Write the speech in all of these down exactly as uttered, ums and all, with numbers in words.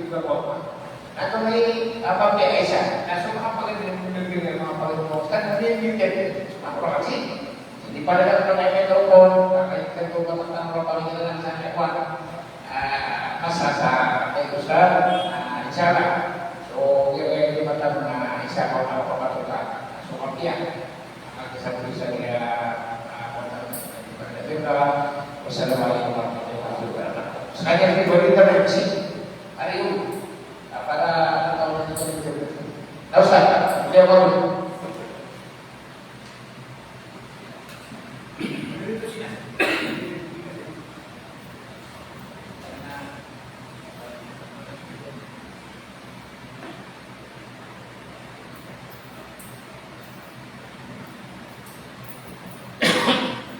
Di ba po? Na tonaa i, ah, mapiya isa. Na so manga pagari, manga pagari, manga pagari, manga pagari, manga pagari, manga pagari, di ba, ah, masa sa, ah, insha Allah. So, di ba, di ba, isa ko na kapatuta. So, mapiya. Wassalamualaikum warahmatullahi wabarakatuh. Sekali lagi, boleh kita berhenti? Hari ini, para tamu itu, Ustaz, beliau baru.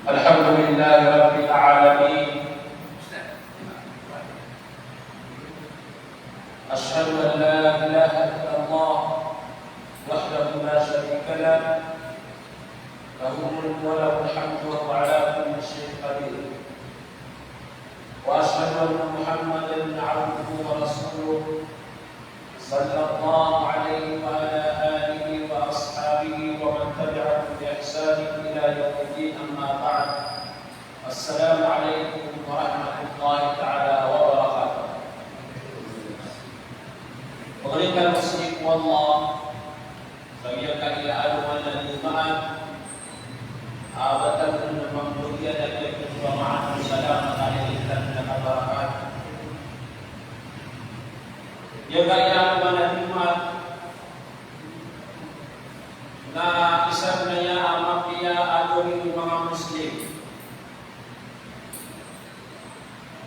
الحمد لله رب العالمين. أشهد أن لا إله إلا الله وحده لا شريك له، له الملك وله الحمد وهو على كل شيء قدير. وأشهد أن محمدا عبده ورسوله، صلى الله عليه وعلى آله وأصحابه ومن تبعهم بإحسان إلى يوم الدين، أما بعد. السلام عليكم ورحمة الله تعالى وبركاته. Pagari tano sii ko Allah, sa giyangkaya alongan a Jumaat, a ba tano mambogiyan a giyangkoto a maana o salamat a initan a kabarakat. Giyangkaya alongan a Jumaat na isa ron aya a mapiya a gawii o manga Muslim.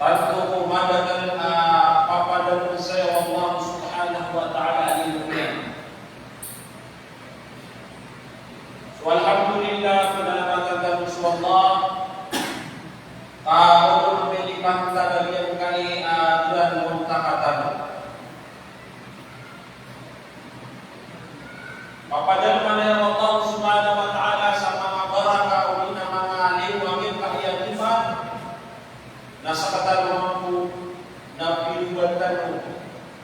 Tanto ko madakl a papadalm saya o Allah Subhanahu wa Ta'ala a limo iyan. So, alhamdulillah, pinalamatan tano so Allah, ka roo na minipantagan iyan kami a dn o takatan. Papadalman iyan o Allah Subhanahu wa Ta'ala sa manga baraka odi na manga limo a giyangkaya a Jumaat, na sktano mambo na piyowaan tano,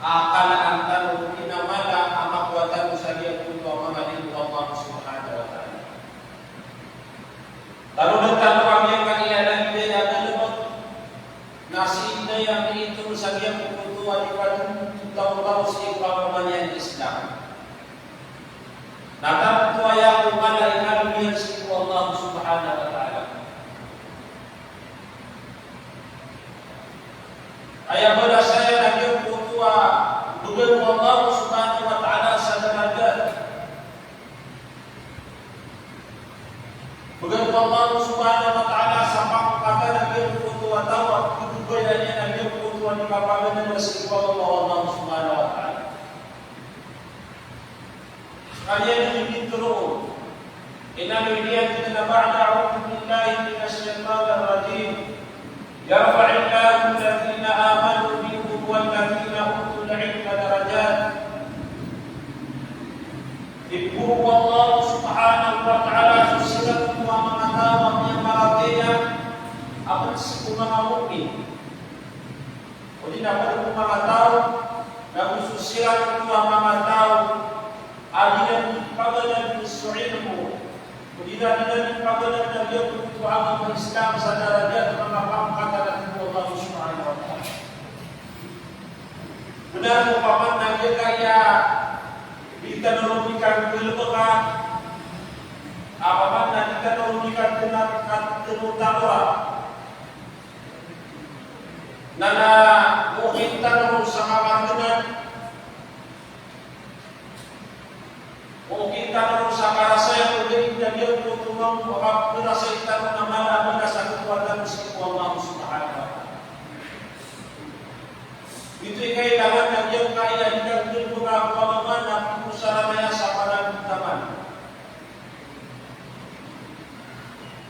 a kalaan tano, odi na mala a makowa tano sa giyangkoto a manga limo o Allah Subhanahu wa Ta'ala. Tano dn tano a giyangkaya lagid aya a galbk na sii dn aya miitoro sa giyangkoto a di pd taw-taw sii ko agama niyan a Islam. Na tanto aya ko mala i kalo niyan sii ko Allah Subhanahu wa Ta'ala. Aya balas iyan a giyangkoto a bgan o Allah Subhanahu wa Ta'ala sa darajat. Bgan o Allah Subhanahu wa Ta'ala sa pangkat a giyangkoto a taw a pkhababayaan iyan a giyangkoto a di kapaganad sii ko agama o Allah Subhanahu wa Ta'ala. Skaniyan i pitharo o inaloy niyan titho na ba'da a'udhu billahi minash shaytanir rajim. يرفع الله الذين آمنوا منكم والذين أوتوا العلم درجات. Ipoon o Allah Subhanahu wa Ta'ala so siran ko manga taw a miyamaratiyaya a pd sii ko manga mu'min. Odi na pd ko manga taw, na go so siran ko manga taw a di dn paganad so ilmo, odi na di dn paganad a giyangkoto a agama Islam sa darajat, manga pangkat a tig o Allah Subhanahu wa Ta'ala. Bnar o paman na giyangkaya di tano ron di kanggalbka, a paman na di tano ron di kanggalbka, na na okit tano ron sa kamargnan. Okit tano ron sa karasay ko dn a giyangkoto mambo a kapkarasay tano na mala a mala sa kakowa tano sii ko Allah Subhanahu wa Ta'ala. Giyoto i kailangan a giyangkaya di kanggalbka ko agama na pkhosaran aya sa panantaman.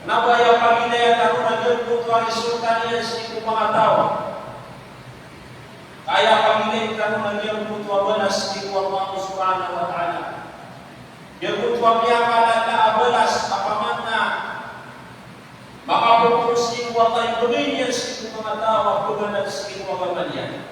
Kna ba aya pagilaya tano na giyangkoto a resulta niyan sii ko manga taw. Ka aya pagilaya tano na giyangkoto a balas sii ko Allah Subhanahu wa Ta'ala. Giyangkoto a miyakalala a balas a paman na makapoon sii ko Allah i bgay niyan sii ko manga taw a pganad sii ko agama niyan.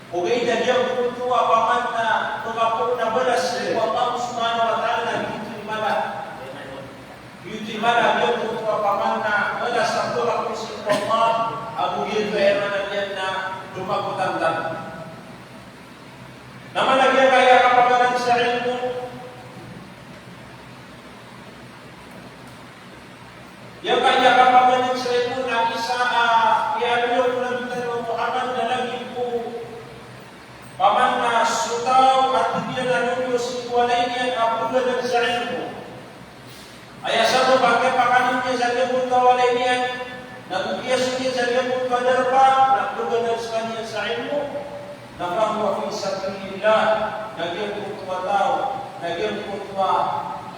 Ogaid na giyangkoto a paman na pkapoon a balas ko Allah subhanahu wa ta'ala na giyoto i mala. Giyoto i mala giyangkoto a paman na balas a pkapoon sii ko Allah, ago giyoto i mala niyan na domagotan tano. Na mana giyangkaya kapamanan sa ilmo, giyangkaya kapamanan sa ilmo na isa a iyaloy o Nabi tano Muhammad na lagid ko paman na so taw a tig iyan a lolo sii ko walay niyan a plogadan sa ilmo. Aya sabap a kiyapakaliyo niyan sa giyangkoto a walay niyan, nago kiyasoy niyan sa giyangkoto a darpa, na plogadan skaniyan sa ilmo, na fahuwa fi sabilillah, na giyangkoto a taw, na giyangkoto a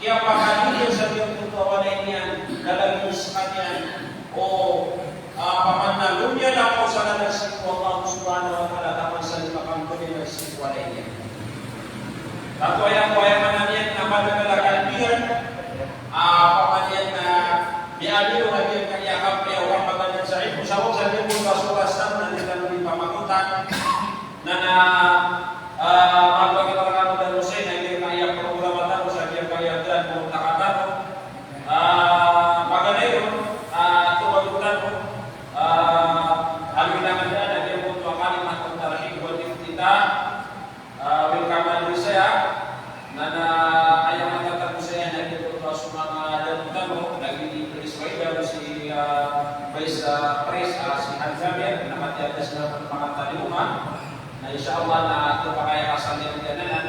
kiyapakaliyo niyan sa giyangkoto a walay niyan, na lagid skaniyan o, ah, paman na lomiyalakaw sa lalan sii ko Allah subhanahu wa ta'ala, taman sa di makambegan sii ko walay niyan. Tato aya ko aya maana niyan na madakl a kalbiyan, ah, paman iyan na miyaaloy a giyangkaya kapamagana sa ilmo, sabap sa giyangkoto a soras tano na di tano di pamakotan. Na, na, ah, mabagay tano dn sa giyangkaya programa tano, sa giyangkaya dn ko takatano. Ah, paganay ron, ah, tokawi tano, ah, aloy na kandaan a giyangkoto a kalimatut tarhib wal iftitah, ah, welcome address saya, na, na aya matatago saya na giyangkoto a so manga damo tano, lagid i Prince Faisal, si, ah, Vice, ah, Prince, ah, si Al Jamir, na matiya address na pangantalioma. Na insha Allah na tokawi a kasaliyan iyan anan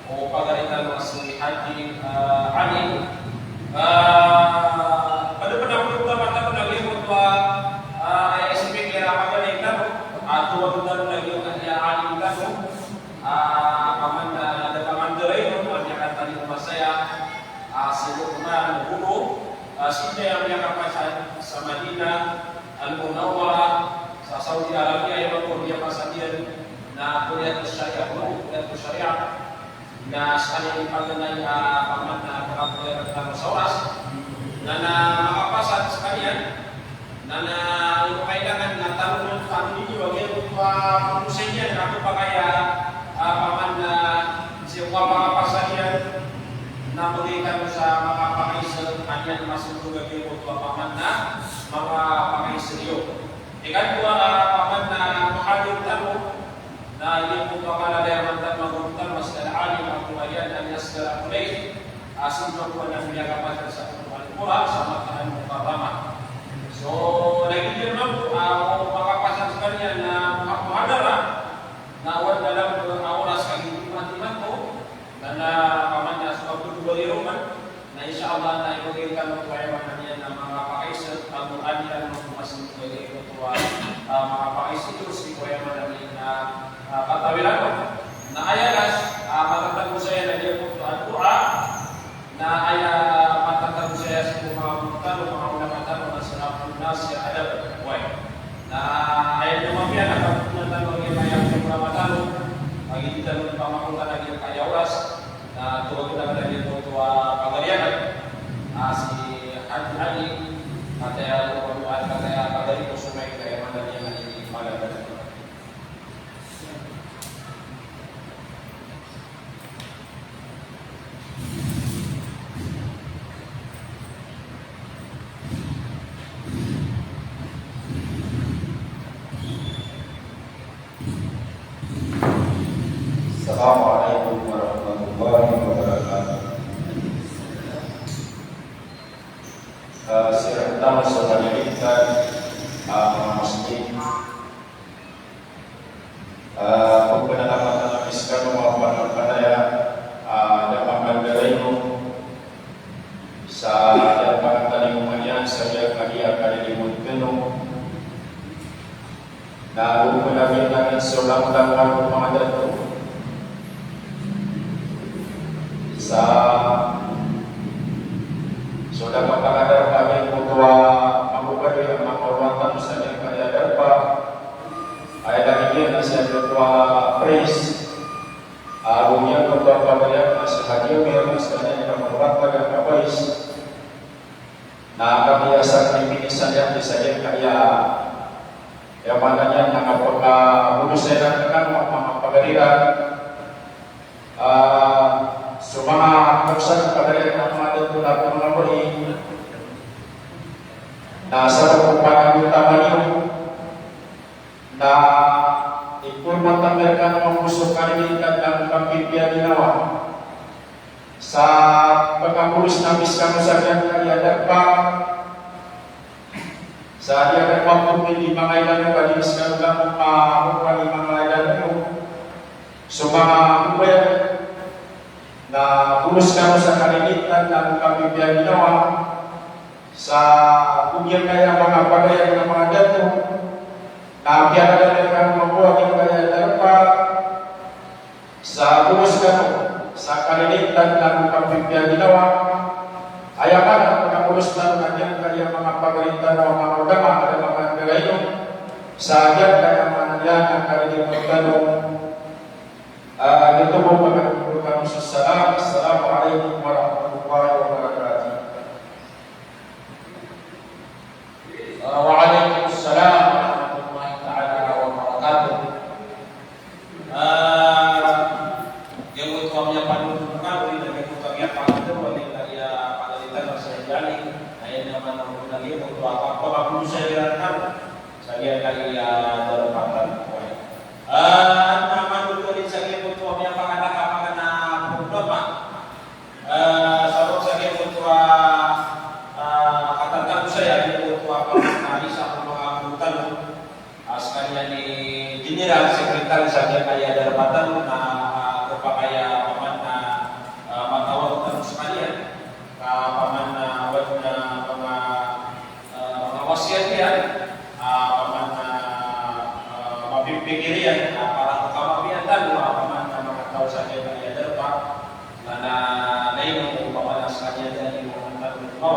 o pagari tano a si Haji, ah, Ali. Ah, pd pn a pd a mata ko na giyangkoto a, ah, aya speaker a pagari tano, a tokawi tano na giyangkaya alim tano, ah, paman na da paman da ron, a miyakatalioma saya, ah, si Luqman Guru, ah, sii dn a miyakapasad sa Madinah Al-Munawwarah, sa Saudi Arabia, aya manga ko miyapasad iyan na Kulliyatus Shariah, Kulliyatus Shariah. Na skaniyan i paganay a paman na pakapoon tano sa oras. Na, na makapasad skaniyan. Na, na ino kailangan na tano, tano niyo a giyangkoto a pagosay niyan, na ko pakaya, ah, paman na sii ko makapasad iyan, na pagay tano sa makapakaisa, aniyan masondog a giyangkoto a paman na makapakaisa iyo. Ikadowa, ah, paman na muhadir tano, na giyangkoto a mala a manga guro tano, a si Al-Alim Abu Rayyan Al-Asghar Al-Khulayf, a sii mambo a miyakapasad sa Al-Qur'an sa Makkah Al-Mukarramah. So, lagid iyan mambo, ah, o makapasad skaniyan na muhadara, na oway da lamba a oras ka gii matiman to, na, na paman na so kapagobor iyan roman, na insha Allah na ibagay tano ko aya maana niyan na makapakaisa, ago anda na manga mas ibagay ko a, ah, makapakaisa iyo sii ko aya maana niyan na, ah, katawi tano. Na aya last, ah, matatago saya na giyangkoto a doa, na aya matatago saya sii ko manga guro tano, manga ulama tano, na si Abdul Nasir Adab. Oway. Na aya dn a mapiya na kapagona tano a giyangkaya programa tano, a gii tano pamakotan a giyangkaya oras, na tokawi tano a giyangkoto a pagari anan, a si Haji Ali, a taya ko pagari ko so maana niyan a ipagana. Assalamu alaikum warahmatullahi wabarakatuh. Ah, sii rktano so kalilintad, ah, manga masjid. Ah, pagpananamatan ami skano a mapanapanaya, ah, da pangandaraino sa da pangandaraino sa giyangkaya kalilimod kano. Na go pn a bintangan so langolangowan o manga dato. Sa so da pangandar a giyangkoto a manga pagari a manga orwatan sa giyangkaya darpa. Aya lagid iyan na si Abdul Wahab Prince. Ago giyangkoto a pagari a si Haji Amir, na skaniyan i manga orwatan a kabais. Na kapiya sa kinipisan iyan sa giyangkaya Aya maana niyan na kapakabolosay iran rkano a manga pagari iran. Ah, so manga kapsad a pagari iran a manga dato na pangabari. Na sabap ko panagotama niyo na ipormat ami rkano mambo so kalilintad ago kapipiya ginawa. Sa pakabolos ami skano sa giyangkaya darpa. Sa giyangkaya mapopin i manga ilalo ka di skano langon a mopopin i manga ilalo. So manga mobaya na bolos kano sa kalilintad ago kapipiya ginawa. Sa giyangkaya manga pagari a manga dato na piyakadalm kano mambo a giyangkaya darpa. Sa bolos kano sa kalilintad ago kapipiya ginawa. Aya maana na pakabolos tano na giyangkaya manga pagari tano a manga ulama, a manga pagari tano. Sa giyangkaya maana niyan na kalilintad tano. Ah, giyoto bo pagari tano sa salam. Assalamu alaikum warahmatullahi wabarakatuh. Ah, wa alaikum salam warahmatullahi ta'ala wabarakatuh. Ah, giyoto a miyapanood rkano, giyoto a miyapanood rkano, giyoto a miyapanood rkano, giyoto a miyapanood rkano, giyoto a miyapanood rkano, sa giyangkaya darpa tano. Ah, na manood rkano sa giyoto a miyapanood rkano a programa. Eh, sabap sa giyoto a, eh, katatago saya giyoto a pamana isa ko manga anggota, eh, skaniyan i General Secretary sa giyangkaya darpa tano na, eh, khapakay a pamana, eh, matawag tano skaniyan. Ka pamana, eh, wad na manga ah, manga wasiyat iyan, ah, pamana, ah, mapipikir iyan, ah, para ko kamapiya tano, ah, pamana manga taw sa giyangkaya darpa, na, na, na ino ko pamana skaniyan tano, manga taw,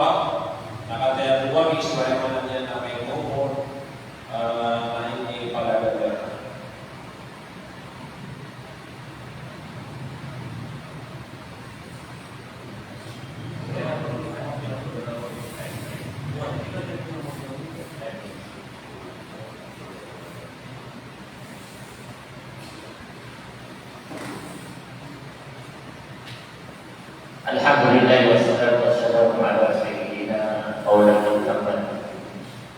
na katii a duwa, miswa iyan, maana niyan na may umor, ah, na ini pagadagan. Alhamdulillah, wassalatu wassalamu ala sayyidina maulana Muhammad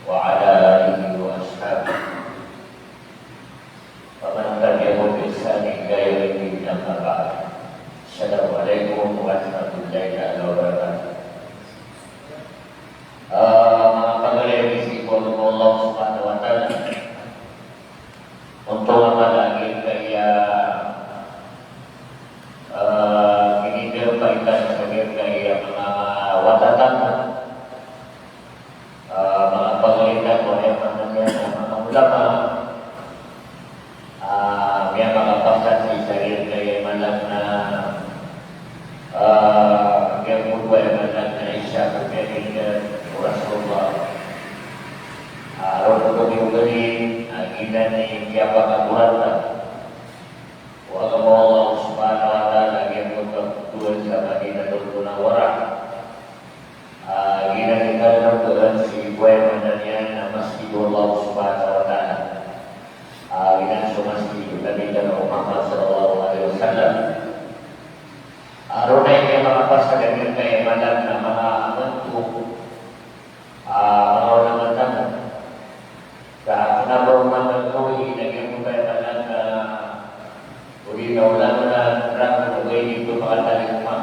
wa ala alihi wa ashabihi. Wa man tabi'ahum bi ihsanin ila yaumiddin, amma ba'd. Assalamu alaikum warahmatullahi ta'ala wabarakatuh. Ah, manga pagari a sii ko Allah Subhanahu wa Ta'ala. Onto a mala a giyangkaya, ah, ginidarpa itan sa giyangkaya manga wata tano. Ah, manga pagari tano, aya maana niyan na manga ulama. Ah, miyamakapasad sii sa giyangkaya maana, ah, giyangkoto aya maana na isa ko giyangkaya Rasulullah. Ah, roo ko giyangkaya, ah, giyanan i kiyapakaboratan o agama o Allah Subhanahu wa Ta'ala, giyangkoto a pagboon sa Madinatul Munawwarah. Ah, giyanan i kalk on sii ko aya maana niyan na masjid o Allah Subhanahu wa Ta'ala. Ah, giyanan so masjid o Nabi tano Muhammad sallallahu alaihi wasallam. Ah, roo na i kiyapakapasad a giyangkaya maana na manga amanto, ah, manga ulama tano. Sa kna ba o manga gawii na giyangkoto aya maana na odi na olangolan rkano o ba ini pakatalingoma.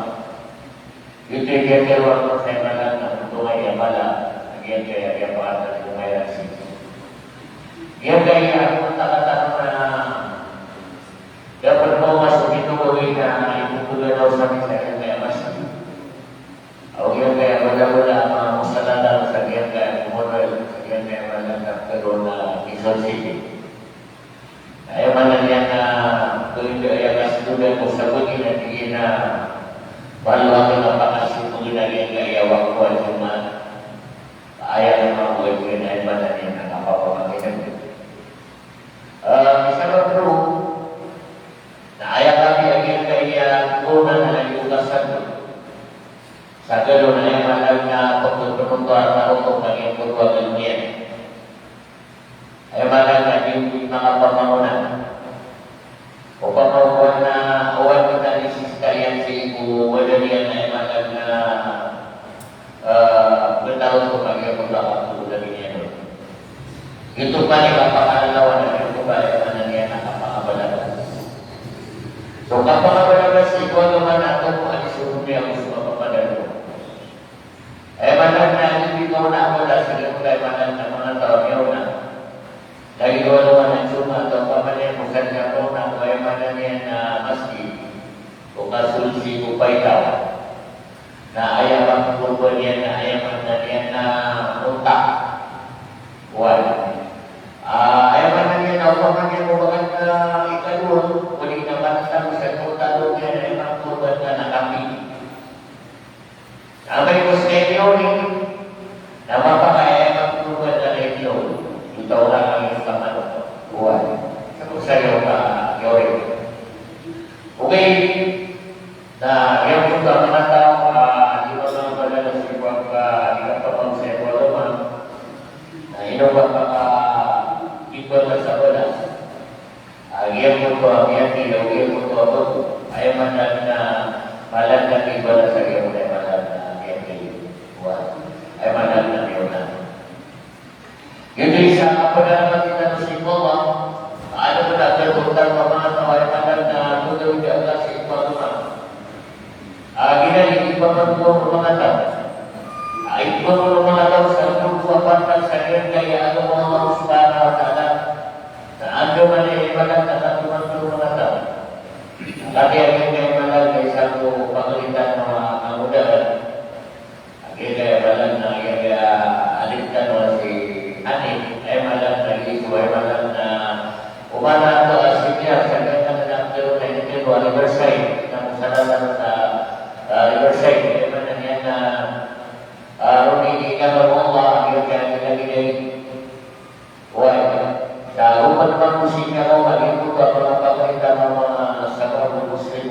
Giyoto i kiyatharoa ko sa aya maana na onto aya mala a giyangkaya kiyapakatalingoma iran sii. Giyangkaya a manga taw a tano na da pn maoma so ginawa gawii na ipogdanaw sa giyangkaya masjid. Ago giyangkaya a mala-mala a manga musalla tano sa giyangkaya a Commonwealth, sa giyangkaya a mala na Corona Quezon City. Na aya maana niyan na pagdaya ka sii ko sabagi na di na baloy a pakasii pagdaya giyangkaya a wakto a Jumaat. Aya na mambo a giyangkaya, aya maana niyan na kapapamakineg. Eh, sabap roo na aya kagiya giyangkaya Corona na aya kasado. Sa galo na aya maana na pagpapanoto a tano ko giyangkoto a galo niyan. Aya maana Musanna ko na ko aya maana niyan na masjid. O kasolsi ko paitaw. Na aya mangkorban iyan na aya maana niyan na onta. Oway. Ah, aya maana niyan na opama niyan ko bagan ka ikadowa, odi na manatag sa korban iyan na aya mangkorban ka na kambing. Amay ko sa ikadowa ni, na mapakay a aya mangkorban na ikadowa. Ito taw na kami sa manok. Oway. Sa pagsayaw ka, yori. Okay. Na giyangkoto a manga taw a di manga balaga sii ko angka di kapamangsa ko agama. Na ino ba pakakiba sa balas. A giyangkoto a miyatay, a giyangkoto a bago. Aya maana na maana na kiba sa giyangkoto a maana na miyatay. Wa. Aya maana na miyona. Giyoto i isa a kapadalama titano sii ko Allah. Ano pn a pagtotang a manga taw a aya maana na gagawii a klasi o pagmamang. A giyanan i ipamangoma o manga taw. A ipamangoma o manga taw sa giyangkoto a pantag sa giyangkaya agama o Allah subhanahu wa ta'ala. Na andamanaya i aya maana na katomangoma o manga taw. Kagiya giyangkaya aya maana na isa ko pagalitan o manga kamodalan. Agi aya maana na aya, aya adik tano si Ani, aya maana na agi so aya maana na o maana to a senior sa aya maana na ptharoon na aya maana na anniversary, na mosarasar sa, ah, anniversary, aya maana niyan na, ah, roo i di ka Allah, aya maana niyan na Oway, sa oman man ko sii ko Allah, aya maana na pagaritan o manga sabab o Muslim.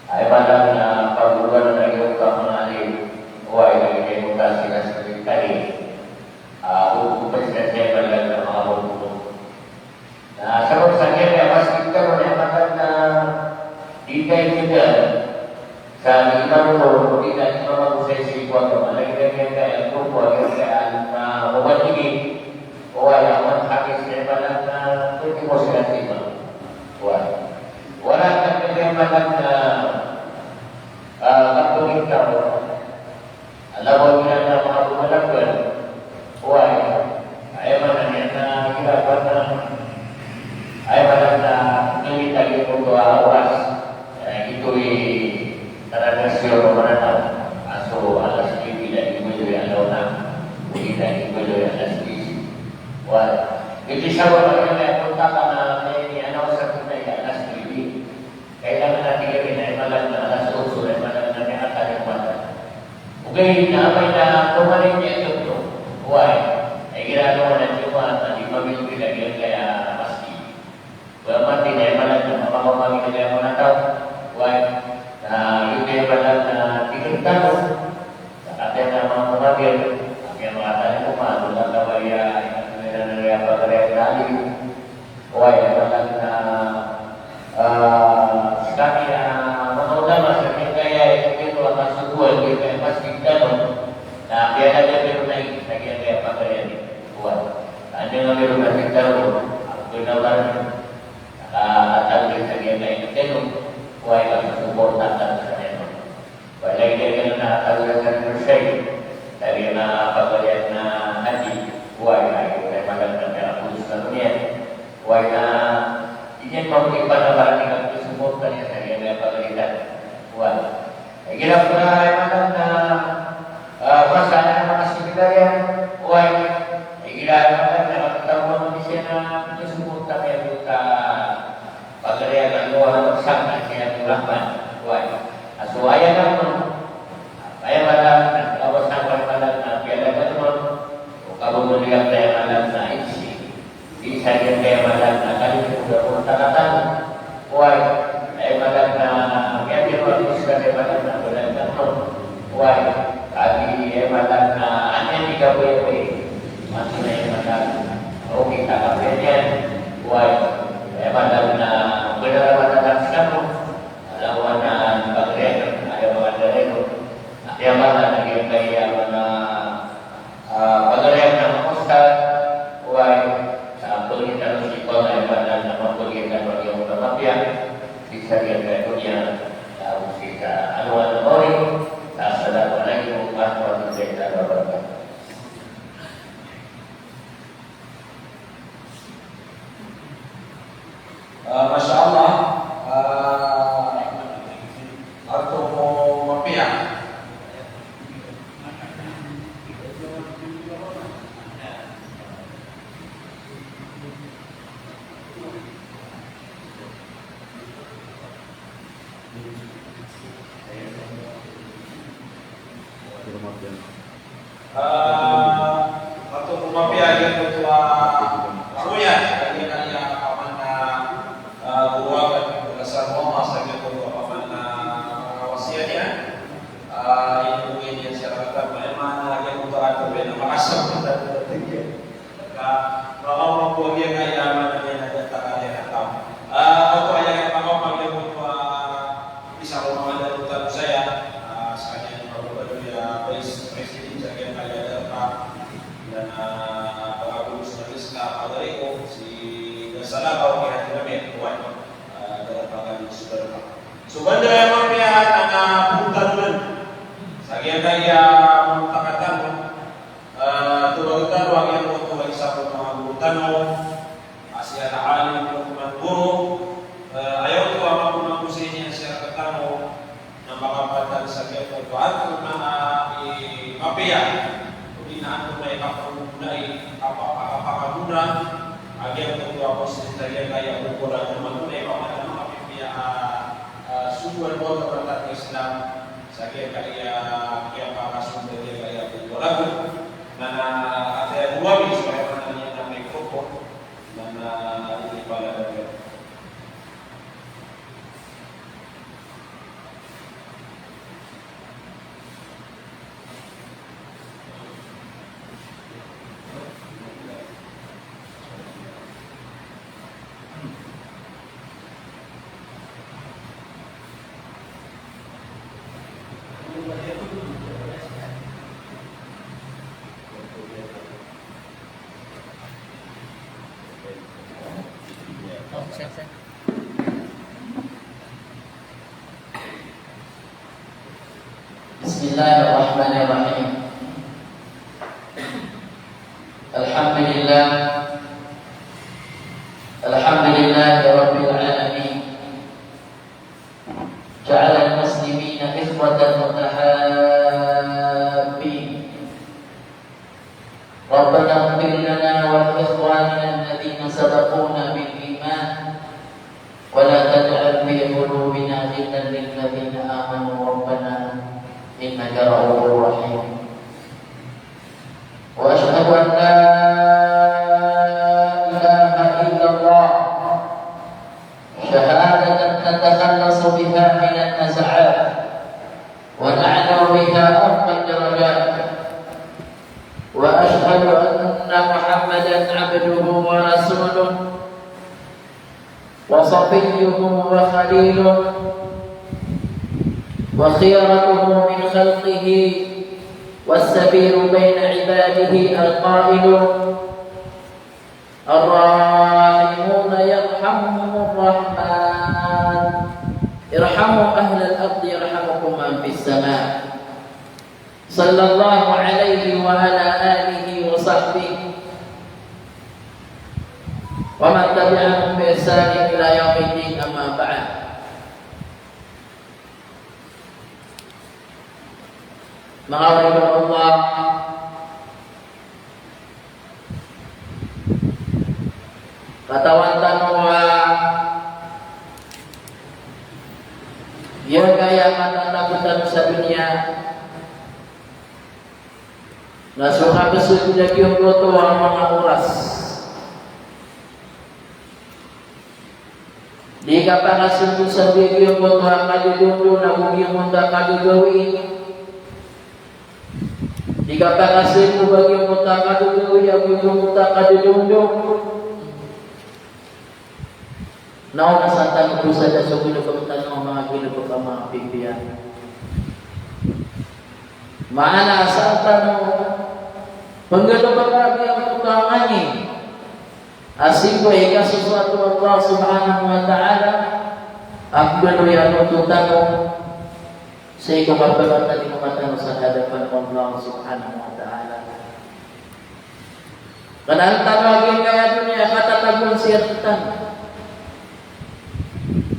Aya maana na pagolowan na giyangkoto a manga alim. Oway, aya maana na sii na sii tadi. Ah, o, o, pagaritan aya maana na manga bangko. Na sabap sa giya, aya masjid tano na aya maana na di ka ikda. Sa imam o, di na imam ago sa sii ko agama, lagid a giyangkaya grupo a giyangkaya, ah, mubadilin. Oway, a man hadis na aya maana na pwede mo sii na imam. Oway. Wala ka aya maana na, ah, kapagitaw. Ala ba aya maana na manga bumalagan. Oway. Aya maana niyan na igira pn a, aya maana na mangita giyangkoto a oras. Eh, ito i tradisyon o Mananaw. A so alas nuebe lagid o aya maana na, o aya lagid o aya alas diyes. Oway. Ito i sabap a aya maana na kontak a na, eh, ni anaw sa kontak a alas nuebe. Kailangan na tig iyan a aya maana na alas otso, aya maana na miyakatading mata. Ogaid na amay na toman i miyatotop. Oway. Igira toman a Jumaat na di mamilbil a giyangkaya masjid. Ba mathay na aya maana na mamamamilbil a giyangkaya manga taw. Oway. Na giyoto aya maana na tig tano. Sa kagiya na manga manager, kagiya manga tani ko ma, doon na tawaya, ina, ina, ina, ina, pagari a tani. Oway, aya maana na, ah, sa kagiya manga ulama sa giyangkaya, ito a kasogoan, giyangkaya masjid tano. Na, kiyalaga tano na ini, sa giyangkaya pagari a ini. Oway. Anda nga miyaro na sii tano, ako na ba, nakatagri sa giyangkaya tano. Oway, kasosuporta tano sa giyangkaya. Walay di kano na tawag sa anniversary. Lagid a pagarian a haji. Oway, aya maana na piyakapolos tano niyan. Oway, na di niyan mambo ipanamar a di ka pagsuporta niyan sa giyangkaya pagarian. Oway. Igira pn a aya maana na, ah, masa na manga seminaryo. Oway. Igira aya maana na katataw a manga misyon na pagsuporta niyan sa pagari a ginawa na magsangka sii ko Rahman. Oway. A so aya na, aya maana na, aya maana na, aya maana na, piyalaga tano. O kababaloy a aya maana na, isi. Di sa giyangkaya maana na, kali ko da ko takatan. Oway. Aya maana na, kiyatiro ako sa aya maana na, piyalaga tano. Oway. Kali aya maana na, aya di ka boy boy. Maana aya maana na, o kita ka boy niyan. Oway. Aya maana na, pwede na maana na, Lawan a pagarian, aya maana na ino. Aya maana na giyangkaya maana, ah, pagarian a manga ustad, oway, sa pagarian tano sii ko Allah, aya maana na mapagarian tano a giyangkoto a mapiya. Ah, masha Allah. Ah, antonaa ko mapiya? Ah, antonaa ko mapiya giyangkoto a, ah, karoyan, kagiya, kagiya paman a, ah, goro akn, pagasa ko Allah sa giyangkoto a paman a, ah, wasiyat iyan. Ah, ino bo giyangkaya siyaratan, maana giyangkoto a karoyan na makasab kita. Ka, makaoma ko giyangkaya maana niyan na datar a giyangkaya. Ah, oto aya giyangkaya makaoma giyangkoto a isa ko manga dato tano saya, ah, skaniyan i mababaloy a Vice President sa giyangkaya darpa, na, ah, pagagos na lista, pagari ko, si Dasalabaw, ki Haji Namir, kuwan, ah, darpa kami sa darpa. So, banda aya mapiya na, ah, pagtano sa giyangkaya manga taga tano, ah, tobagi tano a giyangkoto a isa ko manga goro tano, a si Al-Alim Luqman Guro, eh, aya oto a manga goro sii niyan sii rktano, na makapatag sa giyangkoto a antonaa i mapiya, odi na antonaa i kapagona, i kapa-, kapagona a giyangkoto a Muslim sa giyangkaya popolan, na antonaa i mapiya a, a, sogoan o manga taga Islam sa giyangkaya, giyangkaya popolan. Na, na, ati a duwa mi, so aya maana niyan na microphone. Na, na, ini pala. بسم الله الرحمن الرحيم. الحمد لله. الحمد لله رب العالمين. جعل المسلمين إخوة متحابين. ربنا اغفر لنا ولإخواننا الذين سبقونا بالإيمان ولا تجعل في قلوبنا غلا للذين آمنوا ربنا إنك رؤوف رحيم. وأشهد أن لا إله إلا الله شهادة نتخلص بها من النزعات ونعلو بها أرقى الدرجات. وأشهد أن محمدا عبده ورسوله وصفيه وخليله وخيرته من خلقه والسفير بين عباده القائل: الراحمون يرحمهم الرحمن، ارحموا أهل الأرض يرحمكم من في السماء. صلى الله عليه وعلى آله وصحبه ومن تبعهم بإحسان إلى يوم الدين، أما بعد. Manga oripn o Allah, katawan tano a giyangkaya matatago tano sa doniya na so kabsod a giyangkoto a manga oras. Di kapakasod sa giyangkoto a kadodondon ago giyangkoto a kagagawii. Di kapakasod sa giyangkoto a kagagawii ago giyangkoto a kadodondon. Na o na san tano bo sa da so galbk tano a manga galbk a manga pipiya. Maana san tano pnggalbka giyangkoto a mani a sii ko ikasosoat o Allah Subhanahu wa Ta'ala, a pmbaloy a oto tano sii ko kapakatalingoma tano sa hadapan o Allah Subhanahu wa Ta'ala. Kna an tano a giyangkaya doniya a katatagoan sii rktano.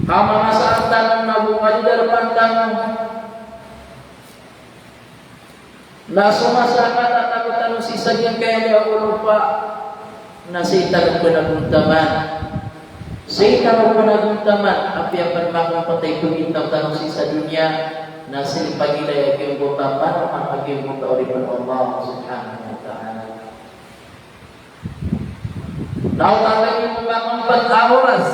Kamamasaan tano na bo kalidarpan tano. Na so masa a katatago tano sii sa giyangkaya a lopa, na sii tano pnagontaman. Sii tano pnagontaman, apiya pn makampt a ipagintaw tano sii sa doniya, na sii pagilay a giyangkoto a masa, a giyangkoto a oripen o Allah subhanahu wa ta'ala. Na o tano ini makampt a oras.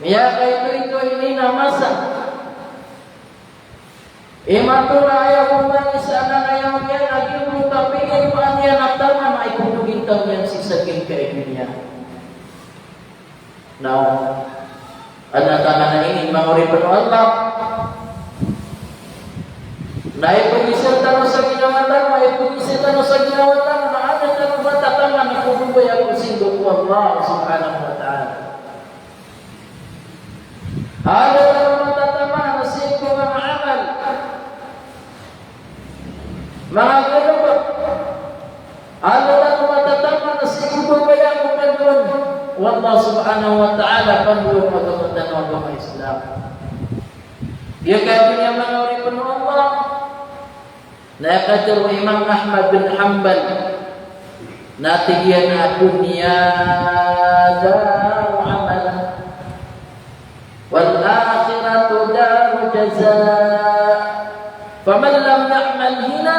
Miyakaito-ito ini na masa. Imanto na aya bo man i isa anan a aya niyan a giyangkoto a piyakaimaan iyan a taman a iptogintaw niyan sii sa giyangkaya doniya. Na o, adn a taman a ini, manga oripen o Allah, na ipagiza tano sa ginawa tano, ipagiza tano sa ginawa tano, na adn tano matataman a ipmbabaya ko sii ko Allah subhanahu wa ta'ala. Adn tano matataman sii ko manga amal, manga galbk. Adn tano matataman sii ko babaya ko pandoan o Allah subhanahu wa ta'ala, pandoan o agama tano a agama Islam. Giyangkaya doniya, manga oripen o Allah, na aya katharo o Imam Ahmad bin Hanbal, na tig iyan a, "Ad-dunya daru amal, wal akhiratu daru jaza, faman lam ya'mal hina,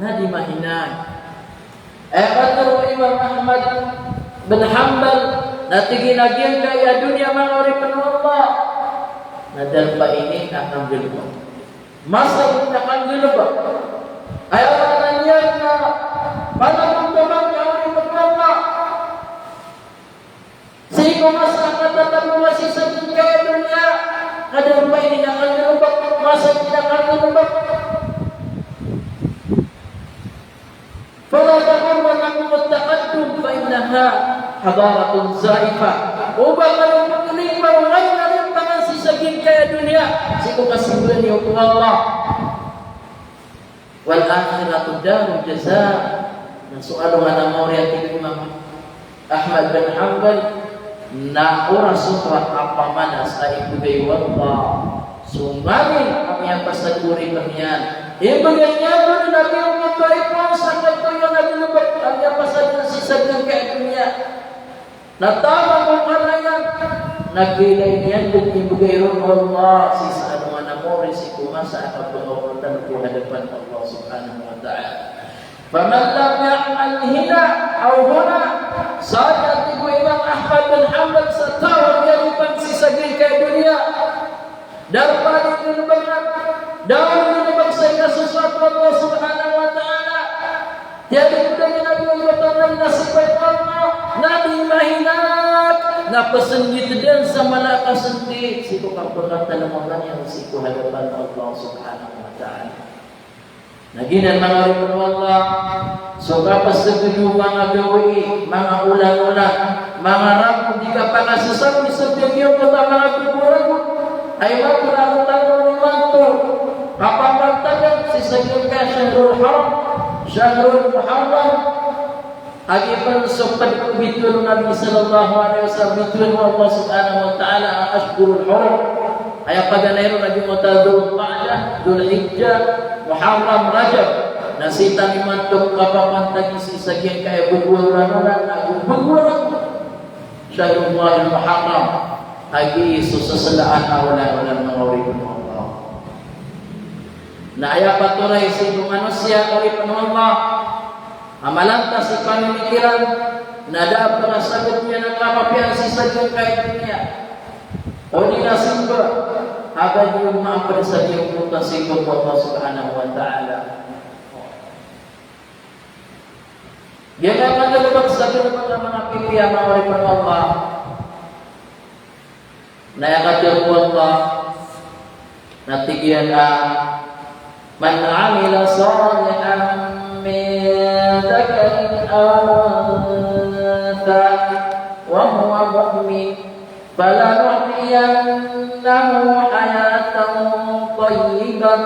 nadima hinak." Aya katharo o Imam Ahmad bin Hanbal, na tig iyan a giyangkaya doniya, manga oripen o Allah, na darpa ini a kanggalbk. Masa ini a kanggalbk. Aya maana niyan na panagontaman ka, manga oripen o Allah, sii ko masa a katatago ka sii sa giyangkaya doniya, ka darpa ini a kanggalbk, masa ini a kanggalbk. Fala taghurrannakumut taqaddum fa innaha hadaratun za'ifa. Oba kano pkhalingkar o maana a rimbangan sii sa giyangkaya doniya sii ko kasimba niyo ko Allah. Wal akhiratu daru jaza. Na so alongan a maori, a tig o Imam Ahmad bin Hanbal, na oras oto a pamanas a ibgay o Allah so nganin a miyapasad ko oripen iyan. Ibgay niyan on a giyangkoto a ipon sa katoyan a galbk a miyapasad iyan sii sa giyangkaya doniya. Na taman ko kala iyan, na kailay niyan dn ibgay ron o Allah sii sa alongan a maori sii ko masa a kapngaotan ko hadapan o Allah subhanahu wa ta'ala. Faman lam ya'mal hina aw huna, sa, tig o Imam Ahmad bin Hanbal, sa taw a miyalipan sii sa giyangkaya doniya, darpa di galbk, da on galbk sa ikasosoat o Allah subhanahu wa ta'ala, tiyaligdan iyan a giyangkoto a nasib o Allah, nadima hinak, na psndit dn sa mala a kasndit sii ko kapkatalingoma niyan sii ko hadapan o Allah subhanahu wa ta'ala. Na giyanan, manga oripen o Allah, so kapasagad o manga gawii, manga olan-olan, manga ragon, di kapakasasabot sa giyangkoto a manga pagboragon. Aya maana na tano imanto kapapantagan sii sa giyangkaya shahrul haram, shahrul muharram. A giya pn so pd ko bitowan o Nabi sallallahu alaihi wasallam, bitowan o Allah subhanahu wa ta'ala a ashhurul hurum. Aya paganay ron a giyangkoto a Dhul Qa'dah, Dhul Hijjah, Muharram, Rajab. Na sii tano imanto kapapantagi sii sa giyangkaya bgo a olan-olan ago bgo a ragon. Shahrullahil Muharram. A giya so saslaan a olan-olan, manga oripen o Allah. Na aya patoray sii ko manosiya, oripen o Allah, a malantas i pamimikiran, na da a pkasagad iyan a kamapiyaan sii sa giyangkaya doniya. Odi na simba, a ba di on maapd sa giyangkoto a simba ko Allah subhanahu wa ta'ala. Giyangkaya kanggalbk sa giyangkoto a manga pipiya, manga oripen o Allah. Na aya katharo o Allah, na tig iyan a, "Man 'amila salihan min dhakarin aw untha wa huwa mu'min, falanuhyiyannahu hayatan tayyibah,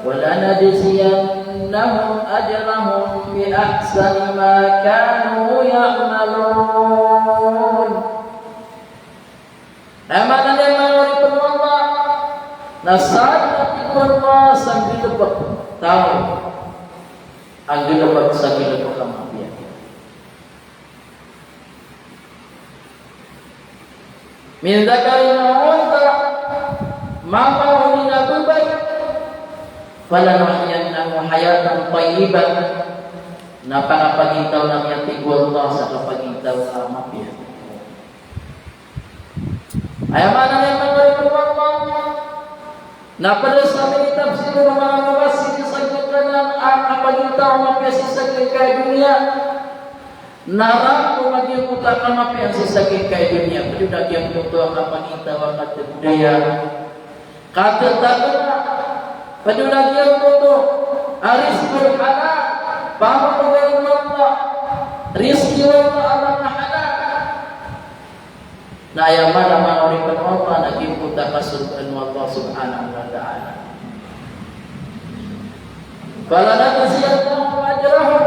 wa lanajziyannahum ajrahum bi ahsani ma kanu ya'malun." Asal na tig o Allah sa galebek taw a galebek sa galebek a mapiya. Min dhakarin aw untha, mama o ina bebay, falanuhyiyannahu hayatan tayyibah, na pakapagintaw ami, a tig o Allah, sa kapagintaw a mapiya. Aya maana niyan, manga oripn o Allah, na pd sa minitafsir o manga mufassir sa giyangkanan a kapagintaw a mapiya sii sa giyangkaya doniya, na rangkom a giyangkoto a kamapiya sii sa giyangkaya doniya, pd on a giyangkoto a kapagintaw a katbdaya, katatagna, pd on a giyangkoto a rizki halal, pamamagay o Allah, rizki o Allah a manga halal. Na aya maana, manga oripn o Allah, na giyangkoto a kasorgaan o Allah subhanahu wa ta'ala. Falanajziyannahum ajrahum.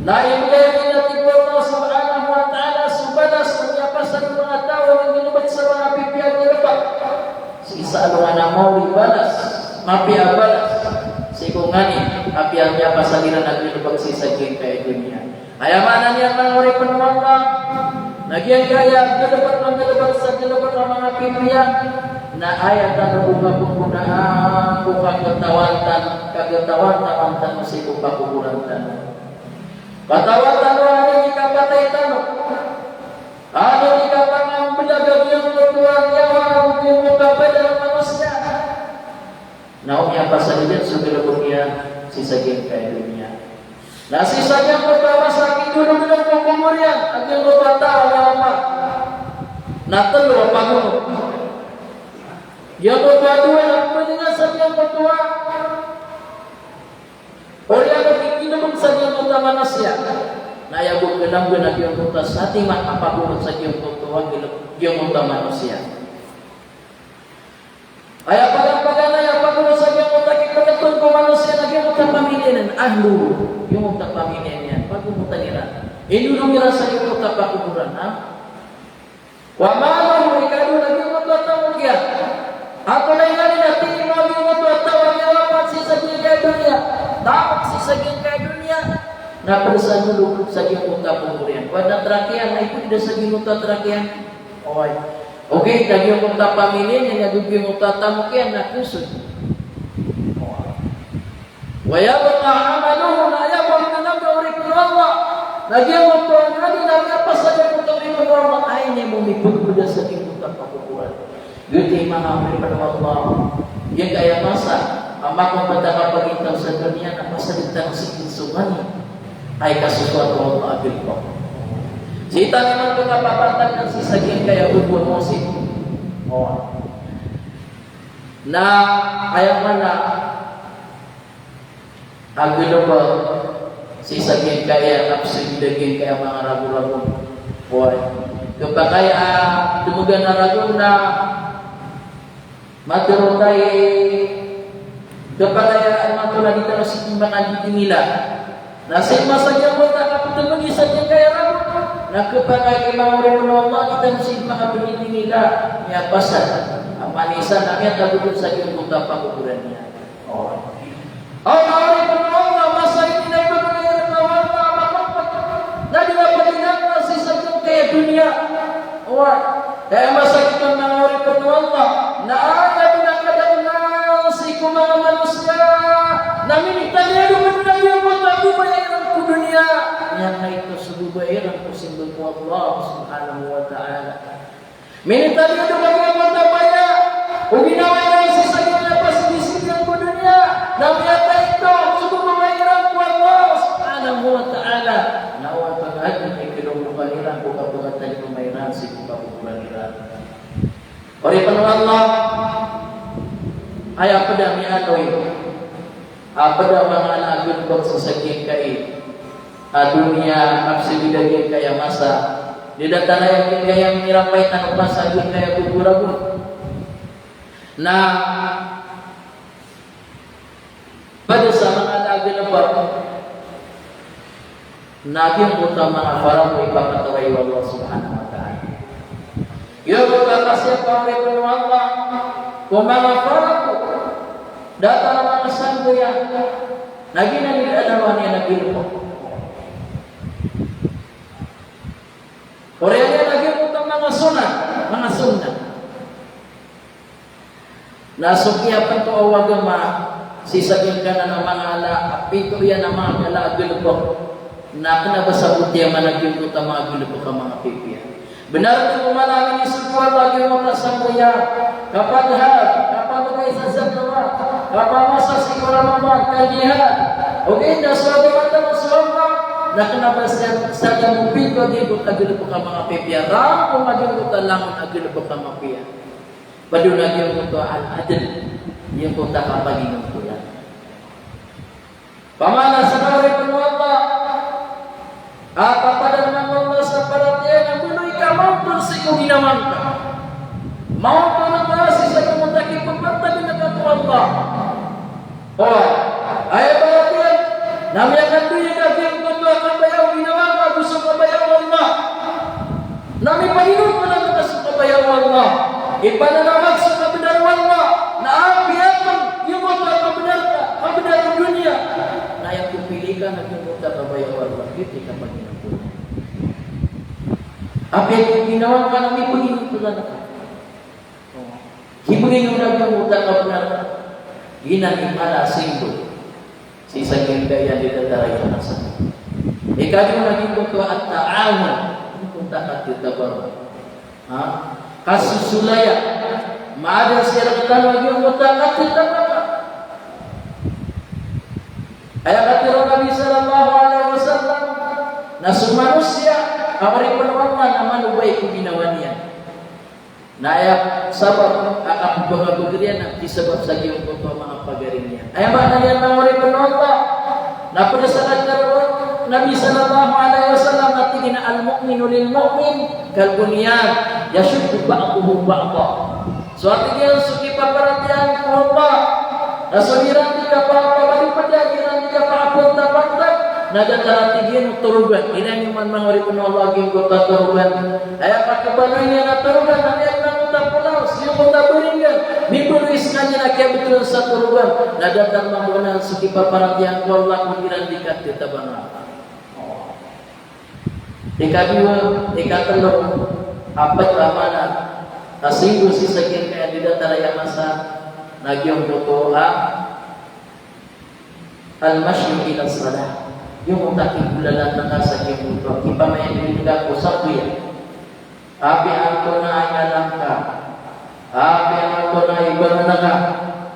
Na ibgay ami, a tig o Allah subhanahu wa ta'ala, so balas o miyapasad o manga taw a manggalbk sa manga pipiya a galbk sii sa alongan a maori a balas, mapiya a balas, sii ko nganin a miyapasad iran a galbk sii sa giyangkaya doniya. Aya maana niyan, manga oripn o Allah, na giyangkaya galbk, manggalbk sa galbk a manga pipiya, na aya tano bo kapnggonaan ko kagatawan tano, kagatawan tano sii ko pakokoran tano. Katawan tano a aya kapatay tano. Aya kapangamblag a giyangkoto a niyawa, giyangkoto a badan a manosiya. Na o miyapasad iyan so galbk iyan sii sa giyangkaya doniya. Na sii sa giyangkoto a masa a kidolog iyan ko kobor iyan a giyangkoto a taw a miyawama, na tlo a pagonot. Giyangkoto a dowa na pmbaloy sa giyangkoto a oriyan o kikilbg sa giyangkoto a manosiya. Na aya bo khalangan a giyangkoto a satiman a pagonot sa giyangkoto a giyangkoto a manosiya. Aya paganay, paganay a pagonot sa giyangkoto a kikhalangan ko manosiya na giyangkoto a pamilya niyan, ahlu, giyangkoto a pamilya niyan, pagonotan iran. Inilolog iran sa giyangkoto a pakokoran, ha? Wa maluhu, ikadowa na giyangkoto a tamok iyan. Antonaa i nganin a tig iyan a giyangkoto a taw a miyawapat sii sa giyangkaya doniya, tamok sii sa giyangkaya doniya, na pd sa dolog sa giyangkoto a kobor iyan. Oway, na trak iyan, na ipd sa giyangkoto a trak iyan. Oway. Ogaid na giyangkoto a pamilya niyan, na giyangkoto a tamok iyan na khasod. Wa yabqa amaluhu, na aya bo a khalangan, oripn o Allah, na giyangkoto a nganin a miyapasad iyan, oripn o Allah, aya niyan bo mipagpda sa giyangkoto a pakokoran. Giyoto i manga oripn o Allah, giyangkaya masa a makompleto a kapagintaw sa doniya na pasad tano sii so nganin a ikasosoat o Allah a galbk. Sii tano man kapapatag sii sa giyangkaya bo a masa. Oway. Na aya maana a galbk sii sa giyangkaya, kapsagid a giyangkaya manga ragon-ragon. Oway. Khapakay a dmgan a ragon na matharo tayo, khapakay a matharo na di tano sii manga didingila. Na sii masa giyangkoto a kaptmgi sa giyangkaya ragon, na khapakay a manga oripn o Allah, di tano sii manga pdidingila, miyapasad a manosiya na miyatago sa giyangkoto a pakokoran iyan. Oway. Oway, manga oripn o Allah, masa ini na ibgay rktano o Allah a makampd, na di na pagingana sii sa giyangkaya doniya. Oway. Aya masa giyoto, manga oripn o Allah, na aya bo a kadaklan sii ko manga manosiya na minitaliado pn a giyangkoto a babaya iran ko doniya. Aya maito so babaya iran ko simba ko Allah subhanahu wa ta'ala. Minitaliado a giyangkoto a babaya o ginawa iran sii sa giyangkaya pasisigi iran ko doniya, na miyataito so babaya iran ko Allah subhanahu wa ta'ala. Na oway, pangadi na ikalombokan iran ko kapakatalingoma iran sii ko pakokoran iran. Oripn o Allah, aya pd a miyaaloy a pd a manga ana a galbk sii sa giyangkai a doniya, kapsagid a giyangkaya masa, di datar a giyangkaya mirampay tano pn sa giyangkaya kokoran. Na pd sa manga ana a galbk na giyangkoto a manga paraw a ipakataway o Allah subhanahu wa ta'ala. Giyangkoto a kasiyapa, oripn o Allah, ko manga farako, datar a manga sambayang, na giyanan i adawan iyan a galbk. Oriyan iyan a giyangkoto a manga sunnah, manga sunnah. Na so kiyapnto o agama sii sa giyangkanan a manga ala a pito iyan a manga ala a galbk, na kna ba sa bot iyan man a giyangkoto a manga galbk a manga pipiya. Bnar ko mala a minisog ko Allah a giyangkoto a sambayang, kapadhar, kapamagay sa zakat, kapamasa sii ko Ramadan, kajihad. Ogaid na so agama tano so Allah, na kna ba sa, sa giyangkoto a pito a galbk a manga pipiya, rangkom a giyangkoto a langon a galbk a mapiya. Pd on a giyangkoto a al-adl, giyangkoto a kapaginontolan. Pamana sa kaoripn o Allah, a papadalm o Allah sa paratiyaya na mbaloy ka maontol sii ko ginawa ngka. Maontol ka sii sa giyangkoto a kipapantagn ka ko Allah. Oway, aya paratiyaya na miyakandoy ka giyangkoto a kabaya o ginawa ngka ago so kabaya o Allah. Na mipaginontolan ka so kabaya o Allah. Ipananamag so kabnar o Allah. Na apiya pn giyangkoto a kabnar ka, kabnar o doniya, na aya ko pili ka na giyangkoto a kabaya o Allah. Giyoto i kapaginontolan. Apiya ko ginawa ngka na mipaginontolan ka. Kibgay on a giyangkoto a kabnar ka. Giyanan i mala a simbol sii sa giyangkaya di datar a aya masa. Ikadowa na giyangkoto a at-ta'awun. Giyangkoto a katatabaran. Ha? Kasosolaya. Maadn sii rktano a giyangkoto a katatabaran. Aya katharo o Nabi sallallahu alaihi wasallam, na so manosiya a oripn o Allah na manobay ko ginawa niyan. Na aya sabap a kapmbagabagr iyan na di sabap sa giyangkoto a manga pagari niyan. Aya maana niyan manga oripn o Allah, na pd sa katharo o Nabi sallallahu alaihi wasallam a tig iyan a al-mu'minu lil-mu'min kal-bunyan yashuddu ba'duhu ba'da. So a tig iyan so kipaparatiyaya ko Allah, na so iran di kapapabalipada, iran di kapapantapantap, na datar a tig iyan o torogan. Ina niyo man manga oripn o Allah giyangkoto a torogan. Aya kakabaloy niyan a torogan, na miyakna ko tapolaw, sii ko tabaringan, mibaloy skaniyan a kiyabtowan sa torogan. Na datar mambo anan so kipaparatiyaya ko Allah ko iran di katatabaran. Ikadowa, ikatlo, apat a mala a simbol sii sa giyangkaya di datar a aya masa, na giyangkoto a al-mashyu ila salah. Giyangkoto a kigolalan ka sa giyangkoto a kipamayandg ka ko sambayang. Apiya antonaa i ngaran ka, apiya antonaa i bangnga ka,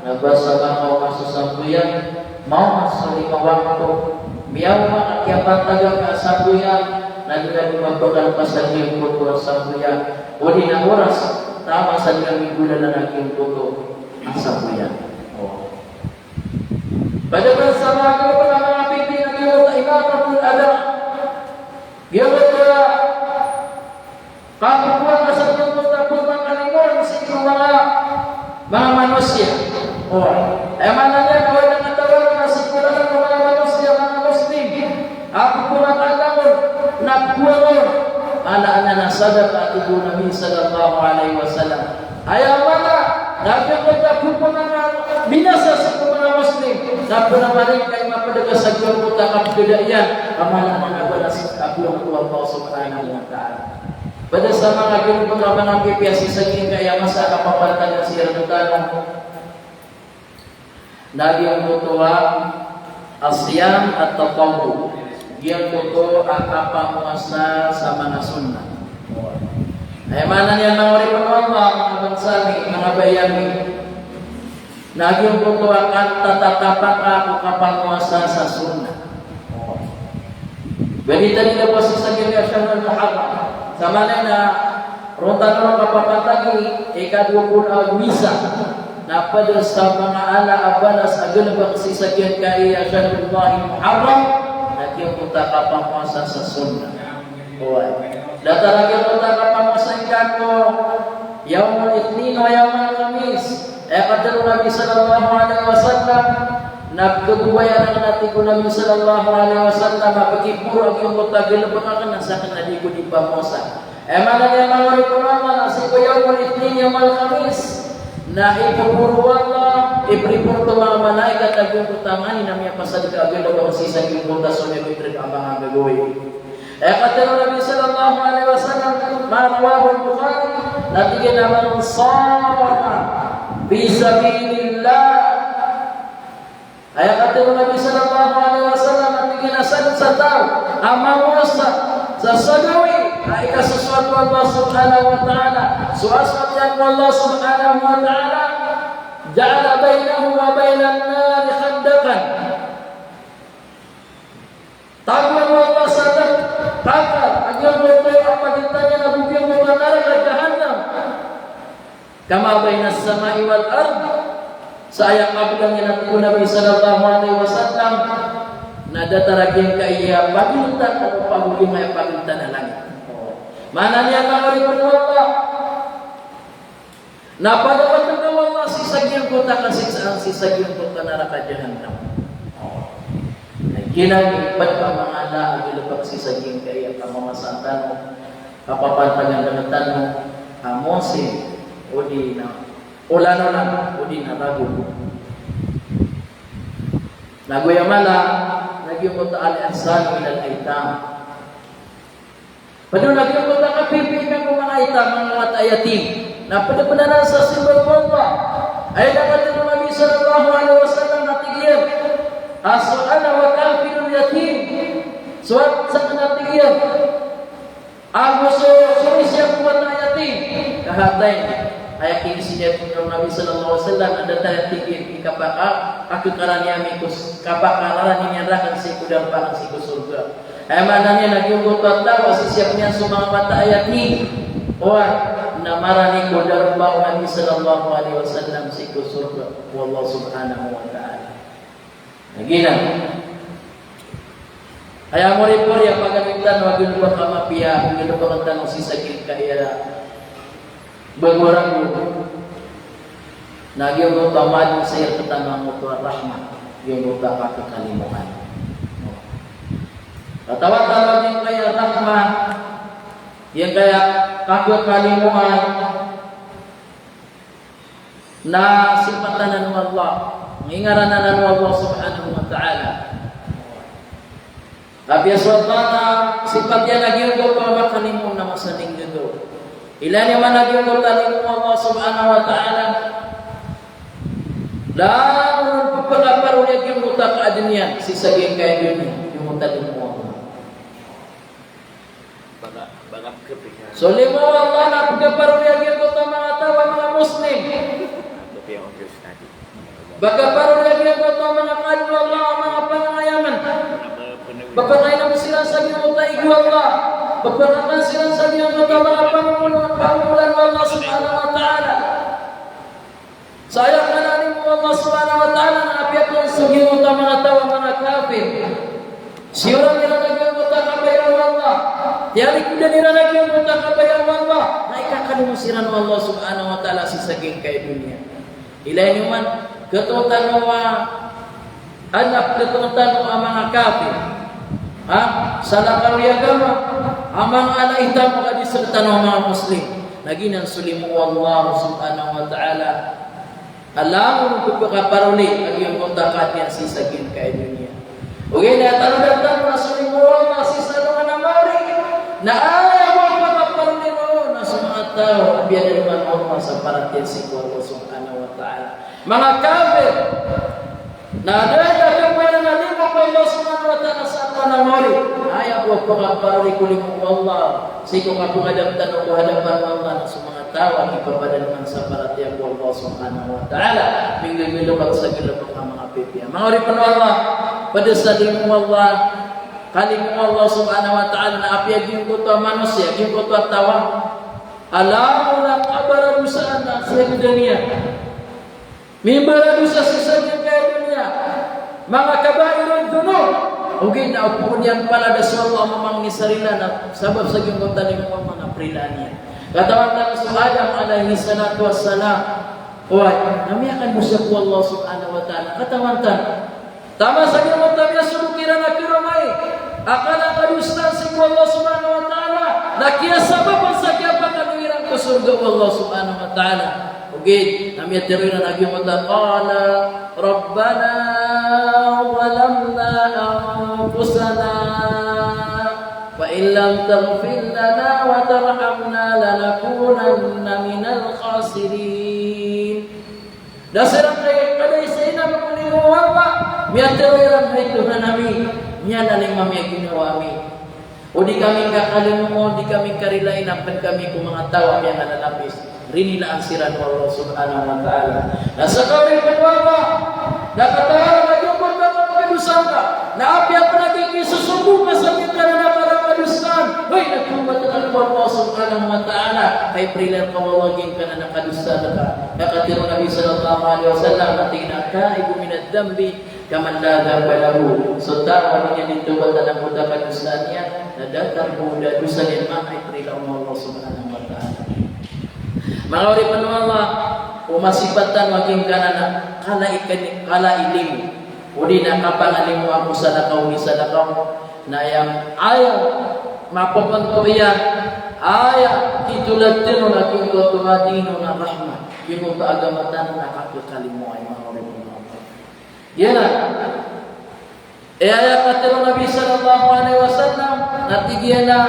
na ba sa ba ka oman so sambayang, maoma so lima wakto, miyaoma ka kiyapantagan ka a sambayang, na di na di mabakal ka sa giyangkoto a sambayang, odi na oras, taman sa di na migolalan a giyangkoto a sambayang. O. Pd man sa manga giyangkoto a manga pipiya na giyangkoto a imatatul adha. Giyangkoto a Kapopoon ka sa giyangkoto a pmakalimoon sii ko manga, manga manosiya. O, aya maana niyan na oway na katawan ka sii ko lalan o manga manosiya, manga Muslim. A pmakalimoon, na pmakalimoon. Maana niyan na sadaqah, tig o Nabi sallallahu alaihi wasallam. Aya maana na giyangkoto a pmakalimoon, binasa sii ko manga Muslim. Na pmamalingka i mapd ka sa giyangkoto a kapdada iyan. A maana niyan na balas a giyangkoto a Allah subhanahu wa ta'ala. Pd sa manga giyangkoto a manga pipiya sii sa giyangkaya masa a kapapartagan sii rktano na giyangkoto a siyam at-tatawwu, giyangkoto a kapamowasa sa manga sunnah. Aya maana niyan manga oripn o Allah, manga bangsa mi, manga bai ami, na giyangkoto a katatapaka ko kapamowasa sa sunnah. Badi tadi na pasi sa giyangkaya shahrul Muharram. Sa maana na ron tano kapapantagi, ikadowa polo ago isa. Na pd sa manga ala a balas a galbk sii sa giyangkaya shahrul Muharram, na giyangkoto a kapamowasa sa sunnah. Oway. Datar a giyangkoto a kapamowasa ingka ko Yawmul Ithnin wa Yawmul Khamis. Aya katharo o Nabi sallallahu alaihi wasallam, na pkhababayaan akn, a tig o Nabi sallallahu alaihi wasallam, a pkhiporo a giyangkoto a galbk akn na sakn a di ko di pamowasa. Aya maana niyan manga oripn o Allah na sii ko Yawmul Ithnin, Yawmul Khamis, Na ipoporo o Allah, ipreport o manga malaikat a giyangkoto a mani na miyapasad ka a giyangkoto a sii sa giyangkoto a so miyagotr a manga gagawii. Aya katharo o Nabi sallallahu alaihi wasallam, ma rawahu al-Bukhari, na tig iyan a man sama fi sabilillah. Aya katharo o Nabi sallallahu alaihi wasallam a tig iyan a sadn sa taw a mamowasa sa sagawi a ikasosoat o Allah subhanahu wa ta'ala, so aswat iyan ko Allah subhanahu wa ta'ala, ja'ala bainahu wa bainan nari khandaqan. Tagoan o Allah sa takar a giyangkoto a pagintan iyan ago giyangkoto a naraka Jahannam. Kama bainas samai wal ard. Sa aya kablang iyan, a tig o Nabi sallallahu alaihi wasallam, na datar a giyangkaya pagintan ago pagogima aya pagintan a langit. Maana niyan, manga oripn o Allah, na pagawatan ka o Allah sii sa giyangkoto a kasiksaan sii sa giyangkoto a naraka Jahannam. Na giyanan i pd a manga ala a galbk sii sa giyangkaya kamamasan tano, kapapantagan tano, a mosim, odi na olan-olan, odi na ragon. Na go aya mala, na giyangkoto a al-ihsan ilal aitam. Pd on a giyangkoto a kapipiya ko manga aitam, manga wata a yatim. Na pd pn anan sa simba o Allah. Aya katharo o Nabi sallallahu alaihi wasallam a tig iyan a so ana wa kafilul yatim. So, sa, na tig iyan ago so, so isa ko wata a yatim. Kahatay. Aya kinisiniya o Nabi sallallahu alaihi wasallam a datar a tig iyan i kapaka, a khakarani ami ko s-, kapakararani niyan rakn sii ko darpa akn sii ko sorga. Aya maana niyan na giyangkoto a taw a sisiyap iyan so manga wata a yatim, oway, na marani ko darpa o Nabi sallallahu alaihi wasallam sii ko sorga o Allah subhanahu wa ta'ala. Na giyanan. Aya mori-mori a pagari tano a galbk a mapiya, a galbk tano sii sa giyangkaya bago a ragon. Na giyangkoto a maana sa aya katharo tano angkoto a rahmah, giyangkoto a kakhakalimuan. Katawan tano a giyangkaya rahmah, giyangkaya kakhakalimuan, na sipat anan o Allah, ingaranan anan o Allah subhanahu wa ta'ala. Apiya so Allah na sipat iyan a giyangkoto a makalimoon na masaling gagaw. Ilaya niyo man a giyangkoto a limo o Allah subhanahu wa ta'ala. Langon on pphakaparoli a giyangkoto a kaadn iyan sii sa giyangkaya doniya, giyangkoto a limo o Allah. So limo o Allah na pkhaparoli a giyangkoto a manga taw a manga Muslim. Pkhaparoli a giyangkoto a manga kaadn o Allah a manga pangangayaman. Pphakainam siran sa giyangkoto a ig o Allah. Pphakakan siran sa giyangkoto a manga pangomolan o Allah subhanahu wa ta'ala. Sa aya kanan o Allah subhanahu wa ta'ala na apiya pn so giyangkoto a manga taw a manga kafir, siyoran iran a giyangkoto a kabaya o Allah, tiyalikodan iran a giyangkoto a kabaya o Allah, na ikakalimo siran o Allah subhanahu wa ta'ala sii sa giyangkaya doniya. Ilaya niyo man, khatoon tano a Adn a pkhatongan tano a manga kafir, ha? Salakaw i agama, a manga ala i tano a di sktano a manga Muslim. Na giyanan so limo o Allah subhanahu wa ta'ala a langon on pphakaparoli a giyangkoto a kaadn iyan sii sa giyangkaya doniya. Ogaid na tanodan tano na so limo o Allah sii sa alongan a maori, na aya bo a pphakaparoli ron na so manga taw a biyadalman o Allah sa paratiyaya sii ko Allah subhanahu wa ta'ala. Manga kafir. Na da a da a kapananan a limo ko Allah subhanahu wa ta'ala sa alongan a maori. Aya bo a pphakaparoli ko limo ko Allah sii ko kapngadam tano ko hadapan o Allah na so manga taw a kipapadalman sa paratiyaya ko Allah subhanahu wa ta'ala, minggalbk sa galbk a manga pipiya. Manga oripn o Allah, pd sa limo o Allah, ka limo o Allah subhanahu wa ta'ala na apiya giyangkoto a manosiya, giyangkoto a taw a langon on a kabaradosaan na sa gdaniya. Mimbaradosa sii sa giyangkaya doniya. Manga kabairud dhunub. Ogaid na opama niyan palaya so Allah a mamangni sa rila na sabap sa giyangkoto a limo o Allah na prilaan iyan. Katawan tano so Adam alayhis salatu wassalam. Oway, na miyakandosa ko Allah subhanahu wa ta'ala. Katawan tano. Taman sa giyangkoto a miyasogo kiran a karoma i a kala a kadosaan sii ko Allah subhanahu wa ta'ala, na kiyasabapan sa kiyapakadong iran ko sorga o Allah subhanahu wa ta'ala. Na miyatharo iran a giyangkoto a, qala rabbana zalamna anfusana wa in lam taghfir lana wa tarhamna lanakunanna minal khasirin. Na siran kay kadai sa ina makolimo o Allah, miyatharo iran, hay Tohan ami, miyalalima mi a ginawa mi. O di kami kakalimo, o di kami karilai na pd kami ko manga taw a miyangalalapis. Rinilaan siran o Allah subhanahu wa ta'ala. Na sa kaoripen o Allah, na katawan a giyangkoto a kapakadosa ngka, na apiya pn a kikisosogo ka sa giyangkanan a kapakadosaan, hay, na tawbatn ka o Allah subhanahu wa ta'ala, hay, prilai ka o Allah giyangkanan a kadosaan ka. Na katharo o Nabi sallallahu alaihi wasallam, na tig iyan a, at-taibu minadh dhanbi kaman la dhanba lahu. So taw a di niyan di tawbatan angkoto a kadosaan iyan, na datar bo a dosa niyan, manga iprila o Allah subhanahu wa ta'ala. Manga oripen o Allah, o masipat tano a giyangkanan a kala i kani-, kala i limo. O di na kapangalimo ako sa lakaw, di sa lakaw. Na aya, aya mapapanto iyan, aya kitolad tano na giyangkoto a dii on a rahmat. Giyangkoto a agama tano na kakalimo, ay manga oripen o Allah. Giyanan. Aya katharo o Nabi sallallahu alaihi wasallam, na tig iyan a,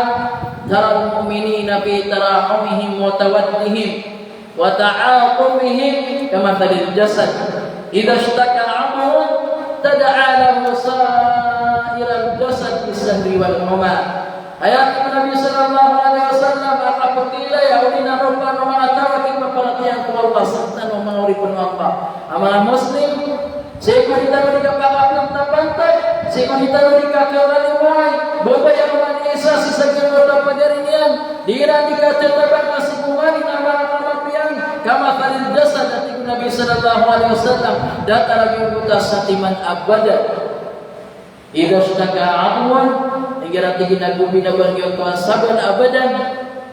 taral mu'minina fi tarahumihim wa tawaddihim wa ta'atufihim kamathalil jasad idha ishtaka 'udwun tada'a lahu sa'iral jasad bis sahri wal humma. Aya tig o Nabi sallallahu alaihi wasallam a kapagilaya o di na ropaan o manga taw a kipaparatiyaya ko Allah, sa tano manga oripen o Allah a manga Muslim, sii ko di tano di kapakapantapantay, sii ko di tano di kakakalimoay, babaya oman i isa sii sa giyangkoto a pagari niyan, di iran di katatapang a sii ko manga kamapiyaan, kamathalil jasad, a tig o Nabi sallallahu alaihi wasallam, datar a giyangkoto a satiman a badan. Idha ishtaka 'udwun, igira tig iyan a gomina o giyangkoto a sabaad a badan,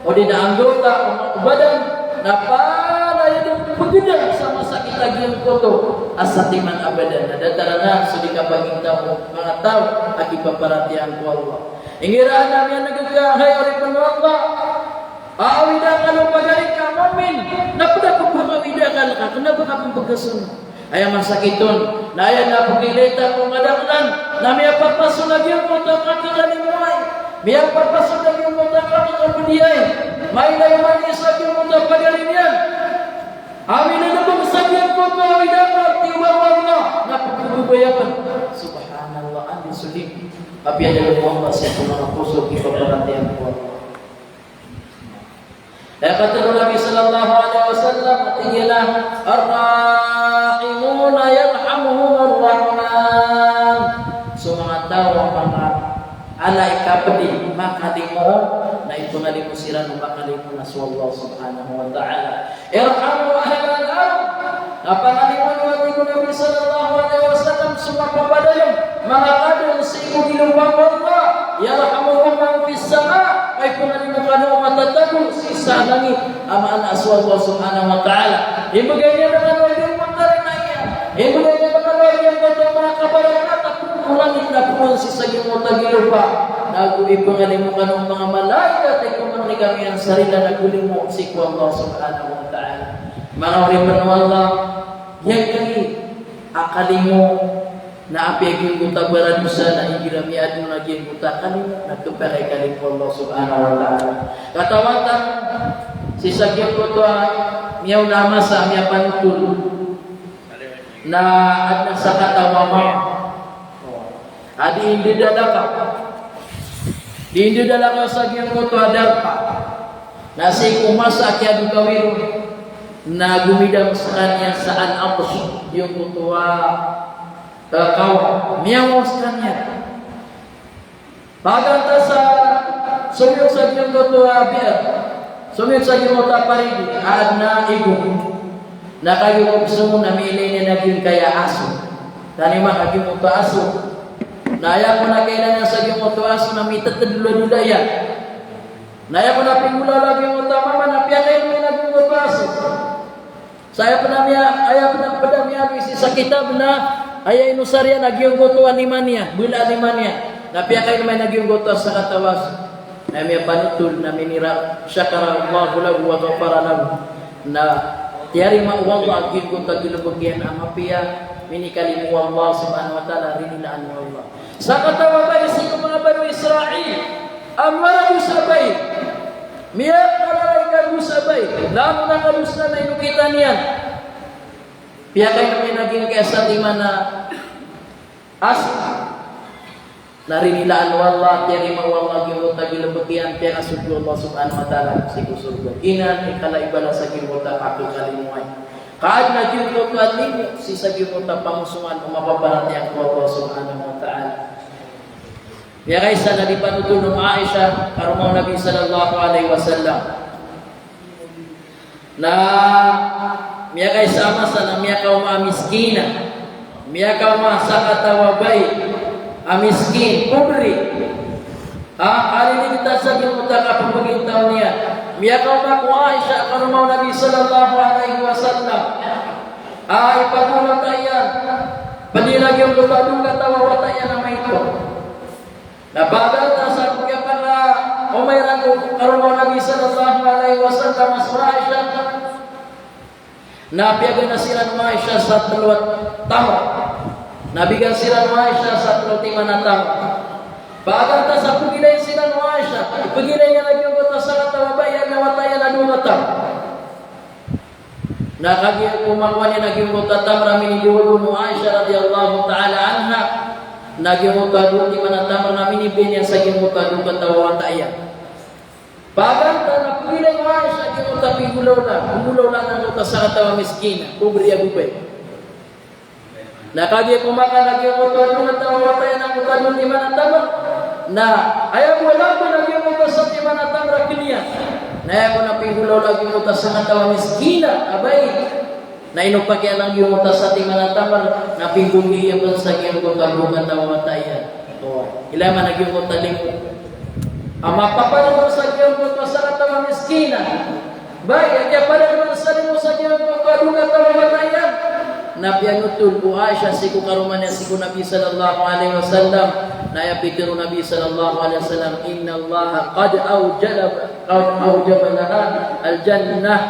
odi na anggota o badan, na palaya dn pgdam sa masakit a giyangkoto a satiman a badan. Na datar anan so di kapagintaw o manga taw a kipaparatiyaya ko Allah. Igira anan iyan a gagawii, hay oripen o Allah, a awid akal o pagari ka mu'min, na pd a pphawid akal ka, kna ba ka pphagason. Aya masakit on, na aya na pagilay ta ko madaklan, na miyapapason a giyangkoto a kakalimoay, miyapapason a giyangkoto a kakapdiyay, mailay oman i isa a giyangkoto a pagari niyan. Amin a nabang sa giyangkoto a awid akal, tiyoba o Allah, na pphagobaya pn. Subhanallah, anda so di apiya dn o Allah sii ko manga poso a kipaparatiyaya ko Allah. Aya katharo o Nabi sallallahu alaihi wasallam, a tig iyan a, "Ar-rahimuna yarhamuhumur rahman." So manga taw a manga ala i kapdi, makalimo, na ipngalimo siran o makalimo na so Allah subhanahu wa ta'ala. Irhamu ahlal ard. Na pangalimoon o, a tig o Nabi sallallahu alaihi wasallam, so mapapadalm, manga kadn sii ko lopa o Allah, yarhamukum man fis sama, ka ipngalimo kano o matatago sii sa langit, a maana so Allah subhanahu wa ta'ala. Ibgay niyan rkano a giyangkoto a karina iyan, ibgay niyan rkano a giyangkoto a manga kabarakat a poon ko langit na poon sii sa giyangkoto a lopa. Na ago ipngalimo kano o manga malaikat a ipmangni kano iyan sa rila na golimo sii ko Allah subhanahu wa ta'ala. Manga oripen o Allah, giyangkai a kalimo na apiya giyangkoto a baradosa na igira miyaadn on a giyangkoto a kalimo na kepakay ka limo o Allah subhanahu wa ta'ala. Katawan tano sii sa giyangkoto a miyaona a masa a miyapanotol na adn a sakataw a mama a dii ndadalakaw. Dii ndadalakaw sa giyangkoto a darpa. Na sii ko masa a kiyadokawi ron na gomidam skaniyan sa al-'atash, giyangkoto a, eh, kawa. Miyaoma skaniyan. Paganay sa somiyong sa giyangkoto a bi'r, somiyong sa giyangkoto a paridi a adn a igong. Na kagiya ko pzong na miilay niyan a giyangkaya aso. Taniman a giyangkoto a aso. Na aya pn a kailay niyan sa giyangkoto a aso na mititid lodula iyan. Na aya pn a pinggolawla a giyangkoto a mama na piyakailay niyan a giyangkoto a aso. Sa aya pn a miya, aya pn a pd a miyaaloy sii sa kitab na aya inosar iyan a giyangkoto a pneumonia, bala a pneumonia. Na piyakailay niyan a giyangkoto a sakataw a aso. Na miyapanotol na minira, syakara Allahu lahu wa ghafara lahu. Na Tiyarima o Allah a giyangkoto a galbk iyan a mapiya, minikalimo o Allah subhanahu wa ta'ala, rinilaan o Allah. Sakataw a bai sii ko manga Banu Israil a maradosa bai. Miyakalalay ka dosa bai. Langon a kadosa na inokitan iyan. Piyakaino iyan a giyangkaya satiman a asing. Na rinilaan o Allah, tiyarima o Allah giyangkoto a galbk iyan, piyakasold o Allah subhanahu wa ta'ala sii ko sorga. Giyanan i kala i balas a giyangkoto a kakalimoay. Ka adn a giyangkoto a limo sii sa giyangkoto a pamosongan o mapaparatiyaya ko Allah subhanahu wa ta'ala. Miyakaisa na di panothol o Aisha, karoma o Nabi sallallahu alaihi wasallam. Na miyakaisa a masa na miyakaoma a miskina. Miyakaoma sakataw a bai a miskin, pobre. Ha, kaliligtas sa giyangkoto a kapmbagintaw niyan. Miyakaoma ko Aisha, karoma o Nabi sallallahu alaihi wasallam. Ha, ipagowata iyan. Pd iyan a giyangkoto a dowa kataw a wata iyan a maito. Na paganay sa piyakaoma iran ko karoma o Nabi sallallahu alaihi wasallam a so Aisha. Na piyaganay siran o Aisha sa tlo a tamr. Na bigan siran o Aisha sa tlo timan a tamr. Paganay sa pagilay siran o Aisha, pagilay iyan a giyangkoto a sakataw a bai a wata iyan a dowa kataw. Na kagiya ko makowa niyan a giyangkoto a tamr a minidowag o Aisha radiyallahu ta'ala anha, na giyangkoto a dowa timan a tamr na minibgay niyan sa giyangkoto a dowa kataw a wata iyan. Paganay na pagilay o Aisha a giyangkoto a pinggolawla, pinggolawla na giyangkoto a sakataw a miskina, pobre a babay. Na kagiya ko makan a giyangkoto a dowa kataw a wata iyan angkoto a dowa timan a tamr. Na aya bo a lamba na giyangkoto a sa timan a tamr a kn iyan. Na aya bo na pinggolawla a giyangkoto a sakataw a miskina a bai. Na inopak iyan a giyangkoto a sa timan a tamr, na pinggolawla iyan pn sa giyangkoto a dowa kataw a wata iyan. O, ilay man a giyangkoto a limo a mapapadalm sa giyangkoto a sakataw a miskina. Bai, a kiyapadalm sa limo sa giyangkoto a dowa kataw a wata iyan. Na piyanothol o Aisha sii ko karoma niyan sii ko Nabi sallallahu alaihi wasallam. Na aya pitharo o Nabi sallallahu alaihi wasallam, "Innallaha qad awjaba, qad awjaba laha al-jannah."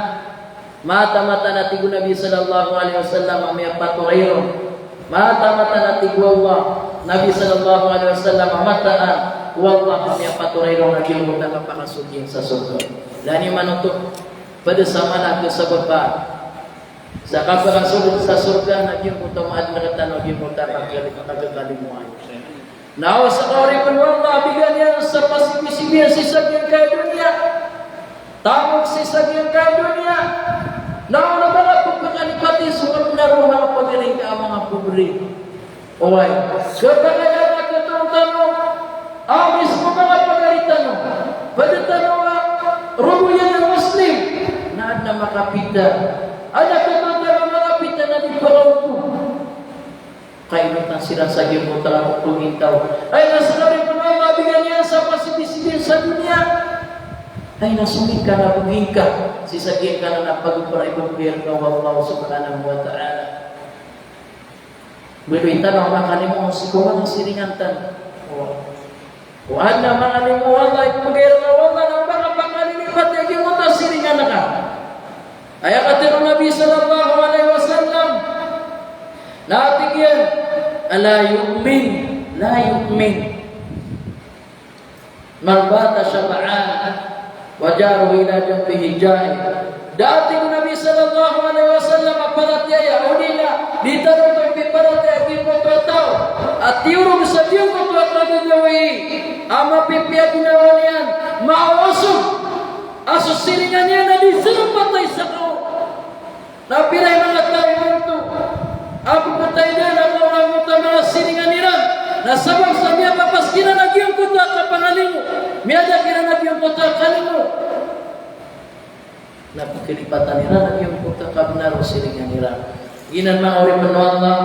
Mataan-mataan a tig o Nabi sallallahu alaihi wasallam a miyapatoray ron. Mataan-mataan a tig o Allah, Nabi sallallahu alaihi wasallam, mataan o Allah a miyapatoray ron a giyangkoto a kapakasold iyan sa sorga. Lani manoto, pd sa mala a sabap sa kapakasold sa sorga na giyangkoto a maadn rktano a giyangkoto a pagkali-, pagkakalimoay. Na o sa kaoripn o Allah a bigan iyan sa pasibi-sibi sii sa giyangkaya doniya. Tamok sii sa giyangkaya doniya. Na o na manga pagkakalipati so kabnar o manga pagari ka a manga pobre. Oway. Khapakay a katoon tano a mismo manga pagari tano, pd tano a rogo iyan a Muslim, na adn a makapita. Adn a katoon tano a makapita na di pakaoto. Kainotan siran sa giyangkoto a pagintawon. Aya na sa kaoripn o Allah a bigan iyan sa pasibi-sibi sa doniya. Aya na so giyangkanan a pagingka sii sa giyangkanan a pagopra i pagbiar ka o Allah subhanahu wa ta'ala. Baloy tano a makalimo sii ko manga siringan tano. O. O adn a manga limo o Allah a ipmbgay rka o Allah na oba ka pakalilipati a giyangkoto a siringan ka. Aya katharo o Nabi sallallahu alaihi wasallam na tig iyan, "La yu'min, la yu'min man bata shab'an wa jaruhu ila janbihi ja'i'." Da, tig o Nabi sallallahu alaihi wasallam, a paratiyaya, odi na di tano piparatiyaya a giyangkoto a taw a tiyorog sa giyangkoto a kagagawii a mapipiya a ginawa niyan, maosog a so siringan iyan na di siran patay sa kaor. Na pira i manga taw imanto a pphatayan a kaor angkoto a manga siringan iran, na sabap sa miyapapasad kiran a giyangkoto a kapangalimo, miyada kiran a giyangkoto a kalimo. Na pkhalipatan iran a giyangkoto a kabnar o siringan iran. Giyanan manga oripn o Allah,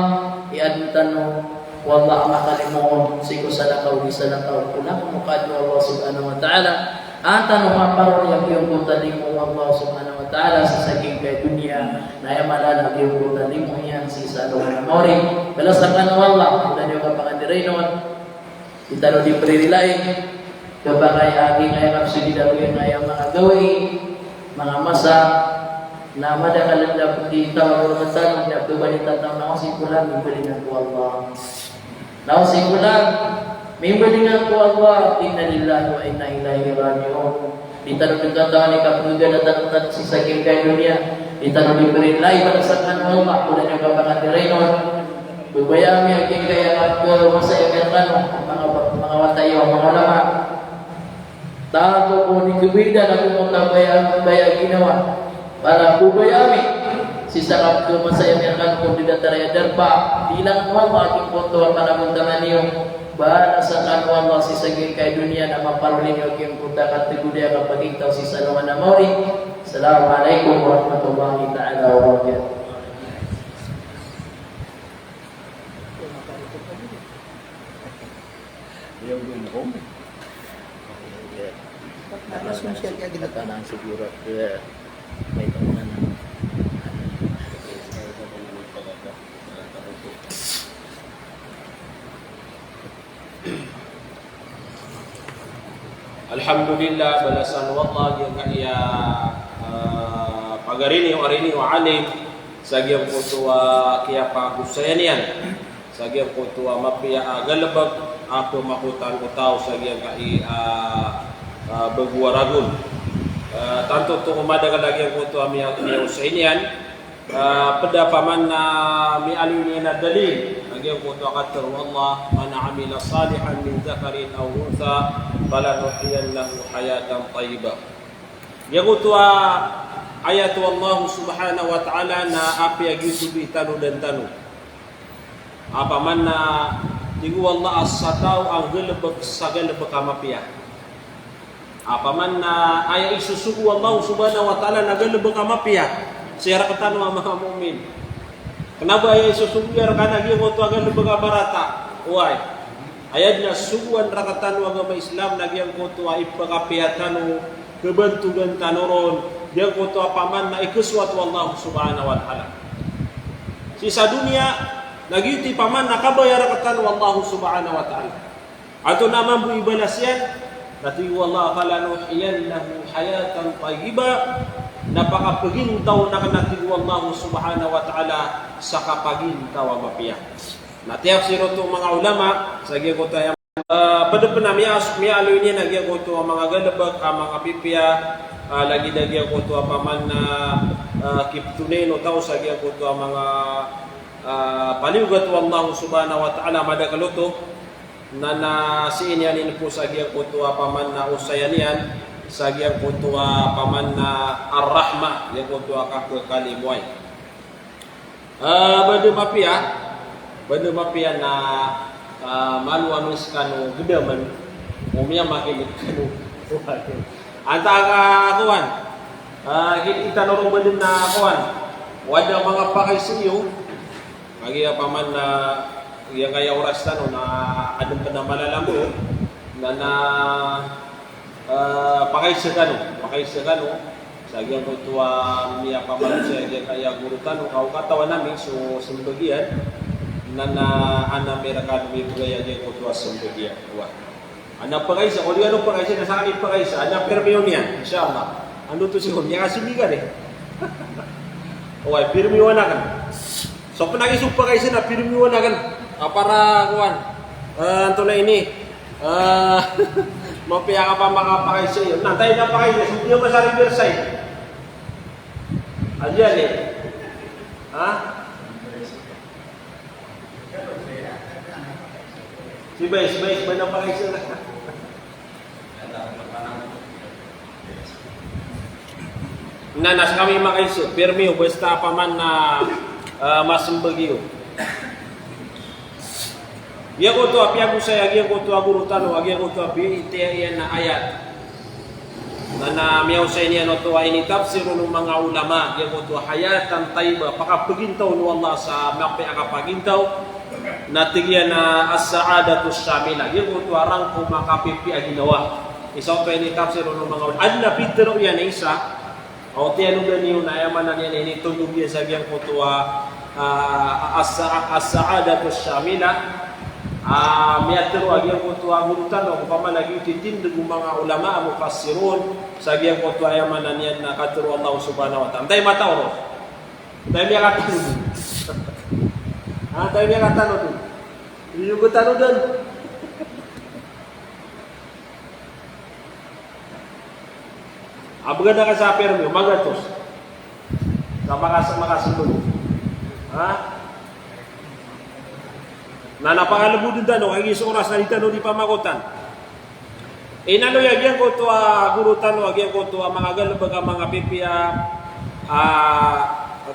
i adn tano o Allah a makalimo on sii ko salakaw di salakaw. Ko langon o kaadn o Allah subhanahu wa ta'ala, an tano maparori a giyangkoto a limo o Allah subhanahu wa ta'ala sii sa giyangkai a doniya, na aya mala na giyangkoto a limo iyan sii sa alongan a maori. Balasan kano o Allah, da niyo kapangadirain on. Di tano di pririlai, khapakay a giyangkaya kapsagida, giyangkaya manga gawii, manga masa, Na madakl a da pn di taw a rktano na pmbalita tano na o sii ko lang mimbalingan ko Allah. Na o sii ko lang mimbalingan ko Allah. Inna lillahi wa inna ilaihi raji'un. Di tano dn katawan i kapngganatan tano sii sa giyangkai a doniya. Di tano di prinlay balasan o Allah ko da niyo kapakatirayn on. Babaya ami a giyangkaya a kapkhamasaya ami rkano, manga, manga wata iyo, manga ulama. Tanto ko di khabida na ko mabaya, baya ginawa. Bala ko baya ami sii sa kapkhamasaya ami rkano ko di datar aya darpa. Di langon o Allah a giyangkoto a panagontaman iyo. Balasan kano o Allah sii sa giyangkai a doniya na maparoli niyo a giyangkoto a kategoda a kapagintaw sii sa alongan a maori. Assalamu alaikum warahmatullahi ta'ala wabarakatuh. Yung gumgum. Tapos mo siya kaya ginagawa. Katanang siguro at, eh, may tawanan. Alhamdulillah, balasan o Allah giyangkaya, ah, pagari niyo, ari niyo, alim, sa giyangkoto a kiyapagosayan iyan. Sa giyangkoto a mapiya a galbk a pmakotan o taw sa giyangkai a, ah, bago a ragon. Ah, tanto oto ko madakl a giyangkoto a miya, miyaosay niyan. Ah, pd a paman na miyaaloy niyan a dalil a giyangkoto a katharo o Allah, "Man amila salihan min dhakarin aw untha falanuhyiyannahu hayatan tayyibah." Giyangkoto a ayat o Allah subhanahu wa ta'ala na apiya giyoto i tanodan tano. Apaman na tig o Allah a sa taw a nggalbk sa galbk a mapiya. Apaman na aya isosogo o Allah subhanahu wa ta'ala na galbk a mapiya sii rktano a manga mu'min. Kna ba aya isosogo iyan rkano a giyangkoto a galbk a marata. Oway. Aya dn a sogoan rktano a agama Islam na giyangkoto a ipkapiya tano, khabantogan tano ron, giyangkoto a paman na ikasowat o Allah subhanahu wa ta'ala. Sii sa doniya, na giyoto i paman na kabaya rktano o Allah subhanahu wa ta'ala. Antonaa mambo i balas iyan? Na tig o Allah, "Falanuhyiyannahu hayatan tayyibah." Na pakapagintaw akn, na tig o Allah subhanahu wa ta'ala, sa kapagintaw a mapiya. Na tiyafsir oto o manga ulama, sa giyangkoto a aya, ah, pd pn a miya, miyaaloy niyan a giyangkoto a manga galbk a manga pipiya, ah, lagid a giyangkoto a paman na, ah, kiptonayn o taw sa giyangkoto a manga, ah, paliyogat o Allah subhanahu wa ta'ala, madakl oto. Na, na sii niyan inpos a giyangkoto a paman na osayan iyan sa giyangkoto a paman na ar-rahmah, giyangkoto a kapkalimoay. Ah, ba da mapiya, ba da mapiya na, ah, malo ami skano gdamn o miyamakin'g kano. Antaa ka kowan, ah, kit-, itan o ron ba da na kowan, o adn a manga pakaiza iyo, kagiya paman na giyangkaya oras tano na adn pn a malalambo, na, na, ah, pakaiza kano, pakaiza kano sa giyangkoto a miyapamanosiya giyangkaya goro tano, ka o katawan ami so smbag iyan, na, na adn ami rkano mibgay a giyangkoto a smbag iyan. Oway. Adn a pakaiza, o di kano pakaiza, na skami pakaiza, adn a pirmiyo niyan, insha Allah. Anda oto si Hon, niyan kasi bigan eh. Oway, pirmiyoan akn. So pn a giya so pakaiza na pirmiyoan akn. A para kowan. Eh, antonaa ini. Eh, mapiya ka pman makapakaiza iyo. Na, antaa i pakaiza, so di a masa Riverside. Adn iyan eh. Ha? Sibay, sibay, sibay na pakaiza. Na, na skami makaiza, pirmiyo, basta paman na, ah, masmbag iyo. Giyangkoto a piyagosay a giyangkoto a goro tano, a giyangkoto a bitiya iyan a ayat. Na, na miyaosay niyan oto a initafsir on o manga ulama, giyangkoto a hayatan tayyibah, pakapagintaw o Allah sa mapiya a kapagintaw, na tig iyan a as-sa'adatus shamilah, giyangkoto a rangkom a kapipiya a ginawa. Isa oto a initafsir on o manga ulama. Adn a pitharo iyan a isa, o tiyanodan iyo na aya maana niyan a initondog iyan sa giyangkoto a, ah, as-, as-sa'adatus shamilah, A, miyatharo a giyangkoto a goro tano, opama na giyoto i tindg o manga ulama a mufassirun, sa giyangkoto a aya maana niyan na katharo o Allah subhanahu wa ta'ala. Antaa i matao ron? Antaa i miyakatharo dn? Ha, antaa i miyakatharo dn? Iyo, katharo dn. A bgan a ka sa pirmi, magatos. Sa makas-, makasmbag. Ha? Na, na pangalbodn tano, kagiya so oras na di tano di pamagotan. Inaloy a giyangkoto a goro tano, a giyangkoto a manga galbk a manga pipiya, a,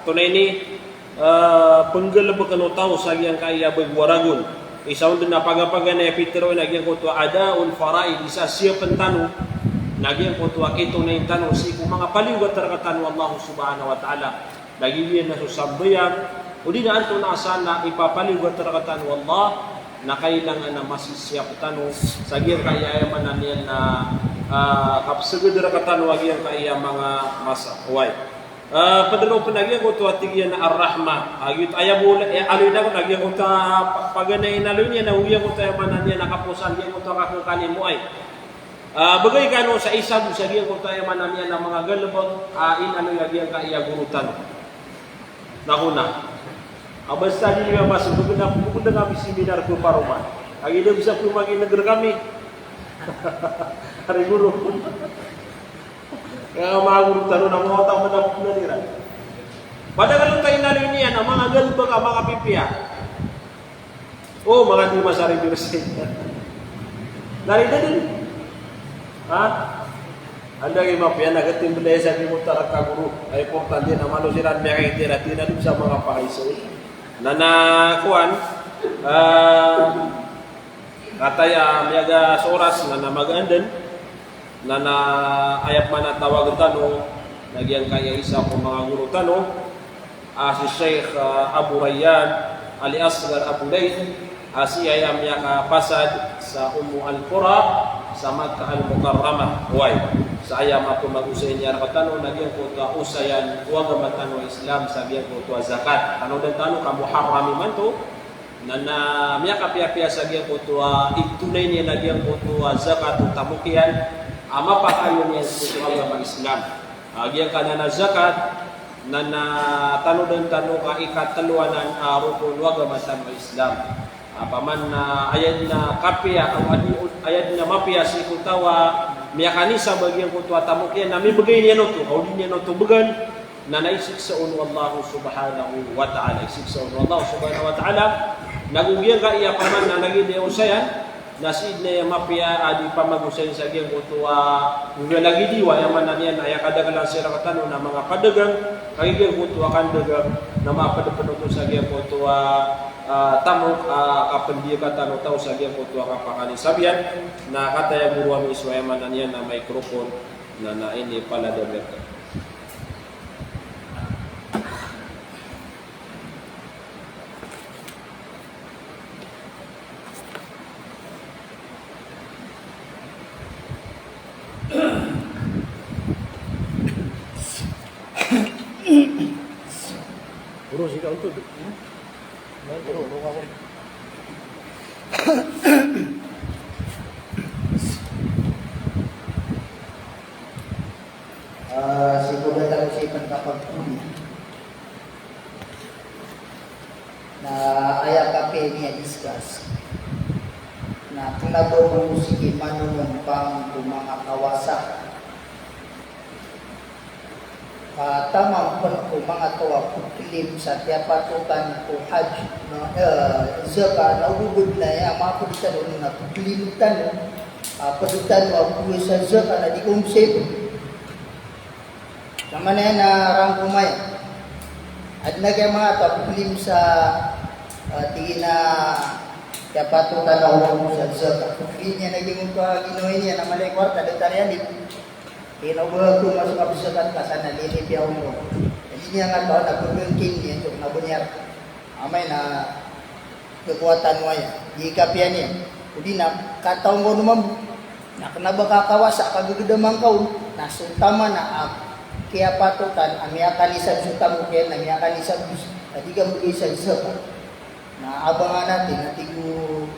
tonaa ini, eh, pnggalbkn o taw sa giyangkaya bgo a ragon. Isa on dn a pagapaganay a pitharo iyan a giyangkoto a ada'ul faraid, isa siyapn tano, na giyangkoto a kitonayn tano sii ko manga paliyogat rktano o Allah subhanahu wa ta'ala. Na giya na so sambayang, odi na antonaa san a ipapaliyogat rktano o Allah, na kailangan a masisiyap tano sa giyangkaya, aya maana niyan na, ah, kapsgd rktano a giyangkaya manga masa. Oway. Ah, pd ron pn a giyangkoto a tig iyan a Ar-Rahmah. A giyoto aya bo, eh, aloy na ko na giyangkoto a pa-, paganay na aloy niyan na giyangkoto aya maana niyan na kaposan giyangkoto a kakngkn i moay. Ah, bgay kano sa isa bo sa giyangkoto aya maana niyan na manga galbk a inaloy a giyangkaya goro tano. Na ko na. A basta di niyo mas bgay na ko, bgay na kami seminar ko paroman. A giya da bisa ko makinegr kami. Ari goro. Kaya manga goro tano na manga otak na pn iran. Pd a giyangkoto a inaloy niyan a manga galbk a manga pipiya. O, manga di masari birsay. Nari da dn. Ha? Anda kagiya mapiya na katimbl iyan sa di mo tarak a goro. Ay, importante na malo siran miyakaitira, tina dn sa manga pakaiso. Na, na, kowan, ah, kataya miyaga so oras na, na magaan dn. Na, na aya pman a tawag tano, na giyangkaya isa ko manga goro tano, a si Sheikh, ah, Abu Rayyan Ali Asghar Abu Layth, a sii aya miyakapasad sa Umm al-Qura, sa Makkah al-Mukarramah. Oway, sa aya mapmagosay niyan rktano, na giyangkoto a osayan o agama tano a Islam, sa giyangkoto a zakat. Tanodan tano ka Muharram imanto, na, na miyakapiyapiya sa giyangkoto a itonay niyan a giyangkoto a zakat o tamok iyan, a mapakayon iyan sii ko agama Islam. A giyangkanan a zakat, na, na tanodan tano ka ikatlo anan a rokon o agama tano a Islam. Opama na aya dn a kapiya, aw adi, aya dn a mapiya sii ko taw a miyakanisab a giyangkoto a tamok iyan, na mibgay niyan oto, aw di niyan oto bgan, na, na isiksa on o Allah subhanahu wa ta'ala, isiksa on o Allah subhanahu wa ta'ala. Na go giyangkaya opama na lagid i osayan, na sii dn aya mapiya a di pamagosayn sa giyangkoto a, go lagid i, aya maana niyan na aya kadaklan sii rktano na manga padagang, kagiya giyangkoto a kandagang, na mapd pn oto sa giyangkoto a, ah, tamok, ah, kapndiya katano taw sa giyangkoto a kapakanisab iyan, na kataya goro ami so aya maana niyan na microphone, na, na inipalad ami rka. Bro, sika untod. Ah, sii ko da tano sii pn kapagpuli. Na aya kapiya ini a discuss. Na kna ba mambo sii manonompang ko manga kawasa. Ah, taman pn ko manga taw a pklim sa kiyapatotan ko hajj, na, eh, zakat, na o ba dn aya mapd tano na pklim tano, ah, pd tano a pd sa zakat na di ko msay. Taman aya na rangkom aya. Adn a giya manga taw a pklim sa, ah, tig iyan a kiyapatotan a pd sa zakat. Pklim iyan a giya manga taw a ginawa niyan a mala i kwarta, datar iyan di. Ino ba ko mas mabzakat ka sa na lini piya umroh. Jadi niyan nga taw na pagangkin niyan so na banyar. Amay na kekuatan mo aya. Di kapiya niyan. Odi na kataw ngka on mambo. Na kna ba ka kawasa ka gagdam angka on. Na so taman a, ah, kiyapatotan a miyakanisab so tamok iyan na miyakanisab. Jadi ka mbgay sa zakat. Na abangan natin na tig o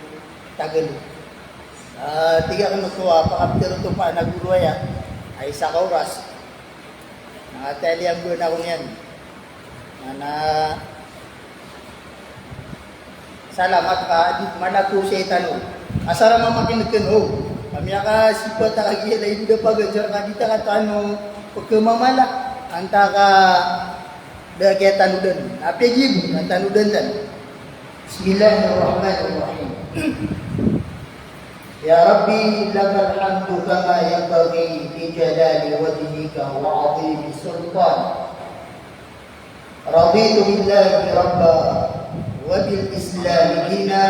Tagalog. Ah, tig akn oto a pakaptharo oto pn a guro aya a isa ka oras. Na talian bo ako niyan. Na, na, salamat ka, di malako sii tano. Asar a mamakin'g kano. Ka miyakasipat a kagiya lagid o da paganjar ka di ta ka tano pkhamamala. Antaa ka da kiyatanodan. Apiya giya bo, na tanodan tano. Bismillahirrahmanirrahim. Ya Rabbi, lakal hamdu kama yanbaghi li jalali wajhika wa azimi sultanik. Raditu billahi rabba wa bil islami dina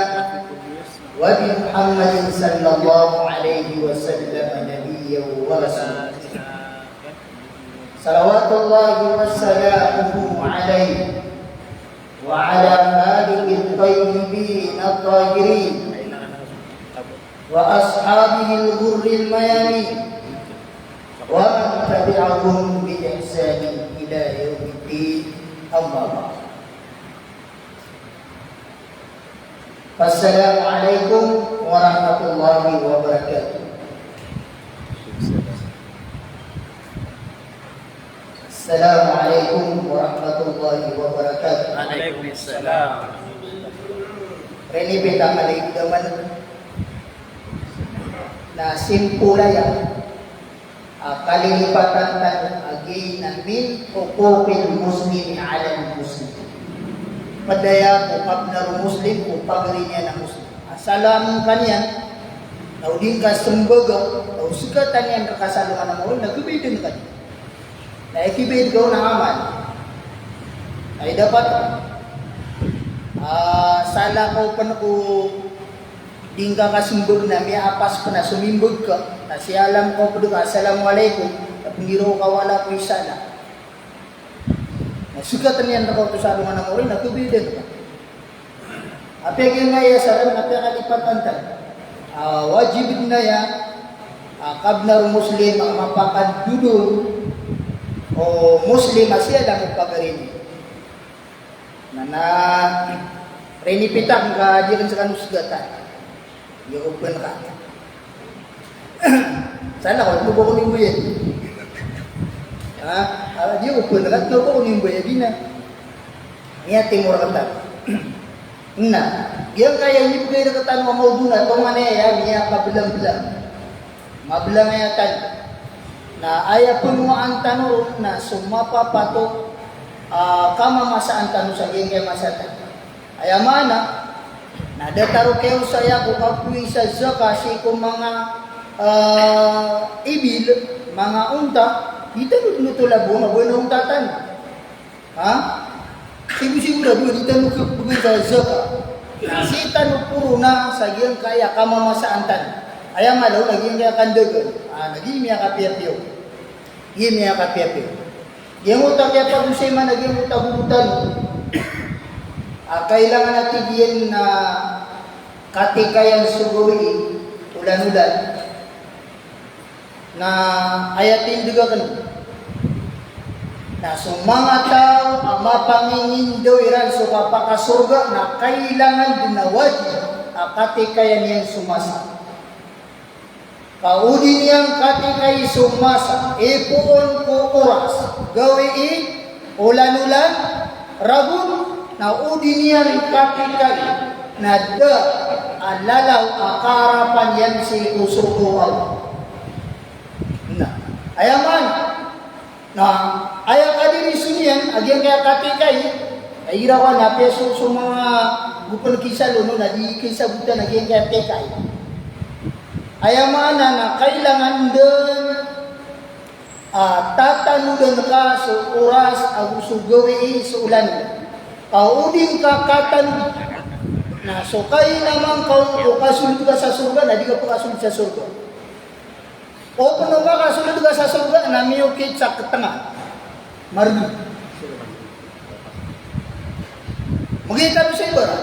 wa bi Muhammadin sallallahu alaihi wasallam nabiyyan wa rasula. Salawatullahi wa salamuhu alaihi wa ala alihi at-tayyibin at-tahirin wa ashabihi al-ghurril mayamin wa man tabi'ahum bi ihsanin ila yawmiddin, amma ba'd. Assalamu alaikum warahmatullahi wabarakatuh. Assalamu alaikum warahmatullahi wabarakatuh. Alaikum salam. Rinipitak a lagid a man na simple aya a kalilipatan tano a giya na min huquqil muslimi alal muslim. Pd aya ko kabnar o Muslim ko pagari niyan a Muslim. A salam ka niyan, na o di ngka smbag, na o sgatan iyan rka sa alongan a maori, na khabayadan ka niyan. Na ikibayad ka on a amal. Na aya dapat, ah, salam ka pn ko di ngka kasmbag na miyaapas pn a somimbag ka, na siyalam ka pd ka, "Assalamu alaikum," na pnggiraw ka wala ko isa na. Na sgatan iyan rka oto sa alongan a maori, na khabayadan ka. Apiya giyangkaya salam, apiya kalipatan tano. Ah, wajib dn aya, ah, kabnar o Muslim a mapakandodon o Muslim a siyalam o pagari niyan. Na, na, rinipitak ka di akn skano sgatan. Di ako pn ka. Sana ko, ano ba ko nimbayad? Ha? Ah, di ako pn ka, ano ba ko nimbayad? Di na. Niya timur ka ta. Na, giyangkaya inibgay rktano a mawdu na, tonganay a miyakablang-blang. Mablang aya tano. Na aya pnowaan tano ron na so mapapatot a kamamasaan tano sa giyangkaya masa tano. Aya maana, na datar o kiyosaya ko kapowisa zakat sii ko manga, ah, ibil, manga onta, di tano dn oto labowa, mabaya na onta tano. Ha? Sigo-sigorado a di tano kabgan sa zakat. Sii tano porona sa giyangkaya kamamasaan tano. Aya mala on na giyangkaya kandagan. Ah, na giya miyakapiyapiya on. Giya miyakapiyapiya on. Giyangkoto a kiyapagosay man a giyangkoto a goro tano. Ah, kailangan a tig iyan na katikayan so gawii, olan-olan. Na aya tindg akn na so manga taw a mapangingindaw iran so kapakasorga na kailangan dn a wajib a katikayan iyan so masa. Ka o di niyan katikay so masa, ipoon ko oras, gawii, olan-olan, ragon, na o di niyan katikay na da a lalaw a kaarapan iyan sii ko sorga o Allah. Na aya maana na aya kadiriso niyan a giyangkaya katikay, na igira ko na piya so, so manga gopn kisalo no na di kisabotan a giyangkaya tikay. Aya maana na kailangan dn a tatanodan ka so oras ago so gawii so olan. Ka o di ngka katanod na so kainaman ka o kasold ka sa sorga na di ka pkasold sa sorga. O pn o makasold ka sa sorga na miyokit sa ktnga. Mardi. Mgitaro sa ibarat.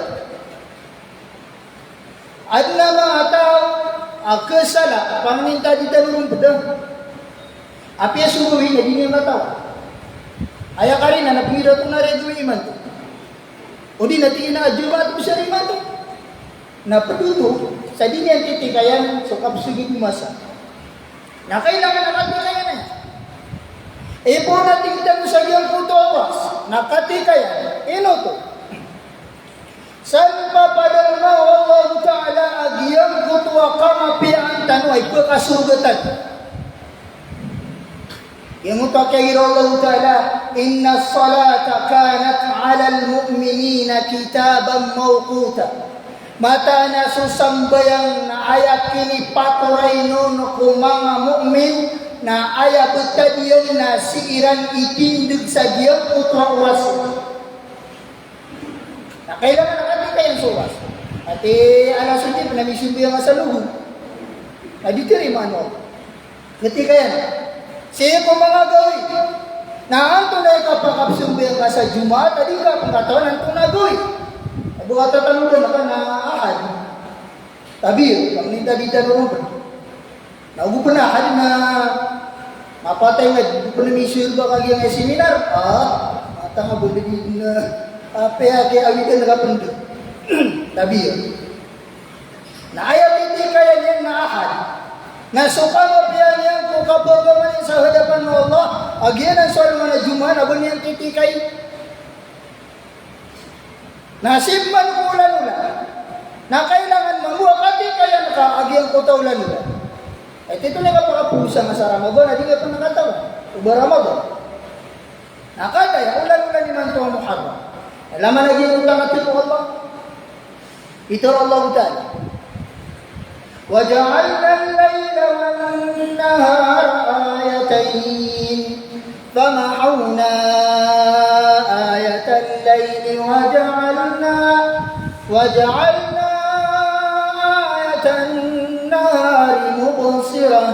Adn a manga taw a ksala, pangnin ta di tano ron pda. Apiya so gawii na di niyan katawan. Aya karina na pnggiraw ko na aya gawii imanto. O di na tig iyan a Jumaat ko sa imanto. Na pd oto sa di niyan titikayan so kapsogod o masa. Na kailangan a katikayan iyan. Ipoon a tig tano sa giyangkoto a oras na katikayan. Ino oto? Sa papadalma o Allahu Ta'ala a giyangkoto a kamapiyaan tano ay pkasorga tano. Giyangkoto a kiyagira o Allahu Ta'ala, "Innas salata kanat 'alal mu'minina kitaban mawquta." Mataan a so sambayang na aya kinipatoray on ko manga mu'min, na aya btad iyan na sii ran itindg sa giyangkoto a oras. Na kailangan a katikayan so oras. Ati alas onse pn a misambayang sa logo. Na di tarimaan o Allah. Katikayan. Sii ko manga gawii. Na antonaa i kapakapsambayang ka sa Jumaat, a di ka pn katawan antonaa a gawii. Ago katatanodan ka na Ahad. Tabiya, pangninta di tano ron pn. Na ogo pn a Ahad na mapatay nga, ogo pn a misoir ba kagiya nga seminar. Ah, matang a bo di na, ah, piyakaawidan ka pn dn. Tabiya. Na aya titikayan iyan na Ahad. Na so kamapiyaan iyan ko kapagama niyan sa hadapan o Allah, a giyanan so alongan a Jumaat, na ba niyan titikayi. Na sii pman ko olan-olan. Na kailangan mambo a katikayan ka a giyangkoto a olan-olan. Ay, tito na kapakaposa nga sa Ramadan, a di nga pn katawan o ba Ramadan. Na kataya, olan-olan imanto a Muharram. Lama na giyangkoto a katharo o Allah. Pitharo o Allahu Ta'ala, "Wa ja'alna al-layla wan-nahara ayatayn, famahawna ayatal layli wa ja'alna, wa ja'alna ayatan nahari mubsirah,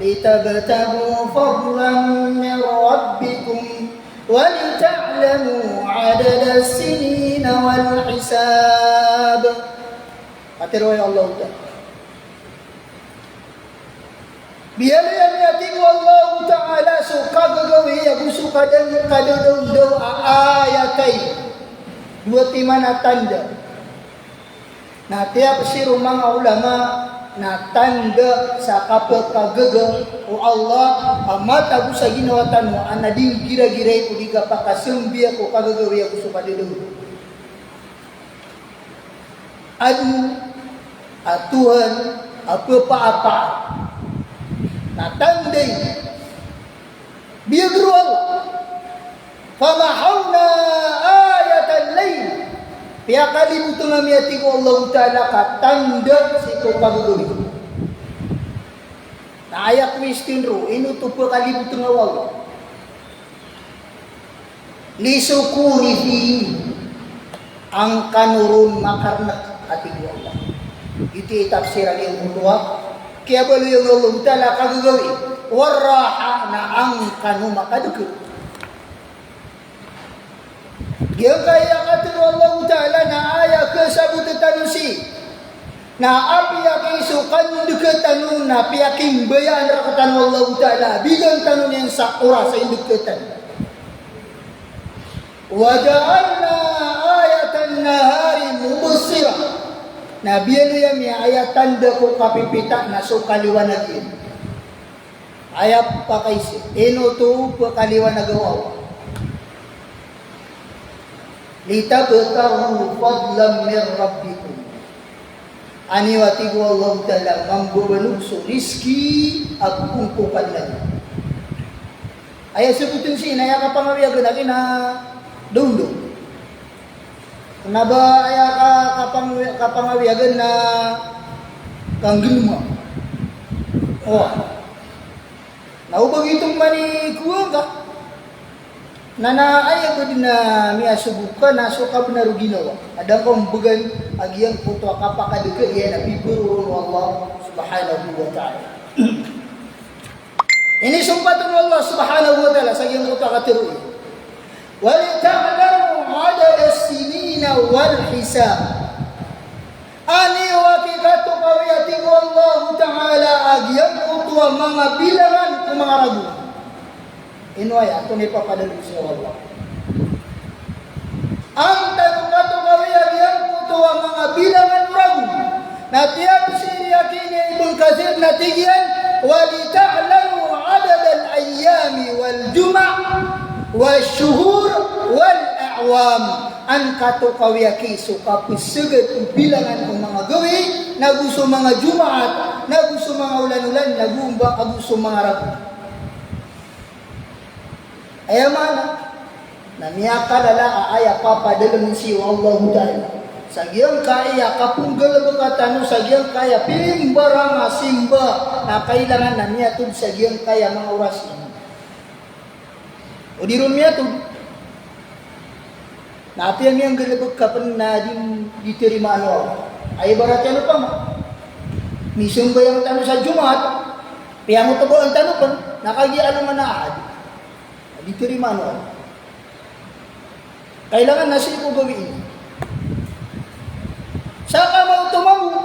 litabtaghu fadlan min rabbikum." ولتعلموا عدد السنين والحساب. Katharo o Allahu Ta'ala. Biyaloy ami, a tig o Allahu Ta'ala, so kagagawii ago so kada-, kadadawndaw a ayatayn. Dowa timan a tanda. Na tiyapsir o manga ulama na tanda sa kapkagaga o Allah a matago sa ginawa tano a na di nggiragirai ko di kapakasambiya ko kagagawii ago so kadadawndaw. Adn a Tuhan a ppaapa. Na tanda iyan. Biyagr o Allah. Famahawna ayatal layl. Piyakalibotng ami, a tig o Allahu Ta'ala, ka tanda sii ko kagagawii. Na aya question ron, ino oto pkalibotnga o Allah? Li sukunihi, angkano ron makarnk, a tig o Allah. Iti i tafsir a giyangkoto a kiyabaloy o Allahu Ta'ala a kagagawii. War raha, na angkano makadkt. Giyangkaya katharo o Allahu Ta'ala na aya kasabot tano sii na apiya ki so kandkt tano na piyakimbayaan rktano o Allahu Ta'ala, bigan tano niyan sa oras a indkt tano. Wa ja'alna ayatan nahari mubsirah. Na biyaloy ami a aya tanda ko kapipita na so kaliwanag iyan. Aya pakaiza, ino oto pkaliwanag o Allah? Litabtaghu fadlan min rabbikum. Aniyo, a tig o Allahu Ta'ala, mambo a banog so rizki a pkongkokan na. Aya sabotn sii na aya kapangawiyagn a kinadawndawng. Kna ba aya ka-, kapang-, kapangawiyagn na kanggnma. O. Na o ba giyoto man i kowa ngka. Na, na aya ba dn a miyasogo ka na so kabnar o ginawa. Adn ka ombgan a giyangkoto a kapakadkt iyan a piporo ron o Allah Subhanahu wa Ta'ala. Inisompat on o Allah Subhanahu wa Ta'ala sa giyangkoto a katharo iyan. Wa lita'lamu 'adada as-sinina wal hisab. Aniyo a kikatokawi, a tig o Allahu Ta'ala, a giyangkoto a manga bilangan ko manga ragon. Ino aya, antonaa i papadalm sii o Allah? An tano katokawi a giyangkoto a manga bilangan o ragon. Na tiyapsir iyan a Ibn Kathir na tig iyan, "Wa li ta'lamu adad al-ayyami wal jumah wash shuhur wal a'wam." An katokawi aki so kapeseged o bilangan o manga gawii, nago so manga Jumaat, nago so manga olan-olan, nago mba, ago so manga ragon. Aya maana na miyakalala a aya papadalem sii o Allahu Ta'ala sa giyangkaya kapenggalebeka tano sa giyangkaya pimbarang a simba na kailangan na miyatod sa giyangkaya manga oras iyan. O di ron miyatod, na apiya miyanggalebek ka pen na di, di tarimaan o Allah. Aya ibarat iyan opama, misambayang tano sa Jumaat, piyangotobaan tano pen, na kagiya alongan a Ahad, di tarimaan o Allah. Kailangan na sii ko gawii. Sa kamaoto mambo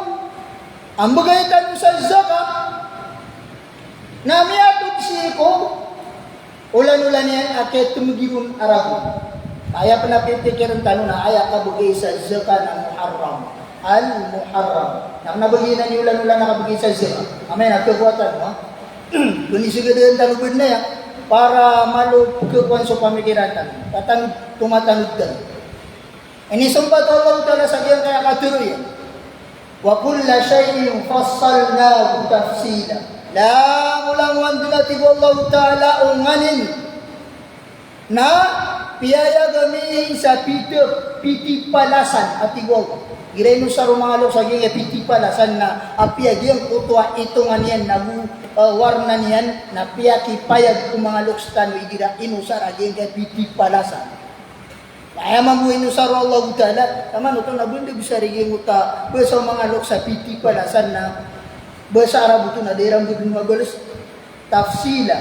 a mbegay tano sa zakat, na miyatod sii ko olan-olan iyan a kiyatmegi ron a ragon. Aya pen a pipikiren tano na aya kabegay sa zakat na muharram. Al-muharram. Na kena a begi iyan i olan-olan a kabegay sa zakat. Amay na kekuatan, ha? Penisegedan tano bed na aya para malo kekuatan so pamikiran tano. Patan tomatanod tano. Inisompat o Allahu Ta'ala sa giyangkaya katero iyan, "Wa kulla shay'in fassalnahu tafsila." Langolangon den, a tig o Allahu Ta'ala, o nganin na piyayag ami sa piti, pitipalasan, a tig o Allah. Igira inosar o manga loks a giyangkaya pitipalasan na apiya giyangkoto a itongan iyan nago, eh, warna niyan na piyakipayag o manga loks tano igira inosar a giyangkaya pitipalasan. Na aya mambo inosar o Allahu Ta'ala, taman oto na benda besar i giyangkoto a basa o manga loks a pitipalasan na basa Arab oto na da iran bo den mabales. Tafsila,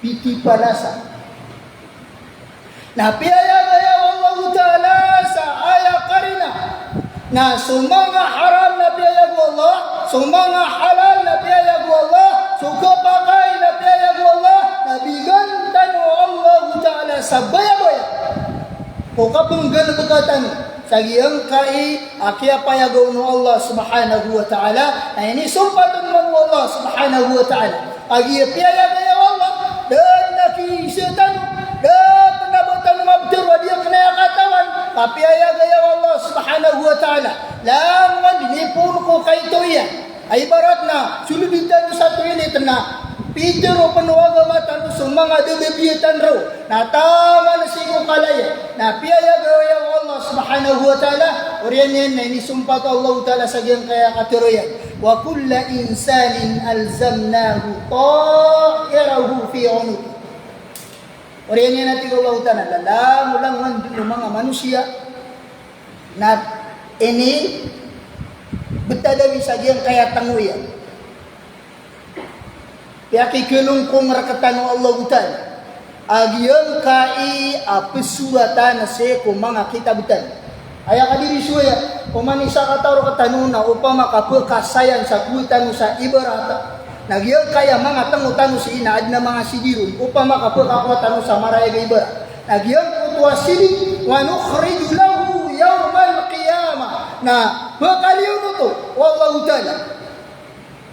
pitipalasan. Na piyayag aya o Allahu Ta'ala sa aya karina. Na so manga haram na piyayag o Allah, so manga halal na piyayag o Allah, so kapakay na piyayag o Allah, na bigan tano o Allahu Ta'ala sa bayabaya ko kapenggalebeka tano sa giyangkai a kiyapayag on o Allah Subhanahu wa Ta'ala. Na inisompat on mambo o Allah Subhanahu wa Ta'ala a giya piyayag aya o Allah, da den a kiisa tano, da pen a ba tano mabtero a di aken aya katawan, ka piyayag aya o Allah Subhanahu wa Ta'ala. Langowan den i poon ko kaito iyan. A ibarat na solodi tano sa toilet na pitero pen o agama tano so manga dadabiya tano roo. Na taman sii ko kala iyan na piyayag aya o Allah Subhanahu wa Ta'ala. Oriyan iyan na inisompat o Allahu Ta'ala sa giyangkaya katero iyan, "Wa kulla insanin alzamnahu ta'irahu fi unuqih." Oriyan iyan, a tig o Allahu Ta'ala, langolangon den o manga manosiya na inibetad ami sa giyangkaya tango iyan. Piyakikelongkong rektano o Allahu Ta'ala a giyangkai a pesoratan sii ko manga kitab tano. Aya kadiri so aya, oman i sakataw rektano na opama ka pekasayan sa kowa tano sa ibarat, na giyangkaya manga tango tano sii na aden a manga sidi ron, opama ka pekakowa tano sa marayag a ibarat, na giyangkoto a sidi, wa nukhriju lahu yawmal qiyamah. Na pekaliyo oto o Allahu Ta'ala.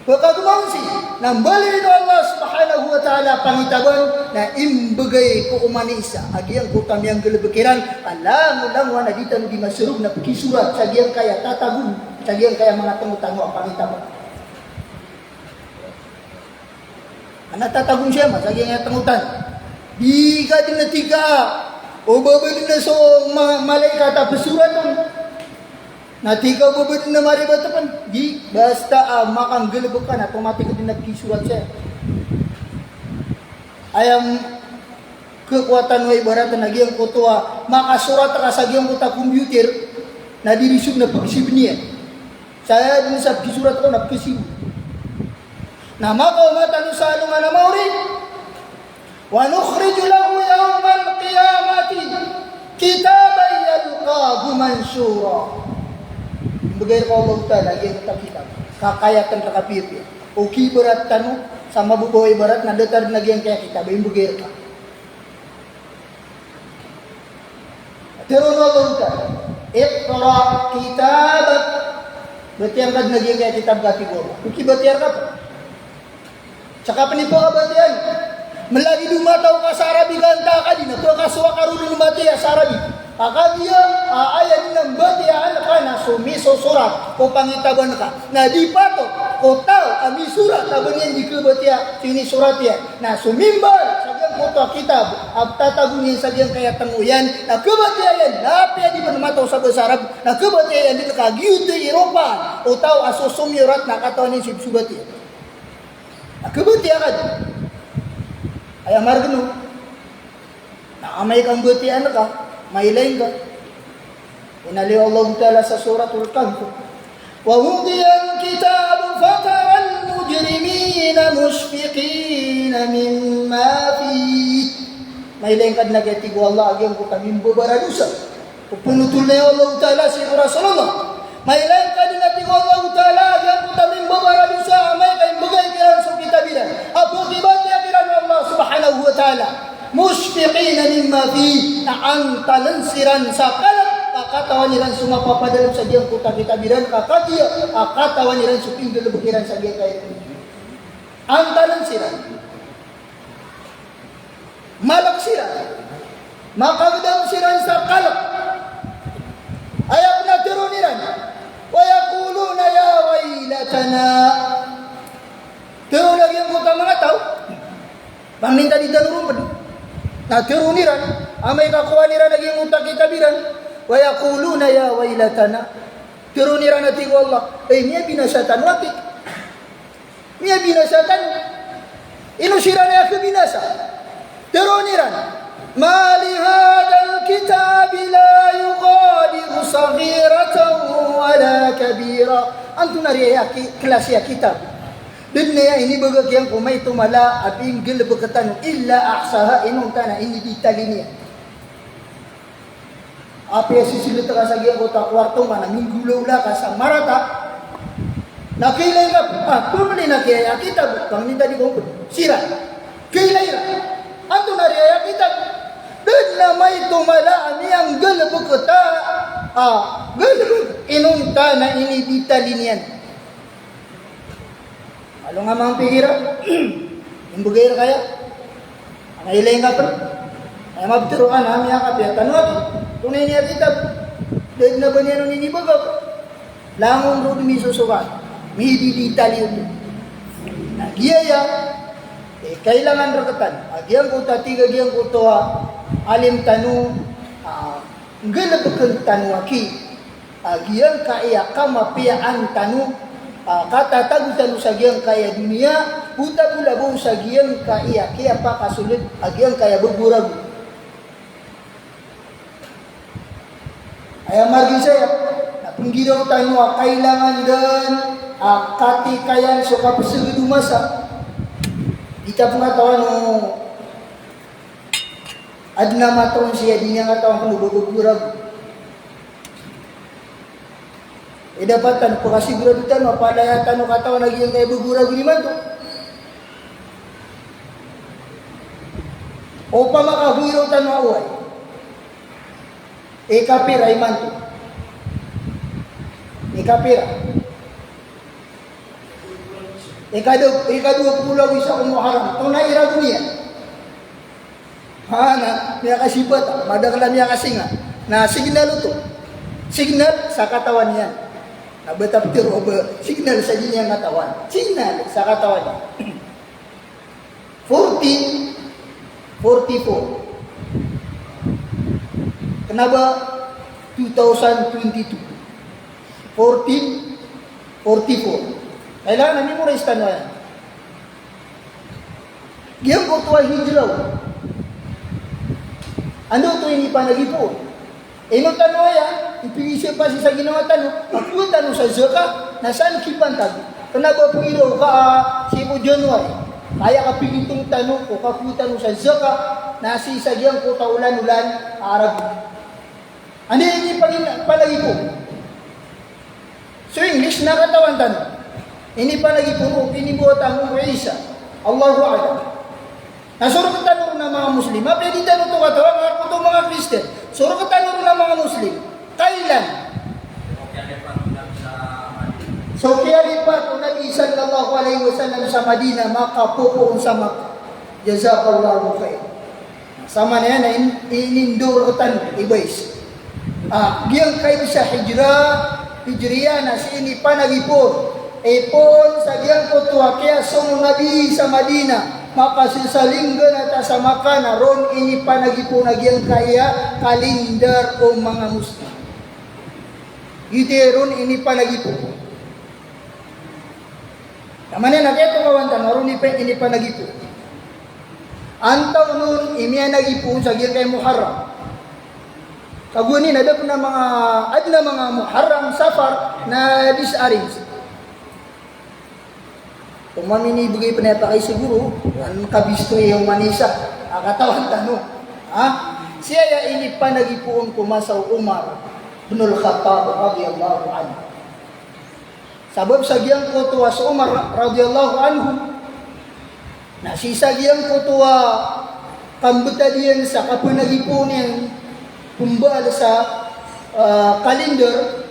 Pekagemaon sii, na mbaloy o Allah Subhanahu wa Ta'ala a pangitaban, na imbegay ko oman i isa a giyangkoto a miyanggalebek iran a langolangowan a di tano di maserog na pekisorat sa giyangkaya tatago, sa giyangkaya manga tango tano a pangitaban. Ana tatago siya ma sa giyangkaya tango tano. Di ka den a tig a, o baba den a so ma-, malaikat a pesorat on. Na tig ka o baba den a maribat pen, di, basta a makanggalebek ka na otomatik den a kisorat saya. Aya kekuatan o ibarat na giyangkoto a makasorat ka sa giyangkoto a computer, na di rizon na pegsiben iyan. Saya den sa kisorat ko na pegsiben. Na makaoma tano sa alongan a maori. Wa nukhriju lahu yawmal qiyamati kitaban yalqahu manshura. Imbegay reka o Allah Ta'ala giyangkoto a kitab. Kakayaten reka piyapiya. O kiibarat tano sa mababa a ibarat na datar na giyangkaya kitab. Imbegay reka. Tero o Allah Ta'ala, "Iqra kitabak." Batiya ngka dn a giyangkaya kitab ka, tig o Allah. Okey, batiya rka pn. Saka pn i pkabatiya. Mlagid o mataw ka sa Arabi ka antaa ka di na pkasowa ka ron o matiya sa Arabi. Ka kagiya a aya dn a mbatiyaan ka na so misosorat ko pangitaban ka. Na di patot ko taw a misorat a ba niyan di khabatiya so inisorat iyan. Na so mimbar sa giyangkoto a kitab a ptatago niyan sa giyangkaya tngo iyan, na khabatiya iyan, na apiya di pn mataw sa basa Arab, na khabatiya iyan dn ka giyoto i ropaan o taw a so somiyorat na katawan iyan so ipsorat iyan. Na khabatiya ka dn. Aya margn on na amay ka mbatiyaan ka, mailay ngka. Inaloy o Allah Ta'ala sa Suratul Kahf: "Wa wudiyal kitabu fataral mujrimina mushfiqina mimma fih." Mailay ngka dn a giya, tig o Allah, a giyangkoto a mimbabaradosa. O pnotol na o Allah Ta'ala sii ko Rasulullah. Mailay ngka dn a, tig o Allah Ta'ala, a giyangkoto a mimbabaradosa, amay ka imbgay kiran so kitab iran a pkibatiya kiran o Allah Subhanahu wa Ta'ala. Mushfiqina mimma fih, na antaln siran sa kalk a katawan iran so mapapadalm sa giyangkoto a kitab iran, ka kagiya a katawan iran so pinggalbk iran sa giyangkaya. Antaln siran. Malk siran. Makagdam siran sa kalk. Aya pn a tharoon iran, wa yaquluna ya waylatana. Tharoon a giyangkoto a manga taw, pangnin ta di tano ron pd. Na tharoon iran, amay ka kowaan iran a giyangkoto a kitab iran, wa yaquluna ya waylatana. Tharoon iran a, tig o Allah, ay, miyabinasa tano aki. Miyabinasa tano. Ino siran aya khabinasa? Tharoon iran, ma li hadhal kitabi la yughadiru saghiratan wala kabira. Antonaa aya ki-, klasi a kitab? Da dn aya inibgay iyan ko maito mala a pinggalbk tano, illa ahsaha, inonta na inidetalye niyan. Apiya sislt ka sa giyangkoto a kowarto ngka na minggolawla ka sa marata. Na kailay ngka, ah, pmli na kiyaya kitab, pangnin ta di ko siran. Kailay iran. Antonaa aya kitab? Da dn a maito mala a miyanggalbk ta, ah, galbk. Inonta na inidetalye niyan. Alongan a manga pigir a, imbgay rka aya. Aya ilay ngka pn. Aya maptharo ka na miyakapiya tano aki. Tonaa ini a kitab? Da dn a ba niyan on inibgay. Langon roo dn misosorat. Mididetalye oto. Na giyaya, eh, kailangan rktano a giyangkoto a tig a giyangkoto a alim tano, ah, nggalbkn tano aki a giyangkaya kamapiyaan tano, ah, katatago tano sa giyangkaya doniya, o tago labaw sa giyangkaya kiyapakasold a giyangkaya bago ragon. Aya margn saya, na pnggiraw tano a kailangan dn a katikayan so kapsgd o masa. Di ta pn katawan o adn a matoon siya, di niyan katawan pn o ba bago ragon. Eh, dapat tano pkasigurado tano a palaya tano katawan a giyangkaya bago ragon imanto. Opama ka goiraw tano a oway, ikapira imanto? Ikapira? Ikado, ikadowa polo ago isa ko Muharram. Tonaa i ragon iyan? Ha, na miyakasibata, madakl a miyakasinga. Na signal oto. Signal sa katawan iyan. Na ba ta ptharo a ba signal sa di niyan katawan? Signal sa katawan iyan. Fourteen forty-four. Kna ba two thousand twenty-two. Fourteen forty-four. Kailangan a memorize tano aya. Giyangkoto a hijra, anda oto inipanagipoon? Ino tano aya, ipagisipa sii sa ginawa tano, kakowa tano sa zakat, na saan kipantag? Kna ba pngiraw ka, ah, sii ko January, aya kapagitong tano ko kakowa tano sa zakat, na sii sa giyangkoto a olan-olan a Arab. Anda inipagin-, panagipoon? So English na katawan tano. Inipanagipoon o inimbawata o Isa. Allahu a'lam. Na so rktano ron a manga Muslim, apiya di tano oto katawan, a rk oto manga Kristiyan. So rktano ron a manga Muslim, kailan? So kiyalipat o Nabi sallallahu alaihi wasallam sa Madinah, makapopoon sa Makkah. Jazakallahu khair. Sa maana niyan na in-, inindor tano i bais. Ah, giyangkai sa hijra, hijriya na sii inipanagipoon. Ipoon sa giyangkoto a kiyasomo o Nabi sa Madinah, makasasaling ganata sa Makkah na ron inipanagipoon a giyangkaya kalendar o manga Muslim. Giyoto i ron inipanagipoon. Ka maana niyan na kiyatokawan tano a ron i pe-, inipanagipoon. Antawaa on i miyanagipoon sa giyangkai Muharram. Ka gowani na da pen a manga, aden a manga Muharram, Safar, na disarrange. Oman ini bgay pen a pakay siguro, an kabisto iyan oman isa a katawan tano. Ha? Sii aya inipanagipoon ko masa o Umar bin Al-Khattab radiyallahu anhu. Sabap sa giyangkoto a so Umar radiyallahu anhu, na sii sa giyangkoto a kambetad iyan sa kapanagipoon iyan pembaal sa, ah, kalendar,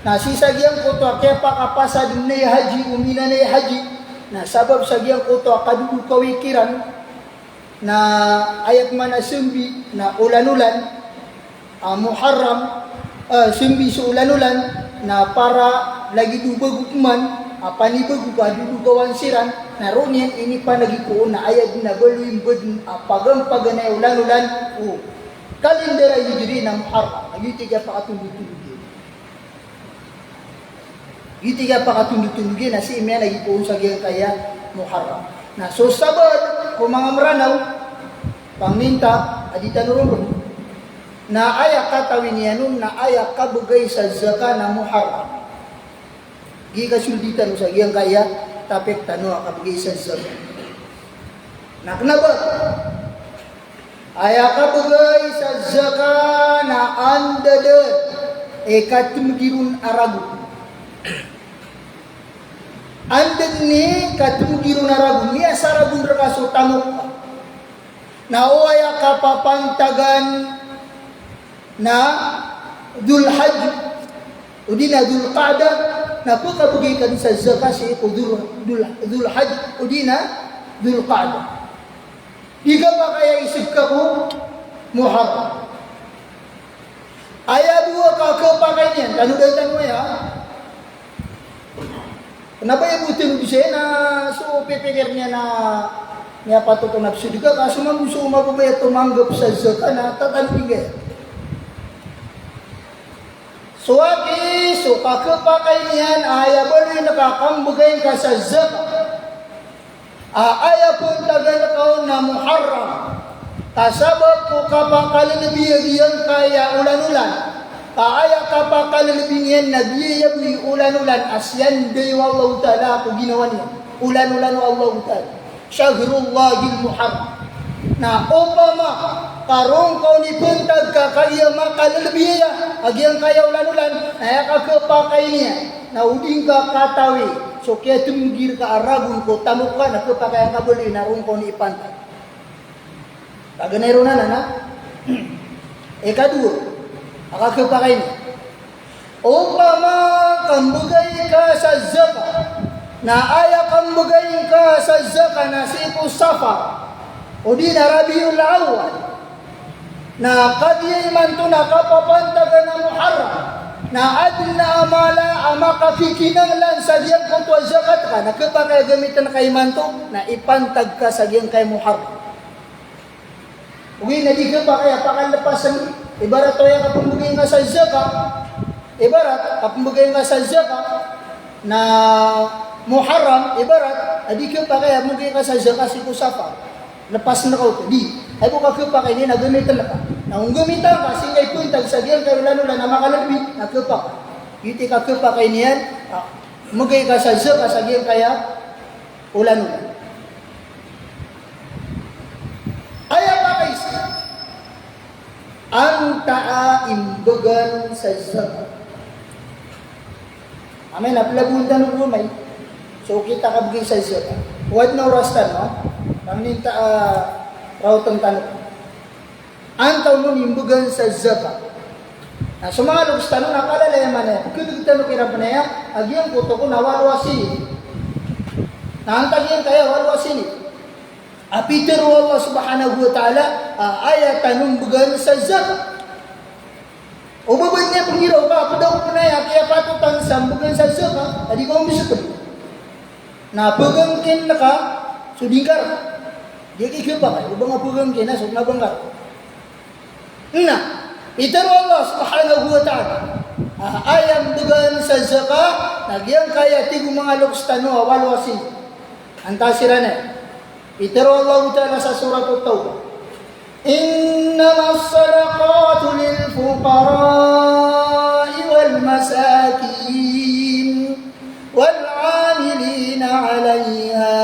na sii sa giyangkoto a kiyapakapasad iyan a haji, o minan a haji, na sabap sa giyangkoto a kadodokawi kiran, na aya pman a sembi na olan-olan, ah, Muharram, ah, sembi so olan-olan, na para lagid o bago pman a panibago ka dodokawan siran, na ron iyan inipanagipoon a aya den a baloy mbeden a pagampaganay a olan-olan o kalendar a Hijri na Muharram. Giyoto i kiyapakatondotondog iyan. Giyoto i kiyapakatondotondog iyan a sii miyanagipoon sa giyangkaya Muharram. Na so sabaad ko manga Meranaw, pangninta a di tano ron pen, na aya katawi niyan on na aya kabegay sa zakat na Muharram. Giya kasold tano sa giyangkaya topic tano a kabegay sa zakat. Na kena ba? Aya kabegay sa zakat na anda den i katemegi ron a ragon. Anda den i katemegi ron a ragon. Miyasaragon reka so tamok ka. Na o aya kapapantagan na Dhul Hajj, odi na Dhul Qa'dah, na pekabegay ka den sa zakat sii ko Dhul, Dhul, Dhul Hajj, odi na Dhul Qa'dah. Di kapakay a iseg ka ko Muharram. Aya bo a kakepakay niyan, tanodan tano aya. Kena ba aya bo tanodan saya na so pipikir niyan na miyapatot o nafso di ka, ka so mambo so mababaya tomanggap sa zakat na tatano di ka. So aki, so kakepakay niyan, aya baloy na kakambegay ka sa zakat. A, aya pentagan ka on na Muharram. Ka sabap ko kapakalelebi a giyangkaya olan-olan. Ka aya kapakalelebi niyan na giyaya bo i olan-olan a siyanday o Allahu Ta'ala ko ginawa niyan. Olan-olan o Allahu Ta'ala. Shahrullahil Muharram. Na opama ka ron ka on ipentag ka kagiya makalelebi aya a giyangkaya olan-olan, na aya kakepakay niyan na o di ngka katawi so kiyatemegi reka a ragon ko tamok ka, na kepakay angka baloy na ron ka on ipantag. Paganay ron anan, na ikadowa a kakepakay niyan. Opama ka mbegay ka sa zakat, na aya kambegay ngka sa zakat na sii ko Safar, odi na Rabiul Awwal, na kagiya imanto na kapapantagan a Muharram, na aden a mala a makakikinanglan sa giyangkoto a zakat ka, na kepakay a gamiten ka imanto, na ipantag ka sa giyangkai Muharram. Ogaid na di kepakay a pakalepasen, ibarat o aya kapembegay ngka sa zakat, ibarat kapembegay ngka sa zakat na Muharram, ibarat a di kepakay a mbegay ka sa zakat sii ko Safar. Lepasen ka oto, di. Aya bo kakepakay niyan na gamiten ka. Na o gamitan ka, sii ngka ipentag sa giyangkai olan-olan a makalelebi, na kepakay. Giyoto i kakepakay niyan a mbegay ka sa zakat sa giyangkaya olan-olan. Aya pakaisa, antaa i mbegan sa zakat. Amay na pelabon tano ko amay. So kita kabegay sa zakat. Oway na oras tano, ha? Pangninta, ah, raoten tano. Antaa on i mbegan sa zakat. Na so manga loks tano na kalalayaman aya, pkdg tano kiran pn aya a giyangkoto kon a walo a sinip. Na antaa giyangkaya walo a sinip a pitharo o Allah subhanahu wa ta'ala a aya tano mbgan sa zakat. O ba niyan pnggiraw ka a pd ako pn aya kiyapatotan sa mbgan sa zakat a di ka ombsbn. Na pgangkin ka so dingka. Di ki khapakay o ba nga pgangkin a so kna ba ngka. Na pitharo o Allah subhanahu wa ta'ala a aya mbgan sa zakat na giyangkaya tig o manga loks tano a walo a sinip. Antaa siran aya? Pitharo o Allah ta'ala sa Surat At-Tawbah, إنما الصدقات للفقراء والمساكين والعاملين عليها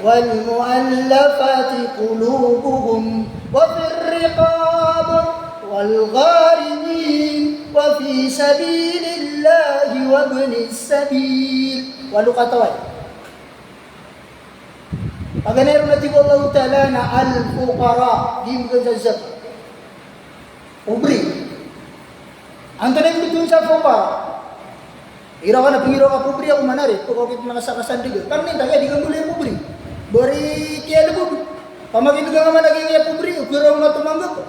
والمؤلفة قلوبهم وفي الرقاب والغارمين وفي سبيل الله وابن السبيل. Walo kataw aya. Paganay ron a tig o Allahu Ta'ala na al-fuqara, di mbgan sa zakat. Pobri. Antonaa i mbtowan sa fuqara? Igira ka na pnggiraw ka pobri, ako man ari, pkawakit na kasakasandg. Karna inta kaya di ka mbaloy a pobri. Bari kiyalbod. Pamakin'g ka man a giya pobri, o kira o matomanggap.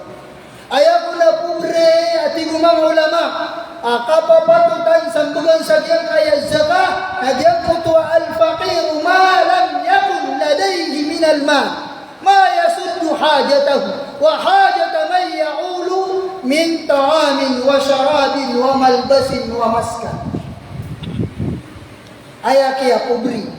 Aya kon a pobri a tig o manga ulama a kapapatotan sa mbgan sa giyangkaya zakat na giyangkoto a al-faqiru ma lam yakun ladayhi minal mal ma yasuddu hajatahu wa hajata man ya'ulu min ta'amin wa sharabin wa malbasin wa maskan. Aya kiyapobri.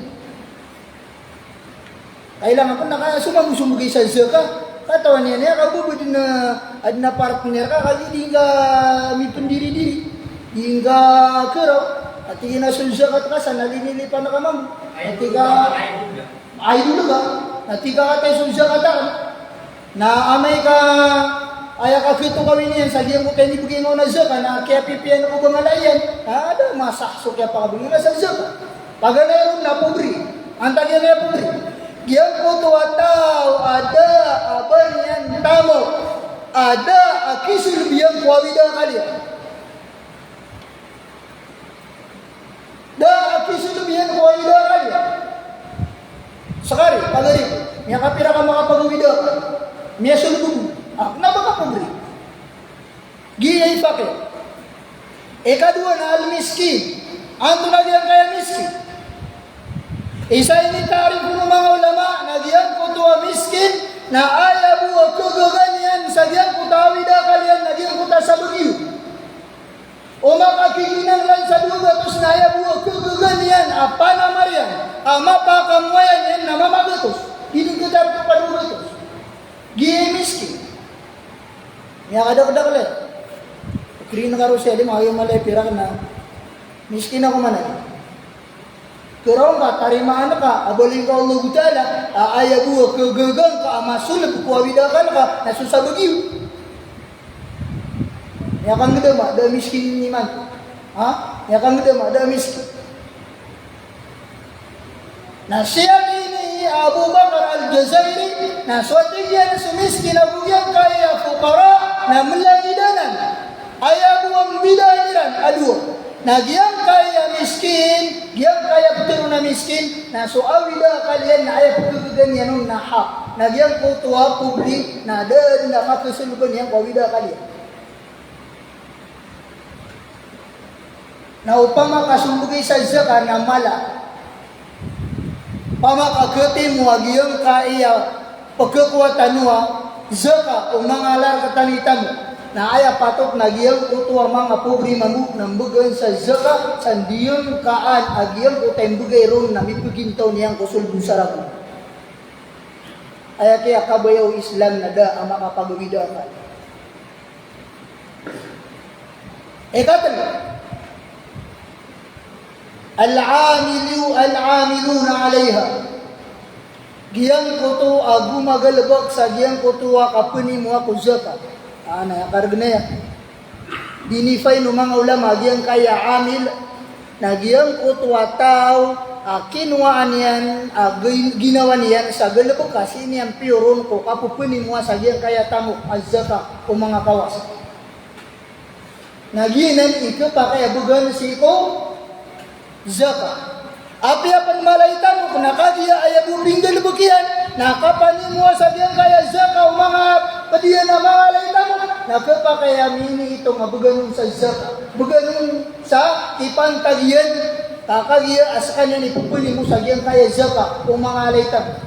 Kailangan pn na ka so mambo so mbgay sa zakat. Katawan iyan aya ka bo bo dn a, adn a partner ka, kagiya di ngka mipndiri-diri. Di ngka keraw. Ati na so zakat ka sa na linilipan ka mambo. Ati ka, idol ka. Ati ka katay so zakat akn. Na amay ka, aya ka khatokawi niyan sa giyangkoto a inibgay ngka on a zakat, na kiyapipiya ngka o ba ngka laya iyan. Na da a masa so kiyapakabgay ngka sa zakat. Paganay ron na pobri. Antaa giyangkaya pobri? Giyangkoto a taw a da a ba niyan tamok, a da a kisolb iyan ko awida akal iyan. Da a kisolb iyan ko awida akal iyan. Skari, pagari, miyakapira ka makapagawida akal? Miyasolb bo. Ah, kna ba ka pobri? Giya i fakir. Ikadowa na al-miskin. Antonaa giyangkaya miskin? Isa ini taarif o manga ulama na giyangkoto a miskin na aya bo a kagaga niyan sa giyangkoto a awida akal iyan na giyangkoto a sabagi iyo. O makakikinanglan sa dowa gatos na aya bo a kagaga niyan a panamar iyan a mapakamoayan iyan na mamagatos. Di dn khatarto ka dowa gatos. Giya i miskin. Miyakadakdakl iyan. Krin ka ro siya di makayo malay pirak na miskin ako man a. Keraw ngka, tarimaan ka a baloy ngka o Allahu Ta'ala a aya bo a kagaga ngka a masolb ko awida akal ka na so sabagi iyo. Miyakangdam a da a miskin imanto. Ha? Miyakangdam a da a miskin. Na siya ini Abu Bakar Al-Jazairi, na so tig iyan so miskin ago giyangkaya fuqara na mlagid anan. Aya bo a mbidaan iran a dowa. Na giyangkaya miskin, giyangkaya ptharoon a miskin, na so awida akal iyan na aya pkhagaga niyan on na haq. Na giyangkoto a pobri, na da dn a kakhasoloban iyan ko awida akal iyan. Na opama ka so mbgay sa zakat na mala. Opama ka khatimo a giyangkaya pkhakowa tano a zakat o manga lar ka tano i tamok. Na aya patot na giyangkoto a manga pobri mambo na mbgan sa zakat sa giyangkaya a giyangkoto a mbgay ron na mipgintaw niyan ko solb o saragon. Aya kiyakabaya o Islam na da a makapagawida akal. Ikatlo, al-amilu, al-amiluna alayha. Giyangkoto a gomagalbk sa giyangkoto a kapnimoa ko zakat. Ana, kargnaya. Dinifine o manga ulama a giyangkaya amil, na giyangkoto a taw a kinowaan iyan, a gin-, ginawa niyan sa galbk a sii niyan piyoron ko kapopnimoa sa giyangkaya tamok a zakat o manga kawas. Na giyanan i khapakay a bgan sii ko zakat. Apiya pn mala i tamok na kagiya aya bo pinggalbk iyan na kapanimowa sa giyangkaya zakat o manga pd iyan a mala i tamok, na khapakay a miniitong a bgan on sa zakat. Bgan on sa ipantag iyan, ka kagiya a skaniyan i ppanimo sa giyangkaya zakat o manga ala i tamok.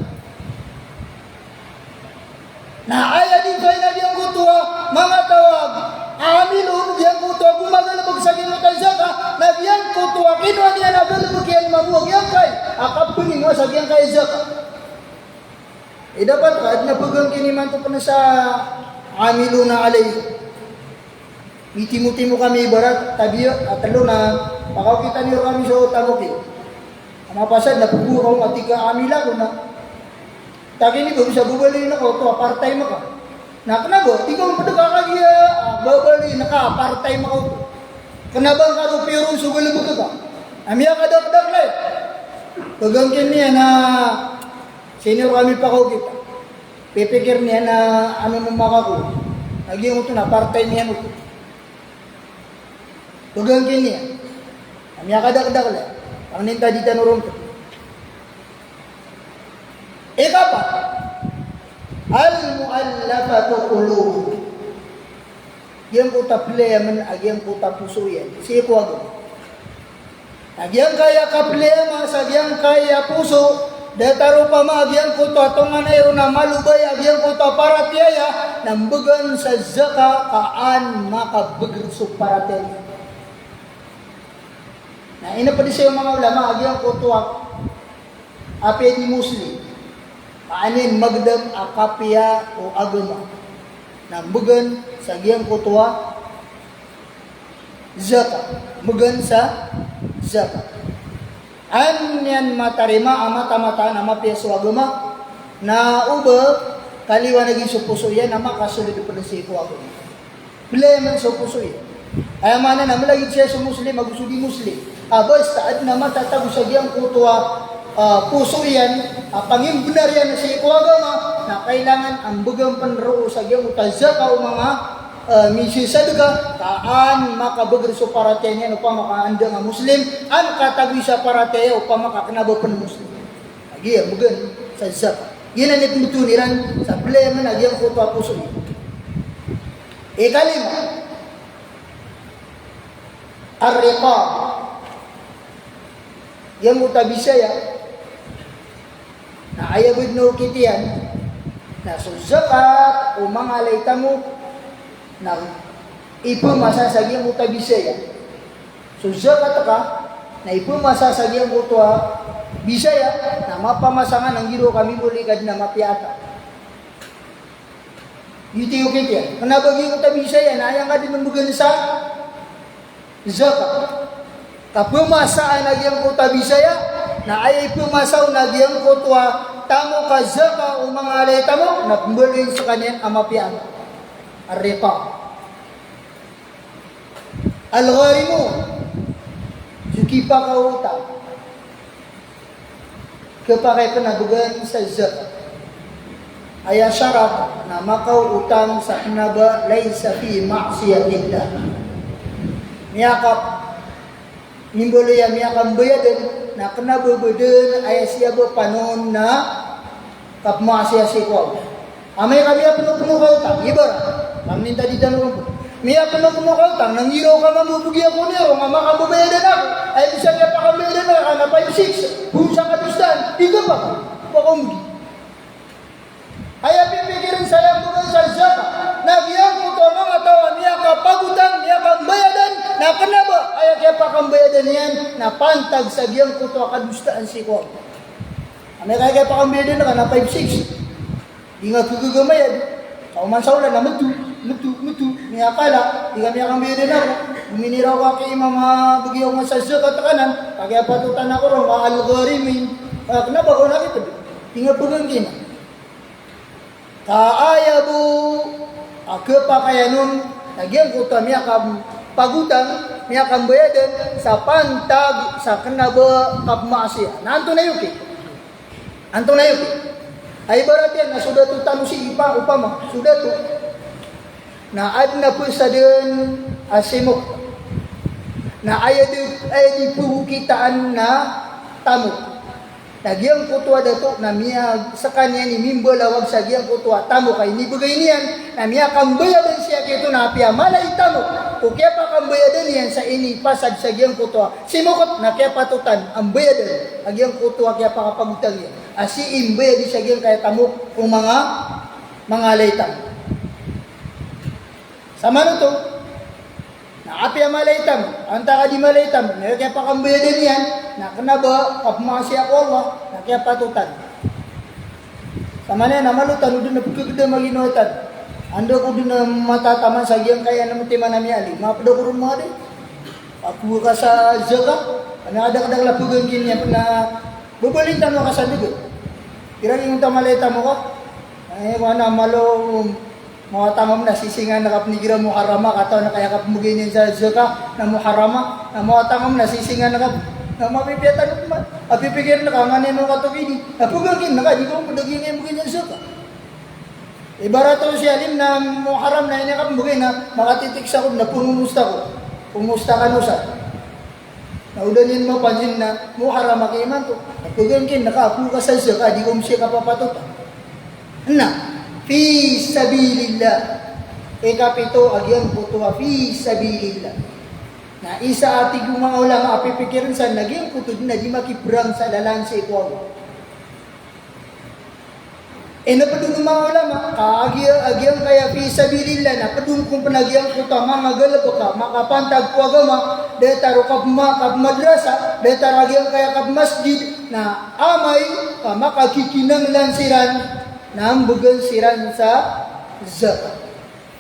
Na aya dn sa ina giyangkoto a manga taw a amilun, giyangkoto a gomagalbk sa giyangkoto a zakat, na giyangkoto a kinowa niyan a galbk iyan mambo a giyangkai a kapanimowa sa giyangkai a zakat. Aya dapat ka adn a pgangkin imanto pn sa amiluna alayh. Mitimotimo kami ibarat, tabiya, a tlo na pakaokitan iyo kami so tamok iyo. A mapasad na pgowa ka on a tig ka amila ako na. Takini ba bisa babaloy na ka oto a part-time ka. Na kna ba, tig ka on pd ka kagiya, a, babaloy na ka, part-time ka oto. Kna ba ngka ro piyoron so galbk ka. A miyakadakdakl aya. Pgangkin iyan a senior kami pakaokit. Pipikir iyan a ano no maka ko. A giyoto na part-time iyan oto. Pgangkin iyan a miyakadakdakl aya. Pangnin ta di tano ron. Ikapat, al-mu'allafatu qulubuhum. Giyangkoto a playaman a giyangkoto a poso iyan sii ko agama. Na giyangkaya kaplayaman sa giyangkaya poso, datar opama a giyangkoto a tonganay ron a malobay a giyangkoto a paratiyaya, na mbgan sa zakat ka an makabgr so paratiyaya. Na inapd sii o manga ulama a giyangkoto a apiya di Muslim, ka an iyan magdam a kapiya o agama, na mbgan sa giyangkoto a zakat, mbgan sa zakat. An iyan matarima a mataan-mataan a mapiya so agama, na oba kaliwanagi so poso iyan a makasold pd sii ko agama. Playaman so poso iyan. Aya maana na mlagid saya so Muslim ago so di Muslim. A basta adn a matatago sa giyangkoto a, a, poso iyan, a pangimbnar iyan sii ko agama, na kailangan a mbgan pn roo sa giyangkoto a zakat o manga, a, misasadka, ka an makabgr so paratiyaya niyan opama ka an da nga Muslim, an katagoy sa paratiyaya opama ka kna ba pn Muslim. Lagid iyan mbgan sa zakat. Giyanan i pmbtowan iran sa playaman a giyangkoto a poso iyan. Ikalima, ar-riqab. Giyangkoto a bisaya, na aya bo dn a okit iyan na so zakat o manga ala i tamok na ipmasa sa giyangkoto a bisaya. So zakat ka na ipmasa sa giyangkoto a bisaya, na mapamasa nga na nggiraw ka mimbaloy ka dn a mapiya a taw. Giyoto i okit iyan. Kna ba giyangkoto a bisaya na aya ngka dn mbgan sa zakat. Ka pmasaan a giyangkoto a bisaya, na aya ipmasa on a giyangkoto a tamok a zakat o manga ala i tamok, na pmbaloy skaniyan a mapiya a taw. Ar-riqab. Al-gharimun, so kipakaotang. Khapakay pn a bgan sa zakat. Aya sarat na makaotang sa kna ba laysa fi ma'siyatillah. Miyakap, mimbaloy a miyakambayadn, na kna ba bdn aya siya ba panon na kapma'siyat sii ko Allah. Amay ka miyapnopnop a otang, ibarat, pangnin ta di tano ron. Miyapnopnop a otang, na nggiraw ka mambo a bgi ako niyo ron, a makambabayadan ako. Aya di sa kiyapakambayadan ka na five six, phoon sa kadosaan, di ka ba? Ba ka ombgi. Aya pipikirn sa aya mbgan sa zakat na giyangkoto a manga taw a miyakapagotang, miyakambayadan, na kna ba aya kiyapakambayadan iyan na pantag sa giyangkoto a kadosaan sii ko Allah. Amay ka kiyapakambayadan ka na five six. Di nga khagaga mayad. Sa oman sa olan na mtho, mtho, mtho. Miyakala, di ka miyakambayadan ako. Miniraw ka ki imam a bgi ako nga sa zakat ka nan. Ka kiyapatotan ako ron, ka al-gharimin. Ka kna ba ko na kipd. Di nga pgangkina. Ka aya bo a khapakayan on, na giyangkoto a miyakapagotang, miyakambayadan, sa pantag, sa kna ba kapma'siyat. Na antonaa i okit? Antonaa i okit? Ay ibarat iyan na so dato tano sii, opama, so dato. Na adn a phasadan a simok. Na aya di, aya di phokitaan na tamok. Na giyangkoto a dato na miya, sekaniyan i mimbalawag sa giyangkoto a tamok a inibegay niyan, na miyakambayadan siya giyoto na apiya mala i tamok ko kiyapakambayadan iyan sa inipasad sa giyangkoto a simoket, na kiyapatotan a mbayadan a giyangkoto a kiyapakapagotang iyan a sii mbayadi sa giyangkaya tamok o manga, manga laitam. Samanoto, na apiya mala i tamok, antaa ka di mala i tamok, na aya kiyapakambayadan iyan na kena ba kapemasiya ko Allah, na kiyapatotan. Samanaya na malo tano den a pegegedam a ginawa tano. Anda ko den a matataman sa giyangkaya na metiman a miyalim, mapeda ko ron manga di. Ago ka sa zakat, na ada ka da kala pegan ki niyan na bebalin tano ka sa degen. Kira ki ngonta mala i tamok ka. Ay, wana malo, Mawatan ngka na sisingan ka penigira muharrama, katawan ka aya kapembegay niyan sa zakat na muharrama, na mawatan ngka na sisingan ka na mapipiya tano man. Apipikiren ka, nganin o katoki di. Na pegan kin ka, di ko pedegi niyan begi niyan zakat. Ibarat o si alim na muharram na ini kapembegay na makatitik sa ko na pumusta ko. Pumusta ka no sa. Na o da niyan mapansin na muharram a kaimanto. Na pegan kin ka, ago ka sa zakat, di ko mesti kapapatotan. Na, fi sabilillah. Ikapito a giyangkoto a fi sabilillah. Na isa a tig o manga ulama a pipikiren san na giyangkoto den a di makiperang sa lalan sii ko Allah. Ino ped o manga ulama, ka agiya, agiyangkaya fi sabilillah na ped on kon pen a giyangkoto a manga galebek a makapantag ko agama, datar o kapema-, kapemadrasa, datar a giyangkaya kapemasjid, na amay ka makakikinanglan siran, na mbegan siran sa zakat.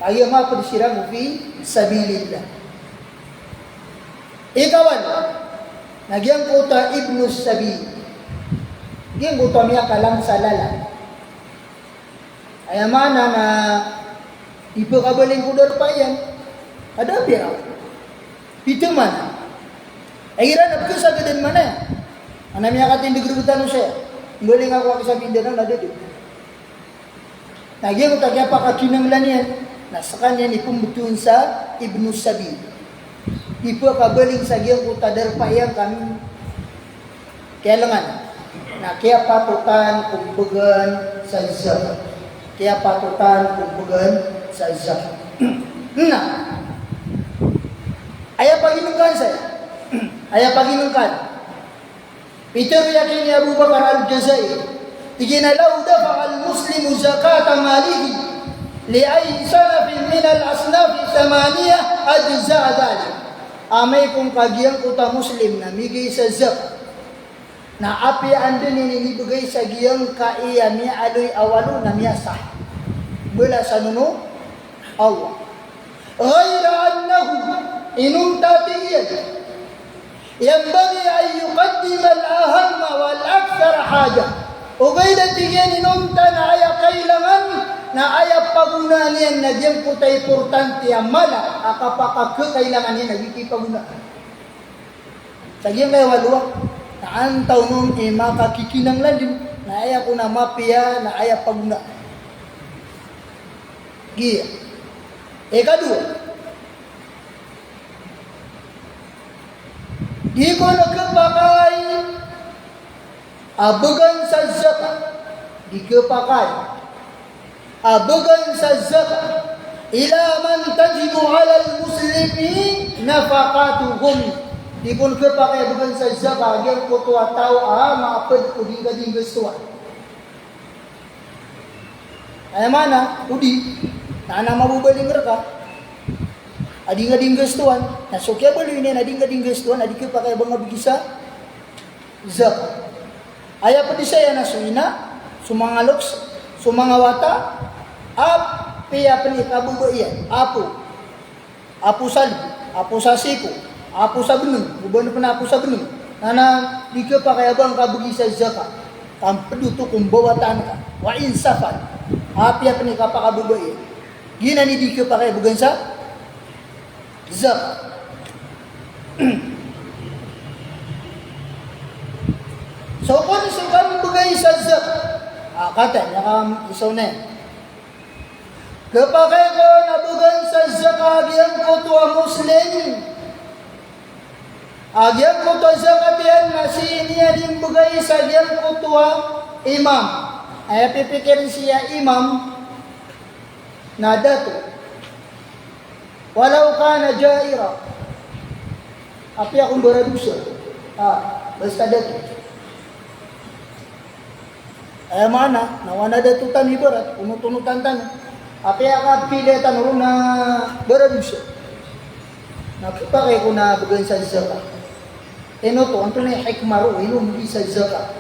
Aya maped siran o fi sabilillah. Ikawalo, na giyangkoto a ibnus sabil. Giyangkoto a miyakalang sa lalan. Aya maana na di pekabaling ko darpa iyan. Ada pira? Pito mana? Ay iran a pekesagadan mana iyan. Ana miyakatindeg regetan o saya. Mbaling ako a kisabindanan na dede. Na giyangkoto a kiyapakakinanglan iyan, na sekaniyan i pembetowan sa ibnus sabil. Di pekabaling sa giyangkoto a darpa iyan ka kiyalengan. Na kiyapatotan ko mbegan sa zakat. Kiyapatotan ko mbegan sa zakat. Na aya paginengkan saya. Aya paginengkan. Pitharo iyan ki Abu Bakar Al-Jazairi. Tig iyan a, "Law dafa'al muslimu zakata malihi li ayyi sinfin minal asnafi thamaniyah ajza'a dhalik." Amay kon ka giyangkoto a Muslim na migay sa zakat, na apiya anda niyan inibegay sa giyangkaya miyaaloy a walo na miyasah. Balasan on o Allah. Ghayra annahu, inonta tig iyan, yanbaghi an yuqaddima al-ahamma wal akthara hajah. Ogaid a tig iyan inonta na aya kailangan, na aya pagonaan iyan na giyangkoto a importante a mala a kapakakekailangan iyan a gii kipagonaan. Sa giyangkaya walo a, na antawaa on i makakikinanglan den, na aya kon a mapiya, na aya pagonaan. Giya. Ikadowa. Di kon khapakay a began sa zakat. Di khapakay a began sa zakat. Ila man tajibu alal muslimi nafaqatuhum. Di kon khapakay a began sa zakat giyangkoto a taw a maaped ko di ngka di nggastowan. Aya maana, o di, na ana mabobaling reka a di ngka di nggastowan, na so kiyabaloy niyan a di ngka di nggastowan, a di khapakay a ba nga begi sa zakat. Aya ped saya na so ina, so manga loks, so manga wata, apiya pen i kababaya iyan, apo. Apo sa lbi, apo sa siko, apo sa beneng, o ba pen apo sa beneng. Na, na di khapakay a ba ngka begi sa zakat. Ka mped oto ko mbawataan ka. Wa in safal. Apiya pen i kapakababaya iyan. Giyanan i di khapakay a began sa zakat. So kon so kambegay sa zakat. Ah, kata, aya ka isa on. Khapakay kon a began sa zakat giyangkoto a Muslim A giyangkoto a zakat iyan na sii niyan imbgay sa giyangkoto a imam. Aya pipikirin sii a imam na dato. Walaw kana jaira. Apiya ko mbaradosa. Ah, basta dato. Aya maana, na o ana dato tano ibarat, onot-onotan tano. Apiya ka piliya tano ron na baradosa. Na khapakay ko na bgan sa zakat. Ino oto, antonaa i hikmah roo, ino mbgay sa zakat.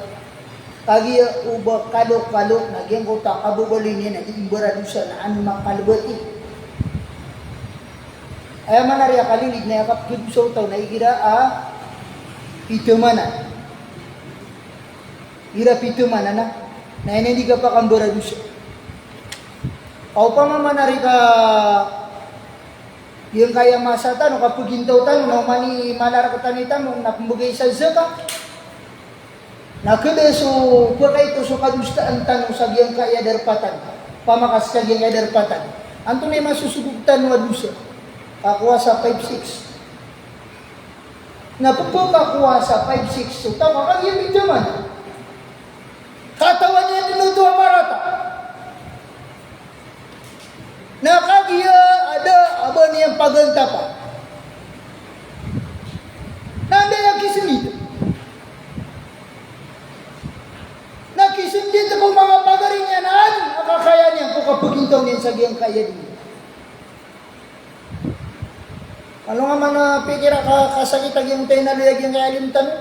Kagiya o ba kalokalo, na giyangkoto a kababaloy niyan na dii mbaradosa na an makalbati. Aya maana riya kalilid na aya kapkhadosa o taw na igira a pithamanan. Igira pithamanan na, na aya niyan di kapakambaradosa. Ka opama man a rika giyangkaya masa tano, kapagintaw tano, na oman i mala rktano i tamok na pmbgay sa zakat. Na khada so, pkaito so kadosaan tano sa giyangkaya darpa tano. Opama ka sa giyangkaya darpa tano. Antonaa i masosogod tano a dosa? Kakowa sa five six. Na pphakakowa sa five six so taw ka kagiya pithamanan. Katawan iyan dn oto a marata. Na kagiya a da a ba niyan pagantapan. Na anda iyan kisndit? Na kisndit ko manga pagari niyan a adn a kakaya niyan ko kapagintaw niyan sa giyangkaya doniya. Kano nga mana pikira ka, kasakit a giyangkaya inaloy a giyangkaya alim tano?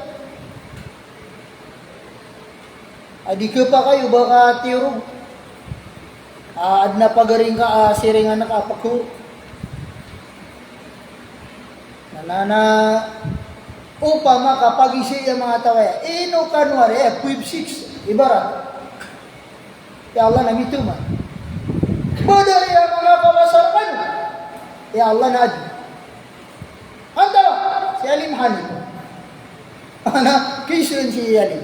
A di khapakay o ba ka tiyorog. A, adn a pagari ngka a siringan ka a pkhor. Na, na, na, opama ka pagizai a manga taw aya, ino kano ari, eh, five six, ibarat. Ya Allah na mithamanan. Bada aya manga kawasa kano. Ya Allah na adn. Antaa? Si Alim Hanif. Ana, kisan si Alim.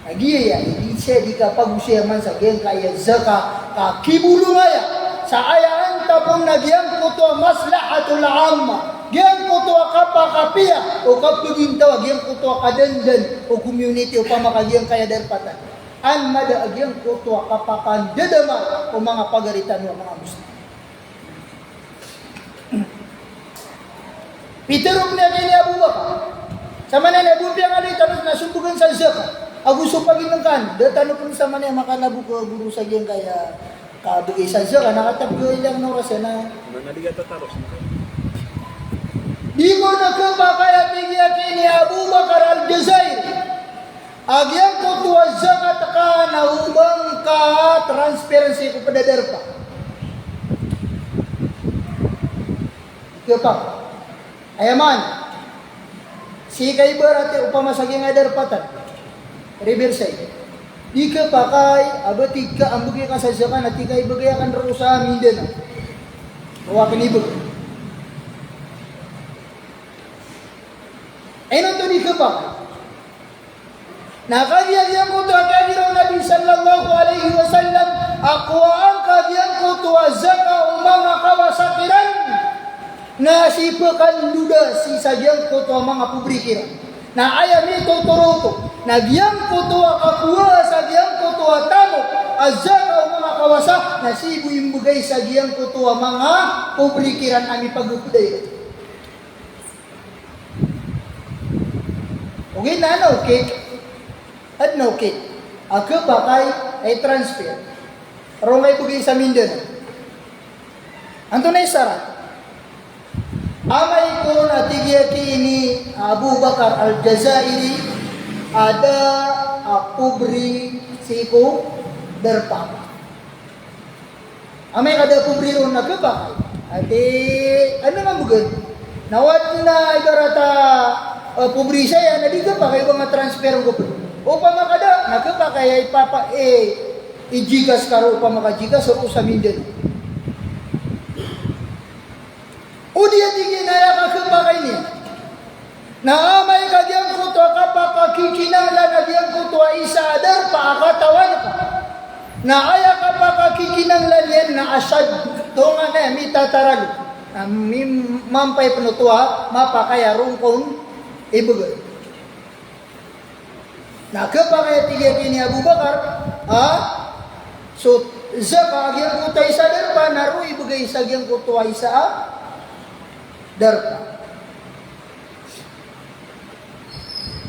Na giya, di sa di kapagosaya man sa giyangkaya zakat, ka kibolong aya sa aya antap on na giyangkoto a maslahatul ammah, giyangkoto a kapakapiya o kapagintaw a giyangkoto a kadandan o community, opama ka giyangkaya darpa tano. An mada a giyangkoto a kapakandadama o manga pagari tano a manga Muslim. Pitharo pn iyan ini Abu Bakar. Sa maana niyan bo piyangaloy tano na sombogn sa zakat. Ago so paginngkan, da tano pn sa maana niyan makalabo ko goro sa giyangkaya kabgay sa zakat, na katap ko ilang na oras na. Di ko na khapakay a tig iyan ini Abu Bakar Al-Jazairi. A giyangkoto a zakat ka na o ba ngka transfer sii ko pd a darpa. Di khapakay. Aya maana. Sii ka ibarat iyan opama sa giyangkaya darpa tano. Riverside. Di khapakay a ba tig ka a mbgay ka sa zakat na tig ka ibgay akn roo sa Mindanao. Roo akn ibgay. Ino oto di khapakay. Na kagiya giyangkoto a katharo o Nabi sallallahu alaihi wasallam a kowaan ka giyangkoto a zakat o manga kawasa kiran na sii pkhandoda sii sa giyangkoto a manga pobri kiran. Na aya mitotoro oto na giyangkoto a kakowaa sa giyangkoto a tamok a zakat o manga kawasa na sii bo imbgay sa giyangkoto a manga pobri kiran a mipagpda iran. Ogaid na adn a okit, adn a okit a khapakay a i-transfer. Roo ngka ibgay sa Mindanao. Antonaa i sarat? Amay ko na tig iyan ki ini Abu Bakar Al-Jazairi a da a pobri sii ko darpa. Amay ka da a pobri ron na khapakay. Ati, ano nga mbgan? Na o adn a ibarat a, eh, pobri saya, na di khapakay o ba nga transfer ko pd. Opama ka da, na khapakay a ipapa, eh, i-GCash ka roo, opama ka GCash roo sa Mindanao. O di a tig iyan a aya kakhapakay niyan. Na amay ka giyangkoto a kapakakikinanglan a giyangkoto a isa a darpa a katawan ka. Na aya kapakakikinanglan iyan na ashad, tonganay a mitataralo. Na mi-, mampay pn oto a mapakay a rongkon ibgay. Na khapakay a tig iyan ki ini Abu Bakar a so zakat a giyangkoto a isa darpa na roo ibgay sa giyangkoto a isa a darpa.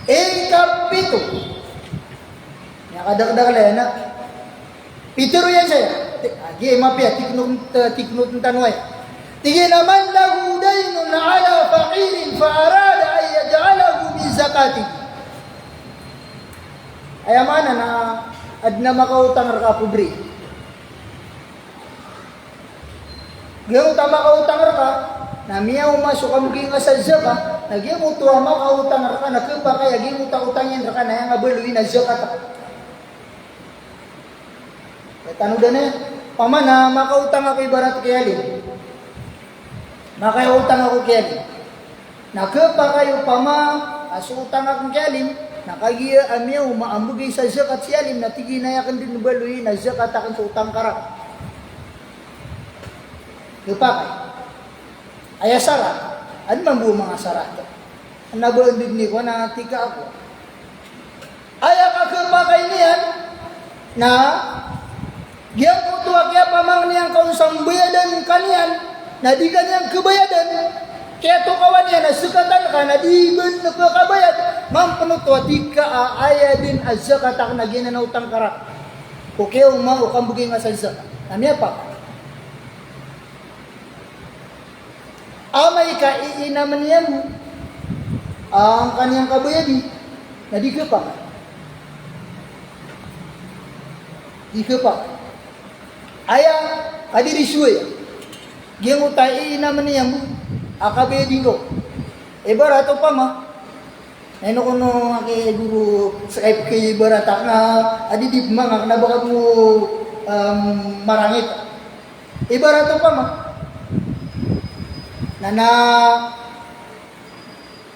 Ikapito. Miyakadakdakl iyan na pitharo iyan saya. Ti-, agi, mapiya, tiknot, eh, tiknot tano aya. Tig iyan a, "Man lahu daynun ala faqirin fa arada an yaj'alahu min zakatihi." Aya maana na adn a makaotang rka a pobri. Giyoto a makaotang rka, na miyaoma so kambgay nga sa zakat, na giyoto a makaotang rka na khapakay a giyoto a otang iyan rka na aya nga baloy na zakat. Aya tano dn aya, opama na makaotang ako ibarat ki Alim. Makaotang ako ki Alim. Na khapakay opama a so otang akn ki Alim, na kagiya a miyaoma a mbgay sa zakat si Alim, na tig iyan a aya akn dn baloy na zakat akn so otang ka rka. Khapakay. Aya sarat, adn mambo a manga sarat. Na ba anda dn i kowan a tig ka ako. Aya kakhapakay niyan, na giyangkoto a kiyapamangni angka on sa mbayadan ka niyan, na di ka niyan khabayadan, kiyatokawan iyan a zakatan ka, na di ba dn khakabayad, mambo pn oto a tig ka a aya dn a zakat akn a giyanan a otang ka rka. Ko kiyaoma o kambgay nga sa zakat. Na miyapakay. Amay ka iinamn iyan bo a angka niyan kabayadi, na di khapakay. Di khapakay. Aya, kadiriso aya. Giyangkoto a iinamn iyan bo a kabayadi ngka on. Ibarat opama, na ino kono aki goro Skype ki ibarat akn a di di pman akn a ba ka bo, em, marangit. Ibarat opama na, na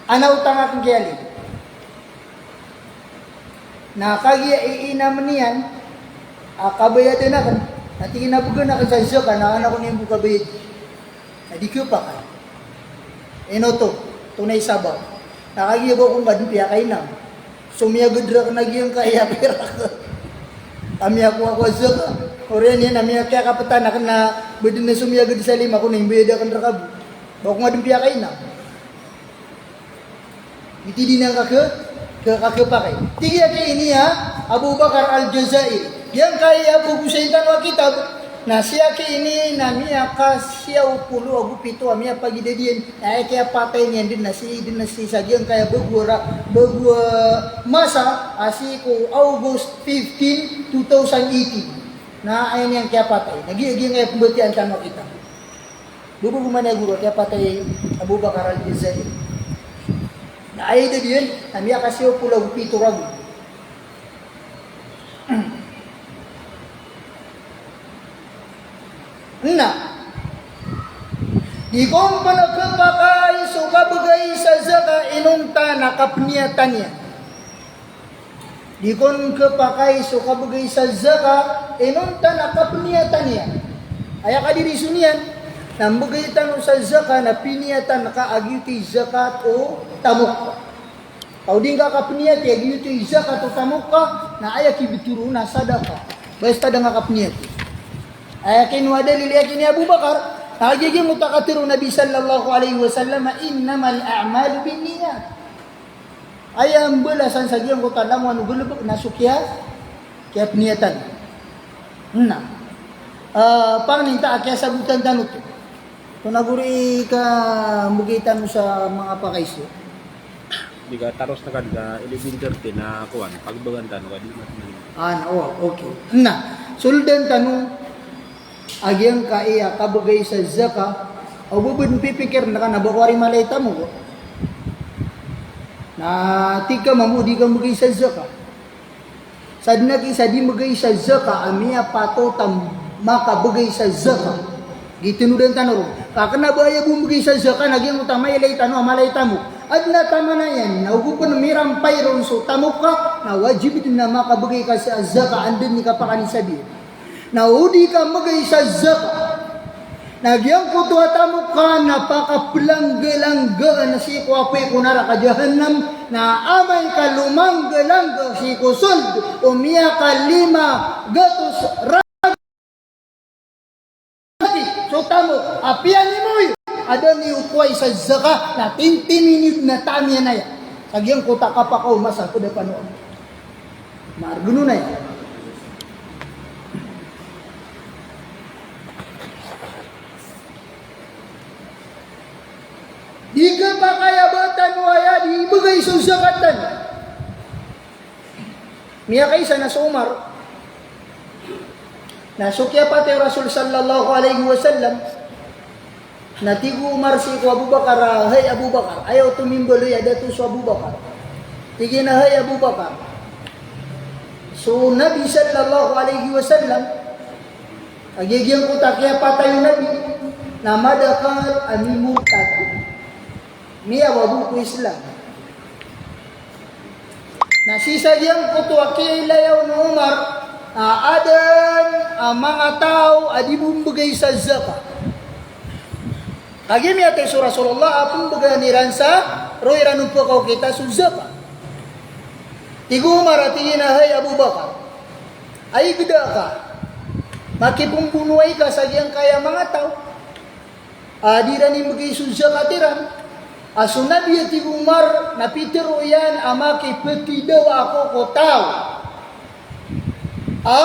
ana otang akn ki Alim. Na kagiya iinamn iyan a kabayadan akn, na tig iyan a bgan akn sa zakat na ana ko niyan bo kabayadi. Na di khapakay. Ino oto, tonaa i sabap. Na kagiya ba ko nga dn piyakainam. So miyagad rakn a giyangkaya a pirak. Ka miyakowa ko a zakat. Oriyan iyan a miyakiyakaptan akn na ba dn a so miyagad sa lima ko na imbayad akn rka bo. Ba ko nga dn piyakainam. Giyoto i dii niyan kakh-, kakh-, kakhapakay. Tig iyan ki ini a Abu Bakar Al-Jazairi. Giyangkaya a pgosayn tano a kitab, na sii ki ini na miyakasiyaw polo ago pito a miyapagidad iyan, na aya kiyapatay niyan dn na sii dn na sii sa giyangkaya a bago a ra-, bago a masa, a sii ko August fifteen, two thousand eighteen. Na aya niyan kiyapatay. Na giya, giyangkaya pmbatiyaan tano a kitab. Bo, bo, bo, mana goro, kiyapatay i Abu Bakar Al-Jazairi. Na aya idad iyan, na miyakasiyaw polo ago pito ragon. Na, di kon pn khapakay so kabgay sa zakat inonta na kapniyatan iyan. Di kon khapakay so kabgay sa zakat inonta na kapniyatan iyan. Aya kadiriso niyan, na mbgay tano sa zakat na piniyatan ka a giyoto i zakat o tamok ka. Ka o di ngka kapniyati a giyoto i zakat o tamok ka, na aya kibtho ron na sadaka. Basta da ngka kapniyati. Aya kinowa dalil iyan ki ini Abu Bakar, na giya giyoto a katharo o Nabi sallallahu alaihi wasallam, "Innamal a'malu binniyat." Aya mbalasan sa giyangkoto a langowan o galbk na so kiya, kiyapniyatan. Na, ah, pangnin ta a kiyasabotan tano oto. Tonaa goro i kambgay tano sa manga pakaiso. Di ka taros na ka, di ka eleven thirty na kowan, pagbagan tano ka di mas mali. Ah, na, oh, okay. Na, soldan tano a giyangkaya kabgay sa zakat, o ba bo dn pipikirn ka na ba ko ari malay tamok. Na tig ka mambo di ka mbgay sa zakat. Sadn a ki sa di mbgay sa zakat a miyapatot a makabgay sa zakat. Giyoto i tanodan tano ron. Ka kna ba aya bo mbgay sa zakat na giyangkoto a mailay tano a malay tamok. Adn a taman a iyan, na o go pn mirampay ron so tamok ka, na wajib dn a makabgay ka sa zakat, anda dn i kapakanisab iyan. Na o di ka mbgay sa zakat, Na giyangkoto a tamok ka na pakaplanggalanggaan sii ko apoy ko naraka jahannam, na amay ka lomanggalangga sii ko sold o miyakalima gatos ra- so tamok a piyanimoy a da niyo kowai sa zaka, na tintimin iyo na taam iyan aya. Sa giyangkoto a kapakaoma sa pd a panood. Margn on aya. Di khapakay a ba tano aya di ibgay so zakat tano. Miyakaisa na so Umar. Na so kiyapatay o Rasul sallallahu alaihi wasallam, na tig o Umar sii ko Abu Bakar a, "Hay Abu Bakar, ayaw tomimbaloy a dato so Abu Bakar." Tig iyan a, "Hay Abu Bakar, so Nabi sallallahu alaihi wasallam, kagiya giyangkoto a kiyapatay o Nabi na madakl a mimurtad." Miyawago ko Islam. Na sii sa giyangkoto a kiyailay on o Umar, a, adn a manga taw a di bo mbgay sa zakat. Kagiya miyatay so Rasulullah a pmbgan iran sa, roo iran on pkaokita so zakat. Tig o Umar a tig iyan a, "Hay Abu Bakar, ay gda ka, makipmbonoay ka sa giyangkaya manga taw a di iran imbgay so zakat iran. A so Nabi," a tig o Umar, "na pitharo iyan a makiptidawa ako ko taw. A,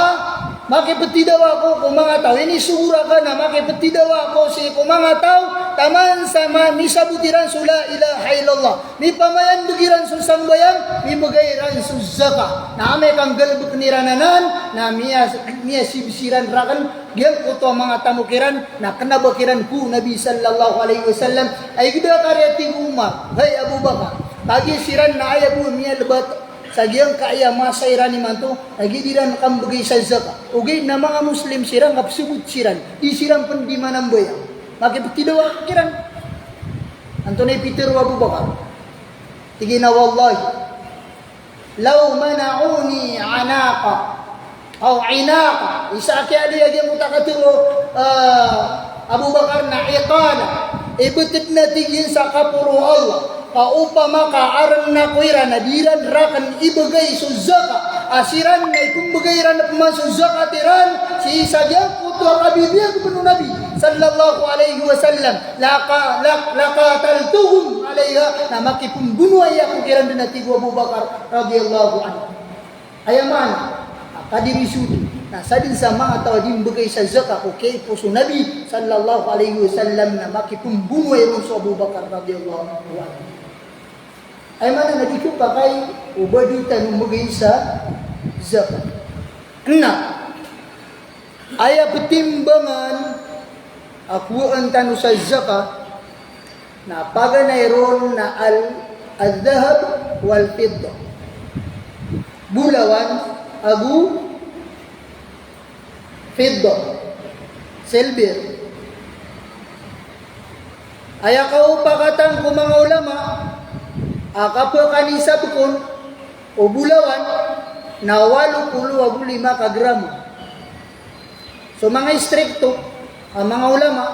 makiptidawa ako ko manga taw. Inisogo rakn a makiptidawa ako sii ko manga taw taman sa ma-, misabot iran so la ilaha illallah. Mipamayandg iran so sambayang, mimbgay iran so zakat. Na amay ka nggalbkn iran anan, na miya-, miyasibs iran rakn giyangkoto a manga tamok iran, na kna ba kiran ko Nabi sallallahu alaihi wasallam." Ay gda ka ri, a tig o Umar, hay Abu Bakar, kagiya siran na aya bo miyalbat sa giyangkaya masa iran imanto, kagiya di iran kambgay sa zakat. Ogaid na manga Muslim siran, kapsbot siran, di siran pn di manambayang. Makiptidawa kiran. Antonaa i pitharo o Abu Bakar? Tig iyan a, "Wallahi, law mana'uni anaqa, aw inaqa." Isa a kiyaaloy a giyangkoto a katharo, ah, Abu Bakar na iqala. Ibtad na tig iyan sa kaporo o Allah. Ka opama ka arn ako iran a di iran rakn ibgay so zakat a siran na ipmbgay iran pman so zakat iran sii sa giyangkoto a kabibiyag o Nabi sallallahu alaihi wasallam. Laka-, lak-, laqataltuhum alaiha, na makipmbonoay ako kiran dn, a tig o Abu Bakar radhiyallahu anhu. Aya maana, a kadirisoto, na sadn sa manga taw a di mbgay sa zakat ko kiyaipos o Nabi sallallahu alaihi wasallam na makipmbonoay ron so Abu Bakar radhiyallahu anhu. Aya maana na di khapakay o ba di tano mbgay sa zakat. Na aya ptimbangan a kowaan tano sa zakat, na paganay ron na al-, al-dhahab wal fiddah. Bolawan ago fiddah, silver. Aya kaopakatan ko manga ulama a kapakanisab kon o bolawan na walo polo ago lima ka gramo. So manga istrikto a manga ulama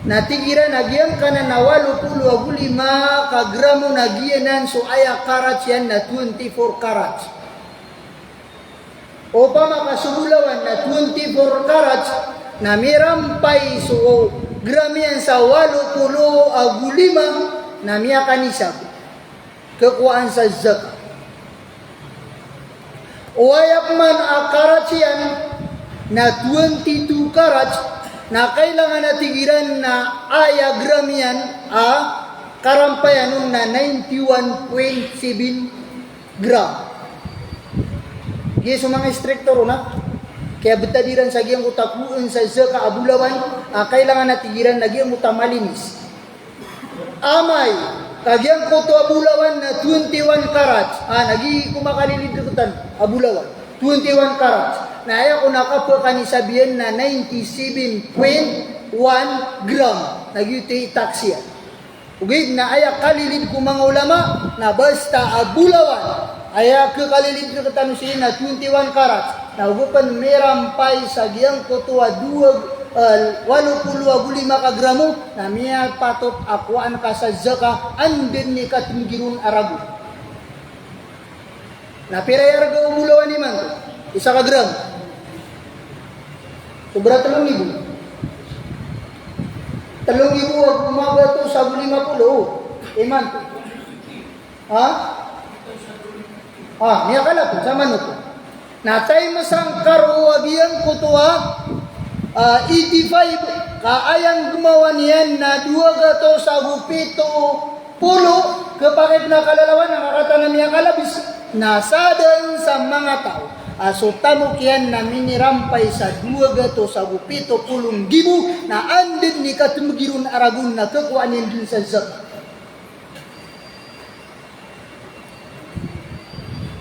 na tig iran a giyangkanan a walo polo ago lima ka gramo na giyanan so aya karats iyan na twenty-four karats. Opama ka so bolawan na twenty-four karats, na mirampay so gram iyan sa walo polo ago lima, na miyakanisab. Kakowaan sa zakat. O aya pman a karats iyan na twenty-two karats, na kailangan a tig iran na aya gram iyan a karampayan on na ninety-one point seven gram. Giya so manga istrikto ron a kiyabtad iran sa giyangkoto a kowaan sa zakat a bolawan, a kailangan a tig iran na giyangkoto a malinis. Amay ka giyangkoto a bolawan na twenty-one karats, a, na giya ko makalilid rktano a bolawan, twenty-one karats, na aya kon a kapakanisab iyan na ninety-seven point one gram, na giyoto i tax iyan. Ogaid na aya kalilid ko manga ulama na basta a bolawan, aya khakalilid rktano sii na twenty-one karats, na ogaid pn mirampay sa giyangkoto a dowa, eh, walo polo ago lima ka gramo, na miyapatot a kowaan ka sa zakat, anda dn i katmbgi ron a ragon. Na pira i arga o bolawan imanto? Isa ka gram. Sobra telo nggibo. Telo nggibo ago magatos ago lima polo imanto. Ha? Ha, miyakalapos, sa manoto. Na times angka ro a giyangkoto a, ah, eighty-five, ka aya nggmawa niyan na dowa gatos ago pito polo, khapakay pn a kalalawan, na kagiya na miyakalabis, na sadn sa manga taw a so tamok iyan na minirampay sa dowa gatos ago pito polo nggibo, na anda dn i katmbgi ron a ragon na khakowaan iyan dn sa zakat.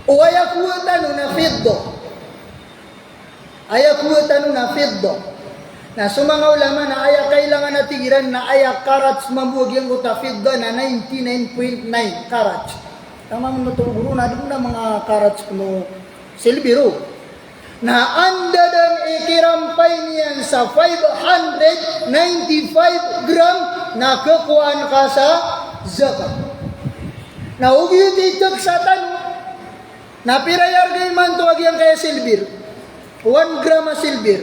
O aya kowa tano na fidda. Aya kowa tano na fidda. Na so manga ulama na aya kailangan a tig iran na aya karats mambo a giyangkoto a fidda na ninety-nine point nine karats. Taman oto goro na adn a manga karats ko silbir o. Na anda dn i kirampay niyan sa five hundred ninety-five gram na khakowaan ka sa zakat. Na o giyoto i tagsa tano, na pira i arga imanto a giyangkaya silbir? One gram a silbir.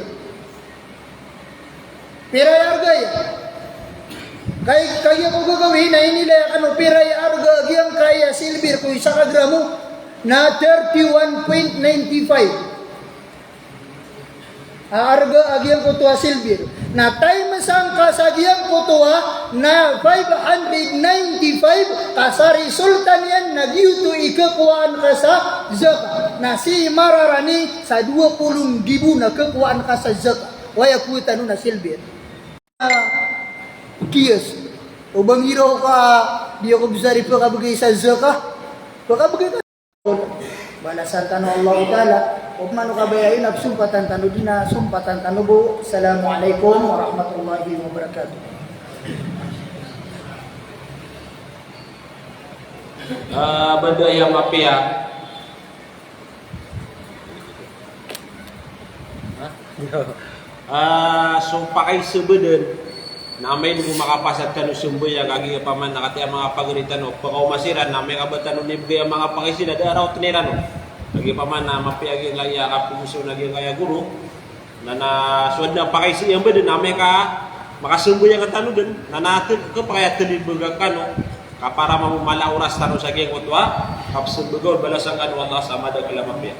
Pira i arga iyan? Kay, kagiya ko gagawii na inilay akn o pira i arga a giyangkaya silbir ko isa ka gramo na thirty-one point nine five. A arga a giyangkoto a silbir. Na times angka sa giyangkoto a na five hundred ninety-five, ka sa resulta niyan na giyoto i kakowaan ka sa zakat. Na sii mararani sa dowa polo nggibo na kakowaan ka sa zakat. Oway a kowa tano na silbir. Kiyas. O ba nggiraw ka, di ako bsari pakabgay sa zakat. Pakabgay ka. Balasan tano o Allahu Ta'ala. O pman o kabaya iyan na psompatan tano dn a sompatan tano bo. Assalamu alaikum warahmatullahi wabarakatuh. Ah, bada aya mapiya. Ah, so pakaiza a badan, na amay dn ko makapasad tano sambayang, kagiya paman na katii a manga pagari tano, pkaoma siran, na amay ka ba tano inibgay a manga pakaiza na da a raot iran on. Kagiya paman na mapiya a giyangkaya kapagosona a giyangkaya goro, na, na so adn a pakaiza iyan a badan, na amay ka makasambayang tano dn, na, na tl-, khapakay a tlibga kano, ka para mambo mala a oras tano sa giyangkoto a kapsmbag on, balasan kano o Allah sa madakl a mapiya.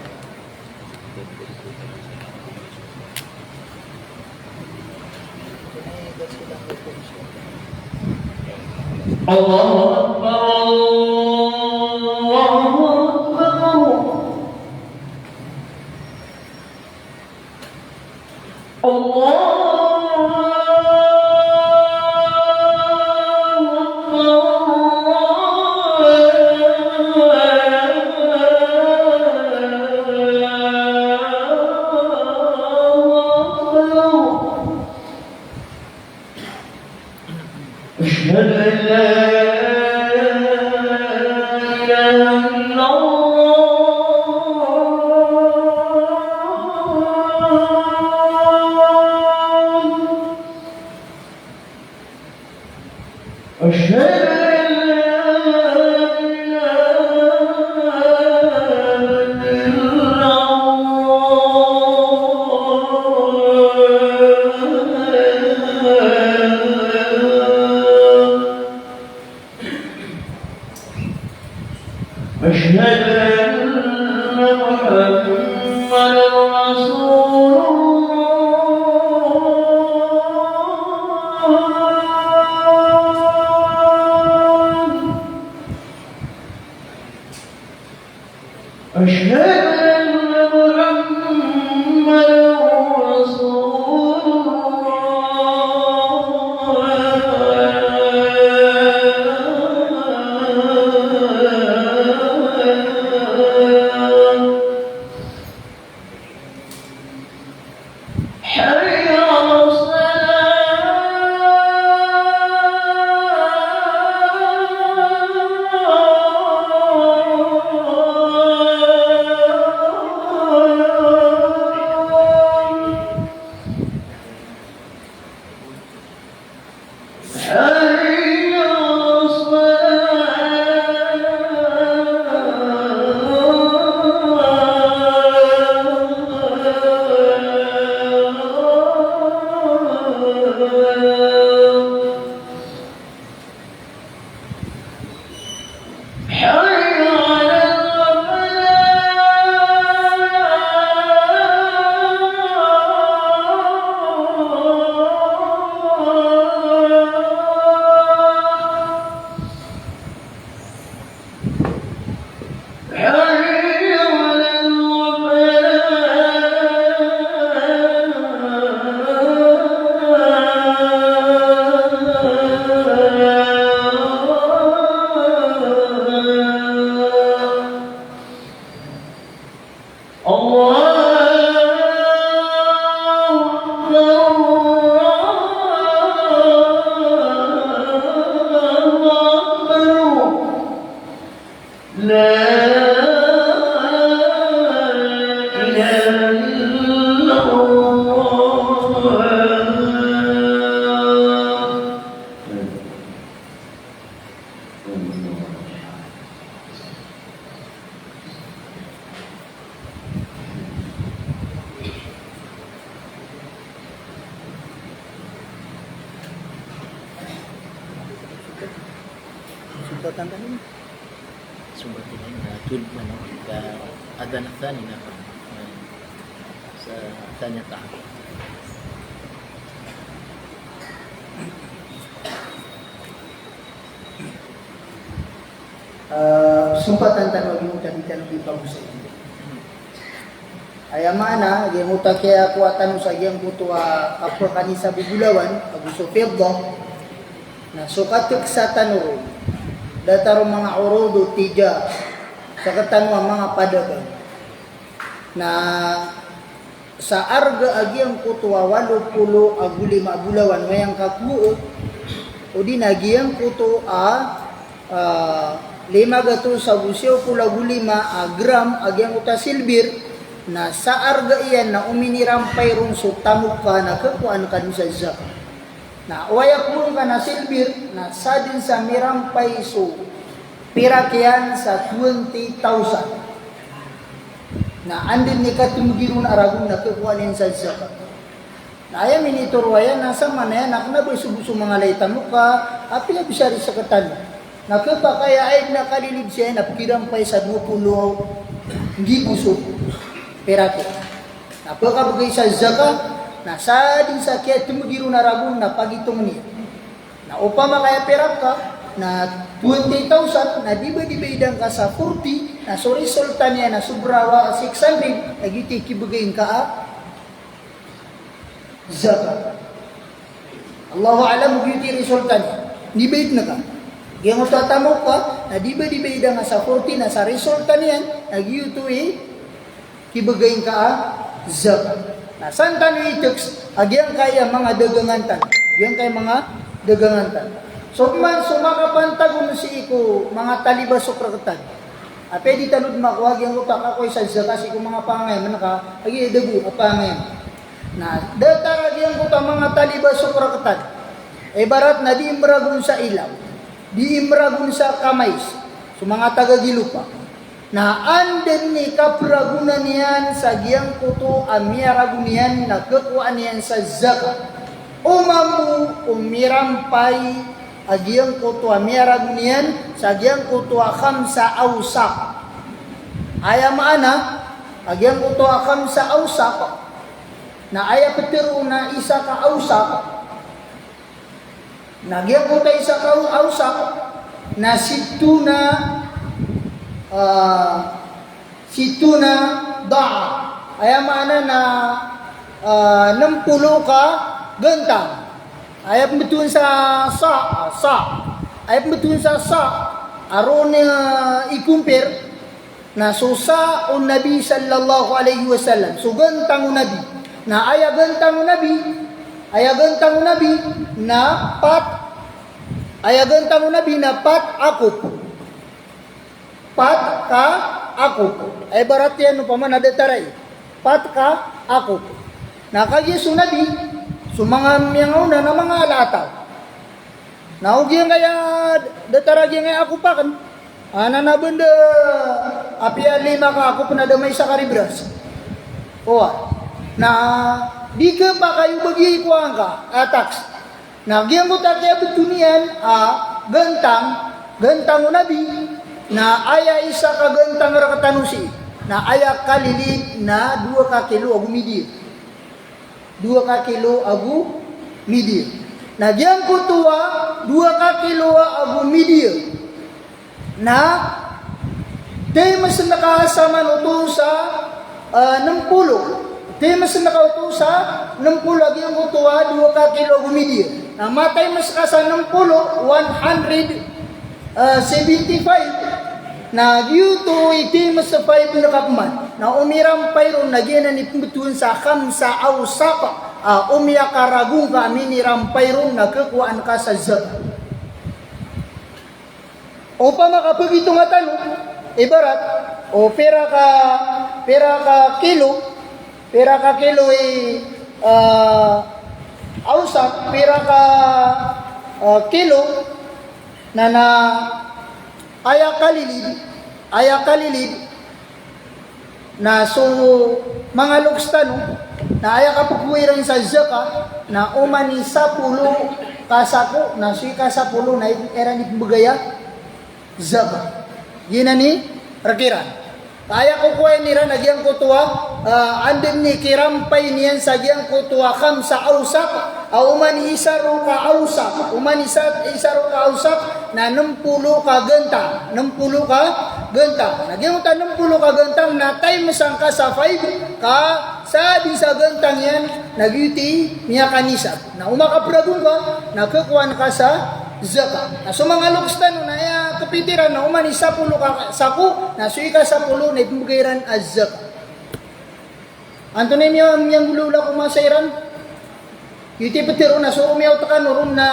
Allahu Akbar, Allahu Akbar. Allahu Akbar, Allahu Akbar. أشهد أن لا إله إلا الله. أشهد أن لا إله إلا الله. أشهد أن محمدا رسول الله. أشهد أن محمدا رسول الله. حي على الصلاة. حي على الصلاة. حي على الفلاح. حي على الفلاح. الله أكبر، الله أكبر. لا إله إلا الله. Sumbatan tano. Sumbatan tano, ah, tul-, ano, ka adhan athani na, ah, sa thani ta. Ah, sumpatan tano a giyangkoto a di tano di pagosay. Aya maana, giyangkoto a kiyakowa tano sa giyangkoto a kapakanisan a bolawan, ago so fiddah, na so kateksa tano ron, datar o manga urudu tijara, sekatano a manga padagang. Na sa arga a giyangkoto a walo polo ago lima a bolawan, mayangkakowa, odi na giyangkoto a, ah, lima gatos ago siyaw polo ago lima a gram a giyangkoto a silver, na sa arga iyan na o minirampay ron so tamok ka na kekowaan ka den sa zakat. Na o aya kowan ka na silver, na sa den sa mirampay so pirak iyan sa twenty thousand. Na anda den i katemegi ron a ragon na kekowaan iyan sa zakat. Na aya minitoro aya na samanaya na kena ba so, so manga lay tamok ka, apiya bisa di sekatano. Na kepakay a aya den a kalilid saya na pekirampay sa dowa polo nggibo so pirak iyan. Na pekabegay sa zakat, na sa den sa kiyatemegi ron a ragon na pagitongen iyan. Na opama ka aya pirak ka na twenty thousand, na di ba, di ba idan ka sa forty, na so resulta niyan na sobra a six hundred, na giyoto i kibegayn ka a zakat. Allahu a'lam, giyoto i resulta niyan. Di ba idan ka. Giyangkoto a tamok ka, na di ba, di ba idan ka sa forty, na sa resulta niyan, na giyoto i kibegayn ka a zakat. Na san tano i-tax a giyangkaya manga dagangan tano. Giyangkaya manga dagangan tano. So man, so makapantag on sii ko manga talib a sokr rektano. Apiya di tano den makowa giyangkoto a kakowa sa zakat sii ko manga pangangayam ka, a giya dago a pangangayam. Na datar a giyangkoto a manga talib a sokr rektano. Ibarat na di imeragon sa ilaw, di imeragon sa kamais, so manga taga Gilopa. Na anda den i kaperagonan iyan sa giyangkoto a miyaragon iyan na kekowaan iyan sa zakat. O mambo o mirampay a giyangkoto a miyaragon iyan sa giyangkoto a khamsa awsaq. Aya maana a giyangkoto a khamsa awsaq, na aya petero na isa ka awsaq, na giyangkoto a isa ka awsaq na sittuna, ah, sittuna da'a. Aya maana na, ah, nem polo ka gantang. Aya pembetowan sa sa', ah, sa'. Aya pembetowan sa sa', a roo i-compare na so sa' o Nabi sallallahu alaihi wasallam, so gantang o Nabi. Na aya gantang o Nabi, aya gantang o Nabi na pat, aya gantang o Nabi na pat akop. Pat ka akop. Aya ibarat iyan opama na datar ai. Pat ka akop. Na kagiya so Nabi, so manga miyangaona na manga ala a taw. Na o giyangkaya datar a giyangkaya akop akn, a, na na banda apiya lima ka akop na da maisa ka ribras. Owa. Na di khapakay o ba giyai ko angka a tax. Na giyangkoto a kiyabto niyan a gantang, gantang o Nabi, na aya isa ka gantang rktano sii na aya kalilid na dowa ka kilo ago midiya. Dowa ka kilo ago midiya. Na giyangkoto a dowa ka kilo ago midiya na times ngka sa man oto sa, ah, nm polo. Times ngka oto sa nm polo a giyangkoto a dowa ka kilo ago midiya. Na matimes ka sa nm polo, one hundred, ah, seventy-five. Na giyoto i times five ngka pman na o mirampay ron na giyanan i pmbtowan sa khamsa awsaq, ah, o miyakaragon ka a minirampay ron na khakowaan ka sa zakat. Opama ka pgitonga tano, ibarat, o pira ka, pira ka kilo, pira ka kilo i, ah, awsaq, pira ka, ah, kilo, na, na aya kalilid, aya kalilid, na so manga loks tano, na aya kapkowaa iran sa zakat, na oman i sapolo ka sako, na so ika sapolo na i-, iran i pmbgay a zakat. Giyanan i rk iran. Aya kokowaan iran a giyangkoto a, ah, anda i kirampay niyan sa giyangkoto a khamsa awsaq, a oman i isa ro ka awsaq, oman i isa, isa ro ka awsaq, na nm polo ka gantang, nm polo ka gantang. Na giyangkoto a nm polo ka gantang na times angka sa five, ka sa dn sa gantang iyan na giyoto i miyakanisab. Na o makapragon ka, na khakowaan ka sa zakat. Na so manga loks tano na aya kapitiran na oman i sapolo ka sako, na so ika sapolo na i pmbgay iran a zakat. Antonaa i miya-, miyanggolawla ko masa iran? Giyoto i ptharoon na so miyaot kano ron na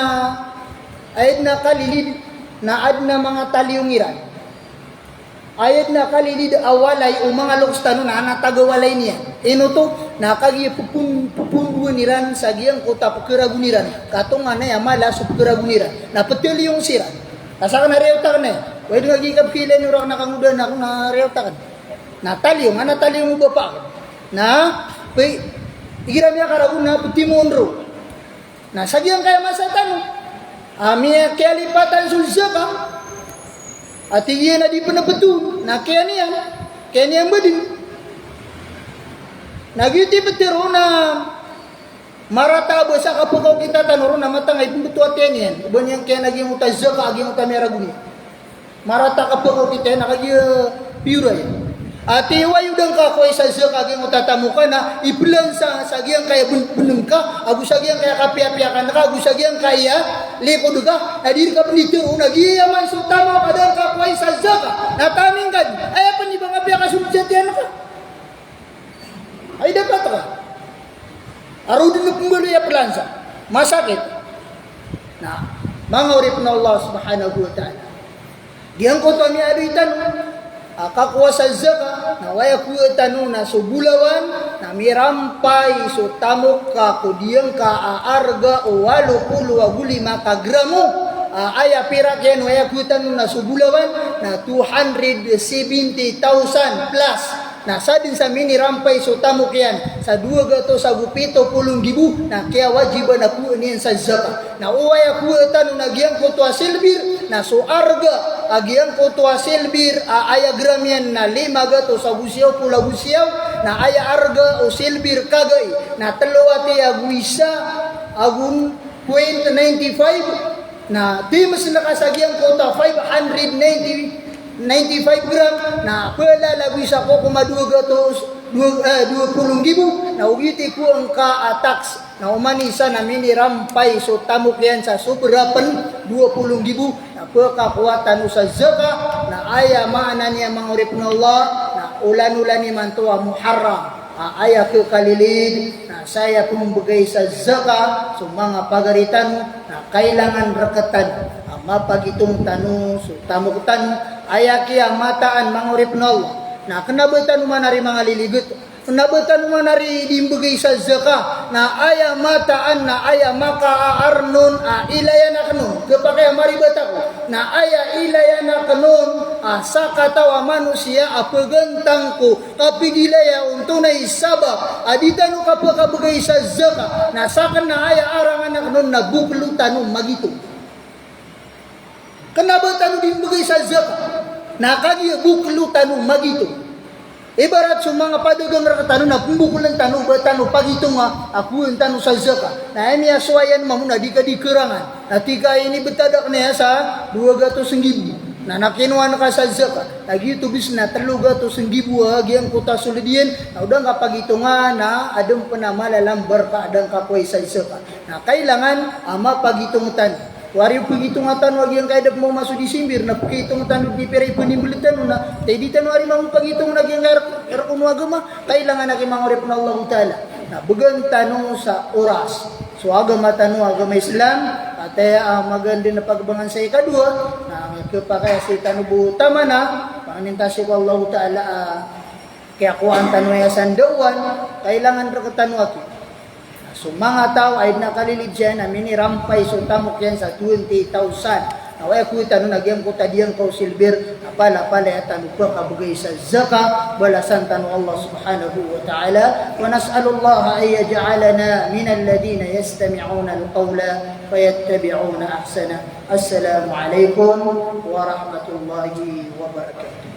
aya dn a kalilid, na adn a manga taliyong iran. Aya dn a kalilid a walay o manga loks tano na adn a taga walay niyan. Ino oto? Na kagiya ppon-, pphondowan iran sa giyangkoto a pkharagon iran. Ka tonganay a mala so pkharagon iran. Na pthaliyong siran. Ka sakn a riyaot akn aya. Oway, dn a giya kapkhailay niyo rakn a kangodaan ako na riyaot akn. Na taliyong, adn a taliyong o bapa akn. Na, pay, igira miyakaragon na ptimoon ron. Na sa giyangkaya masa tano a miyakiyalipatan so zakat, a tig iyan a di pn ptharoon, na kiyan iyan, kiyan iyan ba dn. Na giyoto i ptharoon na marata a ba sa kapkaokita tano ron na matangay pmbtowan iyan. O ba niyan kiyan a giyangkoto a zakat a giyangkoto a miyaragon iyan. Marata a kapkaokita iyan, na kagiya piyora iyan. Ati, oway, o da ngka kowai sa zakat a giyangkoto a tamok ka na iplansa sa giyangkaya bn-, bnng ka, ago sa giyangkaya kapiyapiya ka, ago sa giyangkaya likod ka, na di rka pn di tharoon a giya man so tamok a da ngka kowai sa zakat, na tamin ka dn, aya pn i ba nga piyakasold sa tiyan ka. Ay, dapat ka. Aro dn pmbaloy a plansa. Masakit. Na, manga oripn o Allah subhanahu wa ta'ala. Giyangkoto a miyaaloy tano a kakowa sa zakat, na aya kowaa tano na so bolawan, na mirampay so tamok ka ko giyangka a arga o walo polo ago lima ka gramo. A, aya pirak iyan o aya kowaa tano na so bolawan, na two hundred seventy thousand plus. Na sadn sa minirampay so tamok iyan sa dowa gatos ago pito polo nggibo, na kiyawajiban a kowaan iyan sa zakat. Na o aya kowaa tano na giyangkoto a silbir, na so arga a giyangkoto a silbir a aya gram iyan na lima gatos ago siyaw polo ago siyaw, na aya arga o silbir kagai na tlo a ti ago isa ago point ninety five, na times ngka sa giyangkoto a five hundred ninety, ninety-five gram, na palalagoy sa ko koma dowa gatos, dowa, eh, dowa polo nggibo, na o giyoto i kowaa ngka a tax, na oman i isa na minirampay so tamok iyan sa sobra pn dowa polo nggibo, na pkakowa tano sa zakat, na aya maana niyan manga oripn o Allah, na olan-olan imanto a muharram. A, aya khakalilid, na saya pmbgay sa zakat so manga pagari tano, na kailangan rktano a mapagitong tano so tamok tano, aya kiyamataan manga oripn o Allah, na kna ba tano manari manga liligot, Na ba tano man ari di mbgay sa zaka, na aya mataan, na aya makaarnon a ilayan akn on, khapakay a maribata ko, na aya ilayan akn on a sakataw a manosiya a pagantang ko kapagilaya on, tonaa i sabap a di tano kapakabgay sa zaka, na sakn na aya arangan akn on na boklo tano magitong. Kna ba tano di mbgay sa zaka, na kagiya boklo tano magitong. Ibarat so manga padagang rktano na pmboklan tano, ba tano pagitonga a kowaan tano sa zaka. Na aya miyasowa iyan mambo na di ka di karangan. Na tig ka ini btad akn aya sa dowa gatos nggibo. Na, na kinowaan ka sa zaka. Na giyoto bs na tlo gatos nggibo a giyangkoto a sold iyan. Na o da ngka pagitonga na adn pn a malalambar ka a da ngka kowai sa zaka. Na kailangan a mapagitong tano. Wari o pagitonga tano a giyangkaya da pman o maso December, na pagitong tano di pira i pnimblad tano na, ta di tano ari mambo pagitong na giyangkaya rk-, rk-, o agama, kailangan a kimangorip o Allahu Ta'ala. Na bgan tano sa oras. So agama tano, agama Islam, kataya a maganda na pagbangan sa ikadowa, na khapakay a sii tano bo taman a, pangnin ta sii ko Allahu Ta'ala a kiyakowaan tano aya sa ndaowan, kailangan rktano aki. So manga taw a aya dn a kalilid siyan a minirampay so tamok iyan sa twenty thousand. Na aya kowaan tano na giyangkoto a diyangka o silver, na palapalaya tano pakabgay sa zaka, balasan tano o Allah subhanahu wa ta'ala. Wa nas'alullaha an yaj'alana minal ladhina yastami'unal qawla fayattabi'una ahsanah. Assalamu alaikum warahmatullahi wabarakatuh.